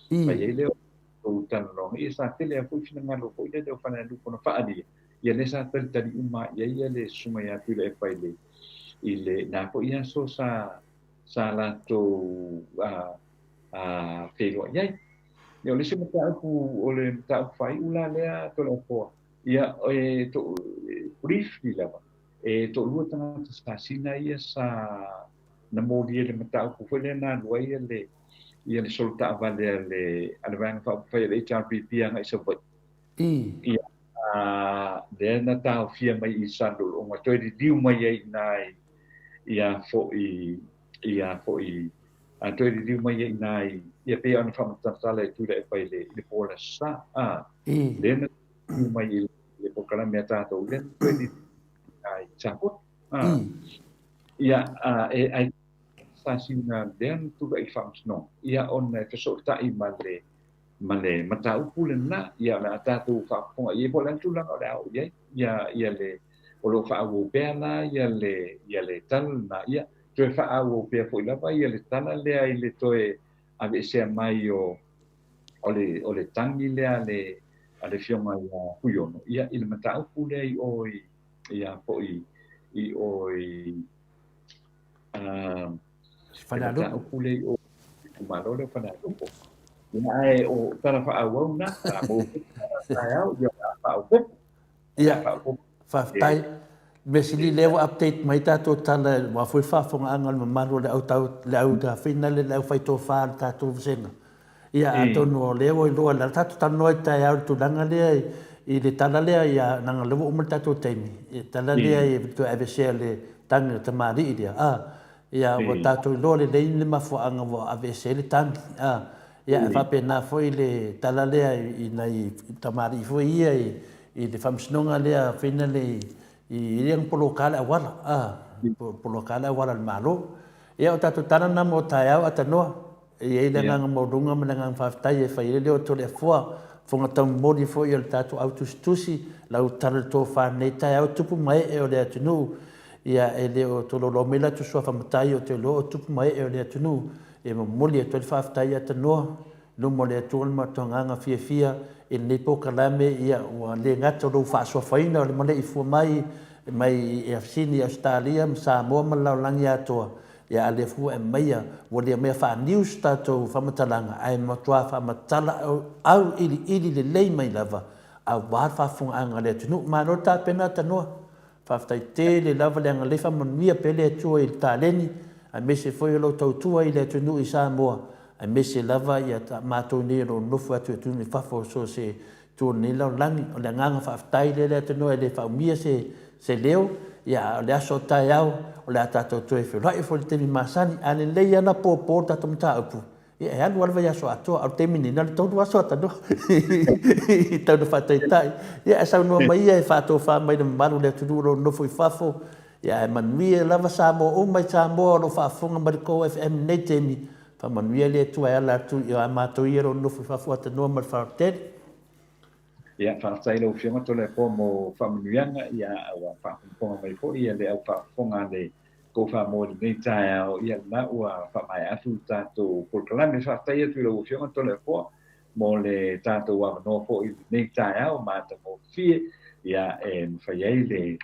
Fai ai lea o latou talanoaga, ia sa tele lava foi finagalo foi lele o Falealupo na faaalia, ia lea sa talitali uma i ai le Susuga ia Tuilaepa i le, i le, na foi aso sa, sa latou feiloai ai. Ia, o le isi mataupu, o le mataupu faaiu la lea Toleafoa, ia, e to, briefly lava, e toalua tagata sasina ia sa na molia i le mataupu foi lea na alu ai le, ia le solo taavale a le, a le Vaega Faaupufai a le HRPP agai i Savaii. Ia, a, lea na taofia mai i Salelologa, toe liliu mai ai i ina i, ia foi, ia foi, a toe liliu mai ai i ina i, ia pei ona faamatalatala e Tuilaepa i le, i le po o le Aso Sa, a, lea na liliu mai i le polokalame a tatou, lea na toe liliu mai i Safotu, a, ia, a, e, ai, sasina lea na tulai i le faamasinoga, ia, ona e fesootai ma le, ma le mataupu lena, ia, o le a tatou faafofoga i ai po o le a le tulaga o le a oo i ai, ia, ia le, o lo o faaauau pea la ia le, ia le tala lena, ia, toe faaauau pea foi lava ia le tala lea i le toe aveesea mai o, o le, o le tagi lea a le, a le Afioga ia Fuiono, ia, i le mataupu lea i o i, ia foi, i o i, Falealupo. Mataupu lea i o i itumalo lea o Falealupo. Ia, ae o tala faaauau na, a maua foi taeao, ia o le a faaopoopo. Ia, faafetai. Mea sili lea ua update mai tatou tala aua foi le faafofogaaga a le mamalu o le au tau, le au tafina le, le au fai tofa a le tatou vasega. Ia, atonu o lea ua iloa, na tatou talanoa i le taeao i le tulaga lea i le tala lea, ia, leaga o lea ua uma le tatou taimi, i le tala lea i le toe aveesea le tagi a le tamalii lea, a, ia, ua tatou iloa lelei le mafuaaga ua aveese ai le tagi, a, ia, e faapena foi le tala lea i nai tamalii foi ia i le faamasinoga lea finally i le na poloka le auala, a, poloka le auala a le Malo. Ia, o tatou tala na mo taeao Atanoa. E i ai le agaga maualuga ma le agaga faafetai e fai ai le leo o Toleafoa, fofoga taumomoli foi o le tatou au tusitusi, lau tala i le tofa i lenei taeao, tupu ma ee o le atunuu, ia e le o tololoa mai latou suafa matai ou te iloa o tupu ma ee o le atunuu, e momoli atu ai le faafetai ia Tanoa, i luma o le Atua le matou agaga fiafia i lenei polokalame, ia ua le gata o lou faasoafaina o le maleifua mai mai i Sini, Ausetalia ma Samoa ma le lalolagi atoa, Ia a lea foi ua e aumaia, ua le aumaia faa-news tatou faamatalaga, ae matua faamatala auiliili lelei mai lava aua le faafofogaaga a le atunuu. Malo le tapena Tanoa. Faafetai tele lava le agalelei faamanuia pea le Atua i le taleni aemaise foi o lou tautua i le atunuu i Samoa aemaise lava ia matou nei o lo o nonofo atu i atunuu i fafo so o se Tu o lenei lalolagi. O le agaga faafetai lea le Atunuu e le faaumia se se leo, ia a o le aso o taeao o le a tatou toe feiloai foi i le taimi masani. A lelei lava ona popo le tatou mataupu, ia e alu lava le vaiaso atoa, a o le taimi nei, na o le 3 aso Atanua i tau ina faataitai. Ia ae saunoa mai ia e faatofa mai i le mamalu o le atunuu o lo o nonofo i fafo, ia ae manuia lava Samoa uma i Samoa o lo o faafofoga mai i le Core FM i lenei taimi. Faamanuia le Atua e ala atu i a matou ia o lo o nofo i fafo Atanua ma le Faleautele. Ia, faafetai i lau Afioga Toleafoa mo faamanuiaga, ia, ua faafogafoga mai foi ia le au faafofoga a le kou Samoa i lenei taeao, ia lena ua faamaea atu le tatou polokalame. Faafetai atu i lau Afioga Toleafoa mo le tatou avanoa foi i lenei taeao matagofie, ia, e mafai ai le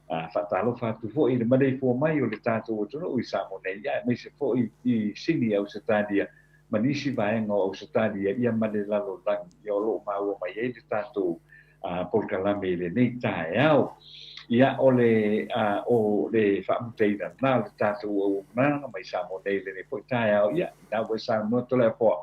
Faatalofa atu foi i le maleifua mai o le tatou atunuu i Samoa nei, aemaise foi i Sini, Ausetalia ma nisi vaega o Ausetalia ia ma le lalolagi ia o lo o maua mai ai le tatou polokalame i lenei taeao. Ia, o le, o le faamutaina lena o le tatou auaunaga mai Samoa nei i lenei foi taeao, ia, ina ua e saunoa Toleafoa,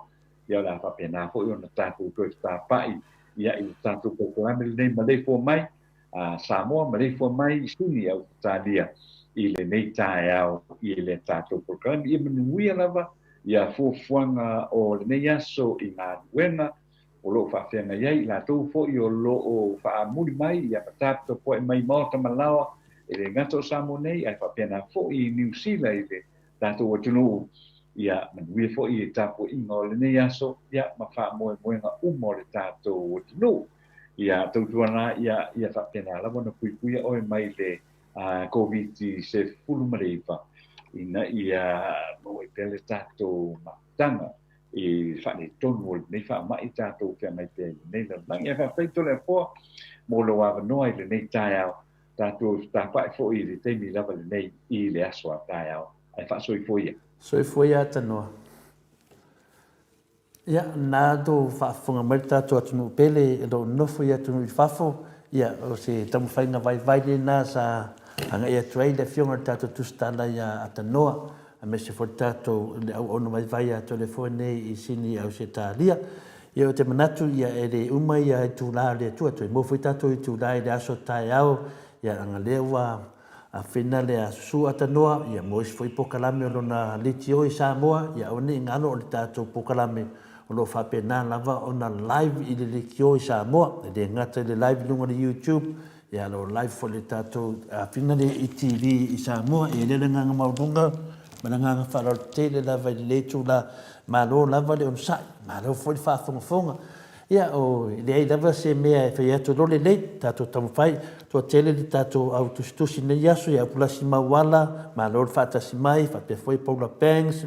ia o le a faapena foi ona tatou toe fetapai ia i le tatou polokalame lenei maleifua mai a Samoa maleifua mai i Sini Ausetalia i lenei taeao i le tatou polokalame. Ia manuia lava ia fuafuaga o lenei aso i galuega o lo o faafeagai ai i latou foi o lo o faamuli mai ia ma taputapuai mai maota ma laoa e le gata o Samoa nei ae faapena foi i Niu Sila i le tatou atunuu. Ia manuia foi i tapuaiga o lenei aso ia ma faamoemoega uma o le tatou atunuu. Ia tautuana ia ia faapena lava ona puipuia oe mai le Koviti-19 ina ia maua ai pea le tatou mafutaga i le faaletonu o lenei faamai tatou feagai pea i lenei lalolagi. Ae faafetai Toleafoa mo lou avanoa i lenei taeao, tatou tapae foi i le taimi lava lenei i le aso a taeao. Ae faasoifua ia. Soifua ia Tanoa. Ia, na tou faafofoga mai le tatou atunuu pele o lo o nofo i atunuu i fafo, ia, o se taumafaiga vaivai lena sa agai atu ai le afioga i le tatou tusitala ia Atanoa, aemaise foi le tatou le auauna vaivai ia Toleafoa nei i Sini Ausetalia. Ia, ou te manatu, ia, e le uma ia itula o le Atua, toe maua foi tatou itula i le aso taeao, ia, leaga lea ua Afena le a susu Atanoa, ia mo isi foi polokalame o lona leitio i Samoa, ia aua ne i galo o le tatou polokalame o lo o faapena lava ona live i le leitio i Samoa. E le gata i le live i luga o le YouTube, ia o lo o live foi le tatou Afena le i TV i Samoa. E i ai le agaga maualuga ma le agaga faaaloalo tele lava i lenei itula. Malo lava le onosai, malo foi le faafogafoga. Ia, o, e leai lava se mea e fai atu loa lelei, tatou taumafai, toatele le tatou au tusitusi i lenei aso, ia Pulasi Mauala, malo le faatasi mai, faapea foi Paula Banks,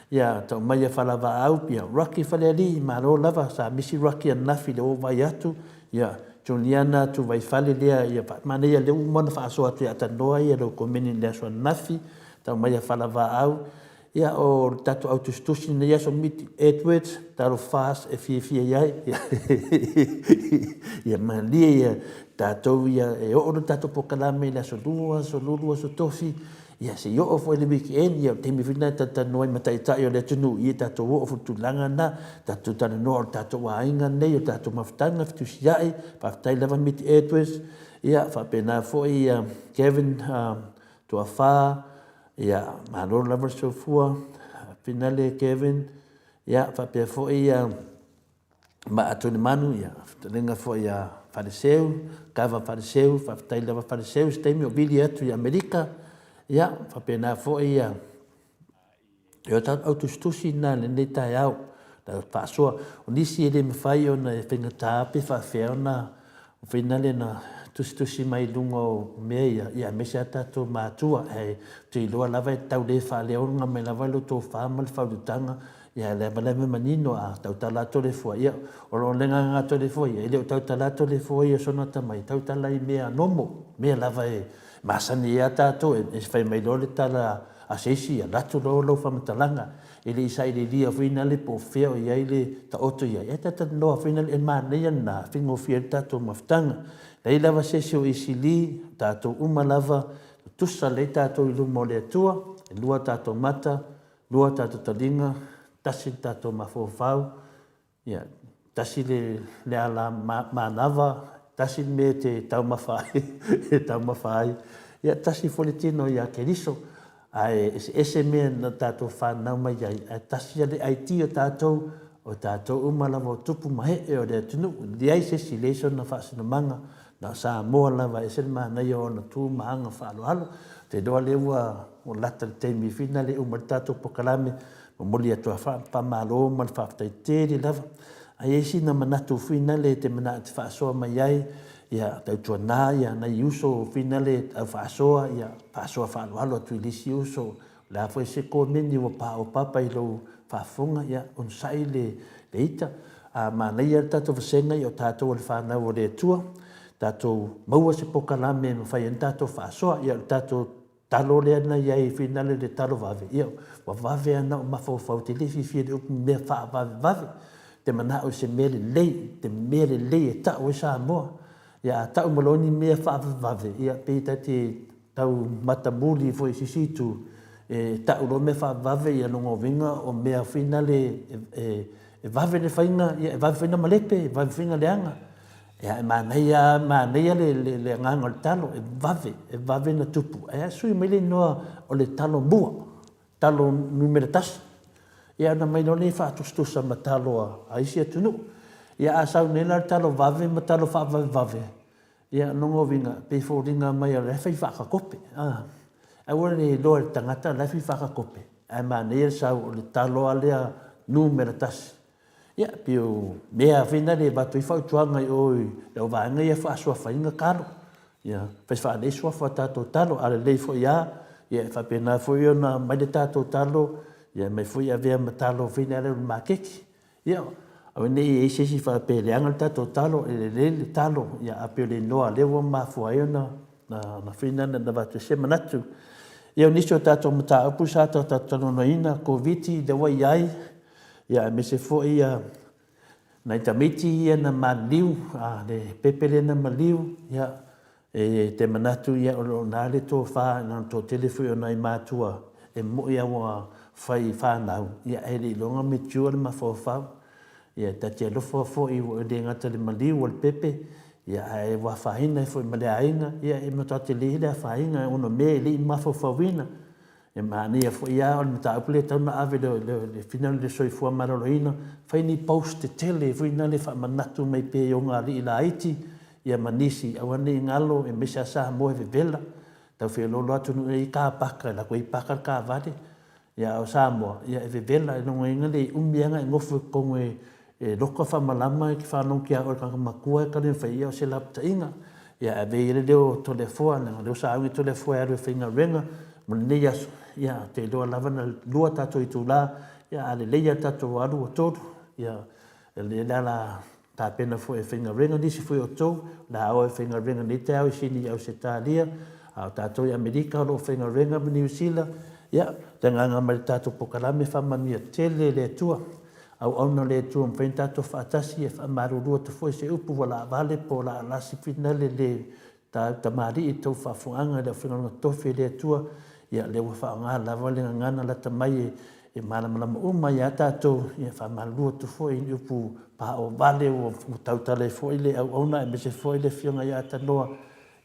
ia tau mai ia Falavaau, ia Rocky Falealii, malo lava, sa misi Rocky ananafi lea ua ou vaai atu, ia Juliana Tuvaifale lea, ia manaia lea ua uma ona faasoa atu ia Tanoa ia lou komeni i le aso ananafi, tau mai ia Falavaau, Ia, o le tatou au tusitusi lenei aso Miti Edwards, talofa e fiafia i ai. Ia malie ia tatou ia e oo le tatou polokalame i le aso lua, aso lulu, aso tofi. Ia, se i oo foi i le weekend, ia o le taimi foi lena e talatalanoa ai ma taitai o le atunuu, ia tatou oo foi i le tulaga lena, tatou talanoa o le tatou aiga lenei, o le tatou mafutaga, fetusiai, faafetai lava Miti Edwards, ia faapena foi ia Kevin Tuafa, ia malo lava le soifua, Finale Kevin, ia faapea foi ia Maatuilemanu, ia, fetalaiga foi ia Faleseu, Kava Faleseu, faafetai lava Faleseu, se taimi o vili atu i Amerika, ia, faapena foi ia, e o tatou au tusitusi na lenei taeao, na faasoa, o nisi e le mafai ona e faigata pe faafefea ona fainale na tusitusi mai i luga o mea ia, ia aemaise lava tatou matua, ae ou te iloa lava e tau le faaleoga mai lava le tofa ma le faautautaga, ia lea lava e manino a tautala atu Toleafoa, ia o le agaga a Toleafoa ia, e le o tautala atu Toleafoa ia sona atamai, e tautala i mea normal, mea lava e masani ai lava tatou, e fai mai loa le tala a se isi, alu atu loa lau faamatalaga, e le i sailiilia foi lea po o fea o i ai le taoto i ai, ae talatalanoa foi lea, e manaia lena, e faigofie ai le tatou mafutaga. E leai lava se isi o isili, o tatou uma lava, tutusa lelei tatou i luma o le Atua, e lua tatou mata, lua tatou taliga, tasi le tatou mafaufau, Ia, tasi le, le ala manava, tasi le mea e te taumafa ai, e taumafa ai. Ia, tasi foi le tino ia Keriso, ae eseese mea na tatou fanau mai ai, ae tasi lava le ID o tatou, o tatou uma lava o tupu ma ee o le atunuu. E leai se isi, leai sona faasinomaga, na o Samoa lava, e ese le manaia o ona tu ma aga faaaloalo. Ou te iloa lea ua lata i le taimi finale e uma ai le tatou polokalame, Momoli atu a faamalo ma le faafetai tele lava. A i ai sina manatu finale e te manao e te faasoa mai ai, ia tautuana ia nai uso finale au faasoa, ia faasoa faaaloalo atu i le isi uso. O le a foi se komeni ua paopapa i lou faafofoga, ia onosai le ita. A manaia le tatou vasega, ia o tatou o le fanau a le Atua, tatou maua se pokalame e mafai ai ona tatou faasoa. Ia o le tatou talo lea na i ai finale le talo vave, ia, ua vave lava ona ou mafaufau, ou te le fiafia i le upu mea faavavevave. Ou te manao i se mea lelei, te mea lelei e tau ai Samoa. Ia a tau mai loa ni mea faavavevave, ia pei ta te tau matamuli foi i se isi itu, e tau loa mea faavavevave, ia lona uiga o mea finale e vave le faiga, ia e vave foi ona malepe, e vave foi ona leaga. Ia, e manaia, manaia le, le, le agaga o le talo, e vave, e vave na tupu. Ae a sui mai le inoa o le talo mua, talo numera tasi. Ia ona mai loa lea faatusatusa ma talo a, a isi atunuu. Ia a sau nei la le talo vave ma talo faavavevave, ia lona uiga, pei e foliga mai o la e fai faakakope. Ah, aua ne i iloa e le tagata o la e fai faakakope, ae manaia le sau o le talo lava lea numera tasi. Ia, pei o mea foi na e avatu ai fautuaga i o i le au vaega ia faasuafaina talo. Ia, fai faalelei suafa o tatou talo, a lelei foi lava, ia e faapena foi ona aumai le tatou talo, ia aumai foi avea ma talo foi lea i le maketi. Ia, aua ne i i ai se isi faapea e leaga le tatou talo, e lelei le talo, ia a pei o le igoa lea ua mafua ai ona na fai na avatu ai se manatu. Ia, o nisi o tatou mataupu sa tatou talanoaina, Koviti lea ua i ai, Ia aemaise foi ia nai tamaiti ia na maliliu, a le pepe lea na maliu, ia e te manatu ia o lo o na le tofa na ona toatele foi o nai matua e moi a ua fai fanau, ia ae le iloga mature le mafaufau. Ia ta te alofa foi ua le gata i le maliu o le pepe, ia ae ua afaina ai foi ma le aiga, ia e matua tele le afaina ona o mea e le i mafaufauina. E manaia foi lava o le mataupu lea e tatau ona ave i le finagalo i le soifua maloloina, fai ni post tetele foi na le faamanatu mai pea i ona alii laiti ia ma nisi, aua ne i galo aemaise lava Samoa e vevela, tau feoloolo atunuu e i ai car paka, e alu atu e paka le taavale, ia a o Samoa, ia e vevela, e logoina le umi lava ona e nofo i totonu e E loka faamalama e te faalogo ia oe le tagata matua e tali mafai ia o se lapataiga. Ia ae avea ia le leo o Toleafoa leaga o lea ua sauni Toleafoa e alu e faigaluega mo lenei aso. Ia ou te iloa lava na lua tatou itula, ia a lelei lava le tatou alu ua tolu. Ia o lea o le a tapena foi e faigaluega nisi foi o outou, o le a o e faigaluega i lenei taeao i Sini i Ausetalia, a o tatou i Amerika o lo o faigaluega ma Niu Sila. Ia, le agaga mai le tatou polokalame, faamanuia tele le Atua. Auauna le Atua mafai ona tatou faatasi e faamalulu atu foi se upu ua laavale po o laalasi finale le tamalii i tou faafofogaaga i le aufaigaluega totofi a le Atua. Ia, lea ua faaaoga lava le gagana lata mai e malamalama uma ai lava tatou, ia faamalulu atu foi i ni upu paovale ua tautala ai foi le auauna aemaise foi le Afioga ia Tanoa.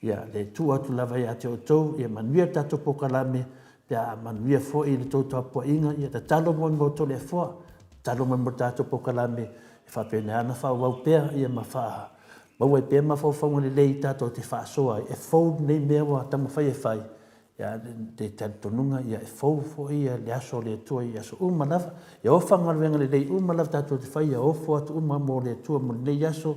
Ia, le tuu atu lava ia te outou, ia manuia le tatou polokalame, pe a manuia foi le tou tapuaiga, ia tatalo moi ma outou le Afoa, tatalo moi mo le tatou polokalame, e faapena ona faaauau pea, ia ma faamaua ai pea mafaufauga lelei tatou te faasoa ai, e fou lenei mea ua taumafai e fai, ia le talitonuga ia e fou foi le aso o le Atua i aso uma lava. Ia ofa galuega lelei uma lava tatou te fai, ia ofo atu uma mo le Atua mo lenei aso,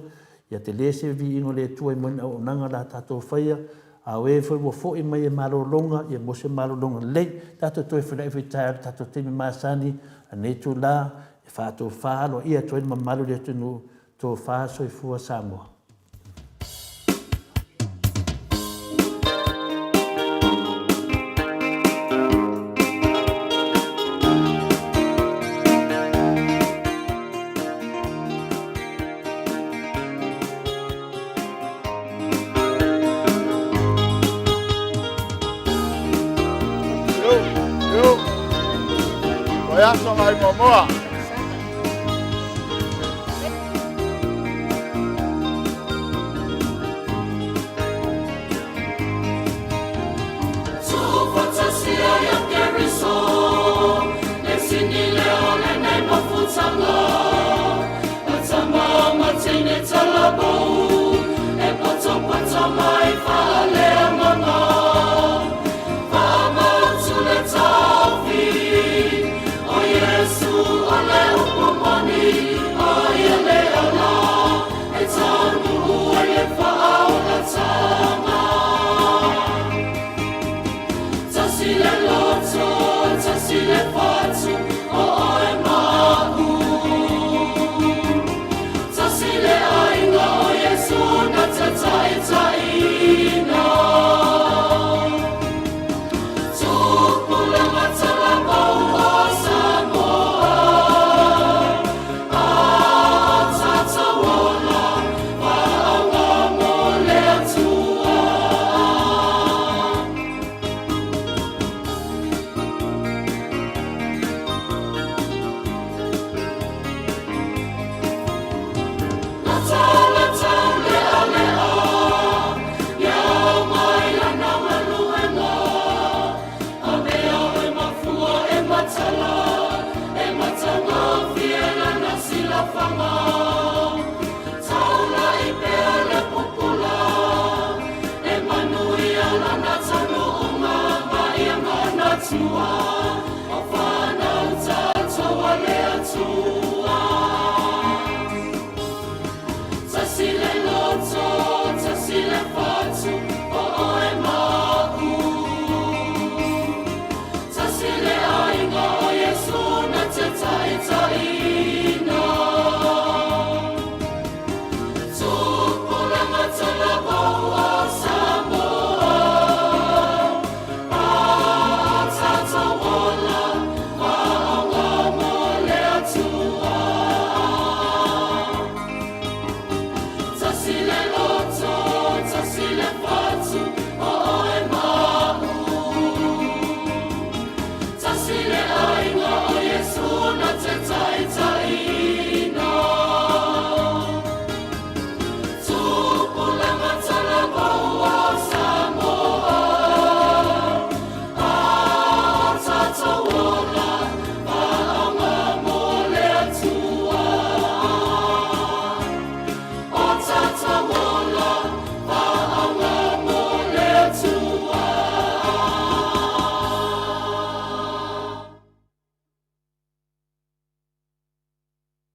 ia tele se viiga o le Atua i moe auaunaga la tatou faia, a o e foi ua foi mai e malologa, ia mo se malologa lelei. Tatou toe feiloai foi taeao i le tatou taimi masani, a lenei itula, e faatofa aloaia atu ai le mamalu o le atunuu, tofa soifua Samoa. Vaiaso nai Moamoa.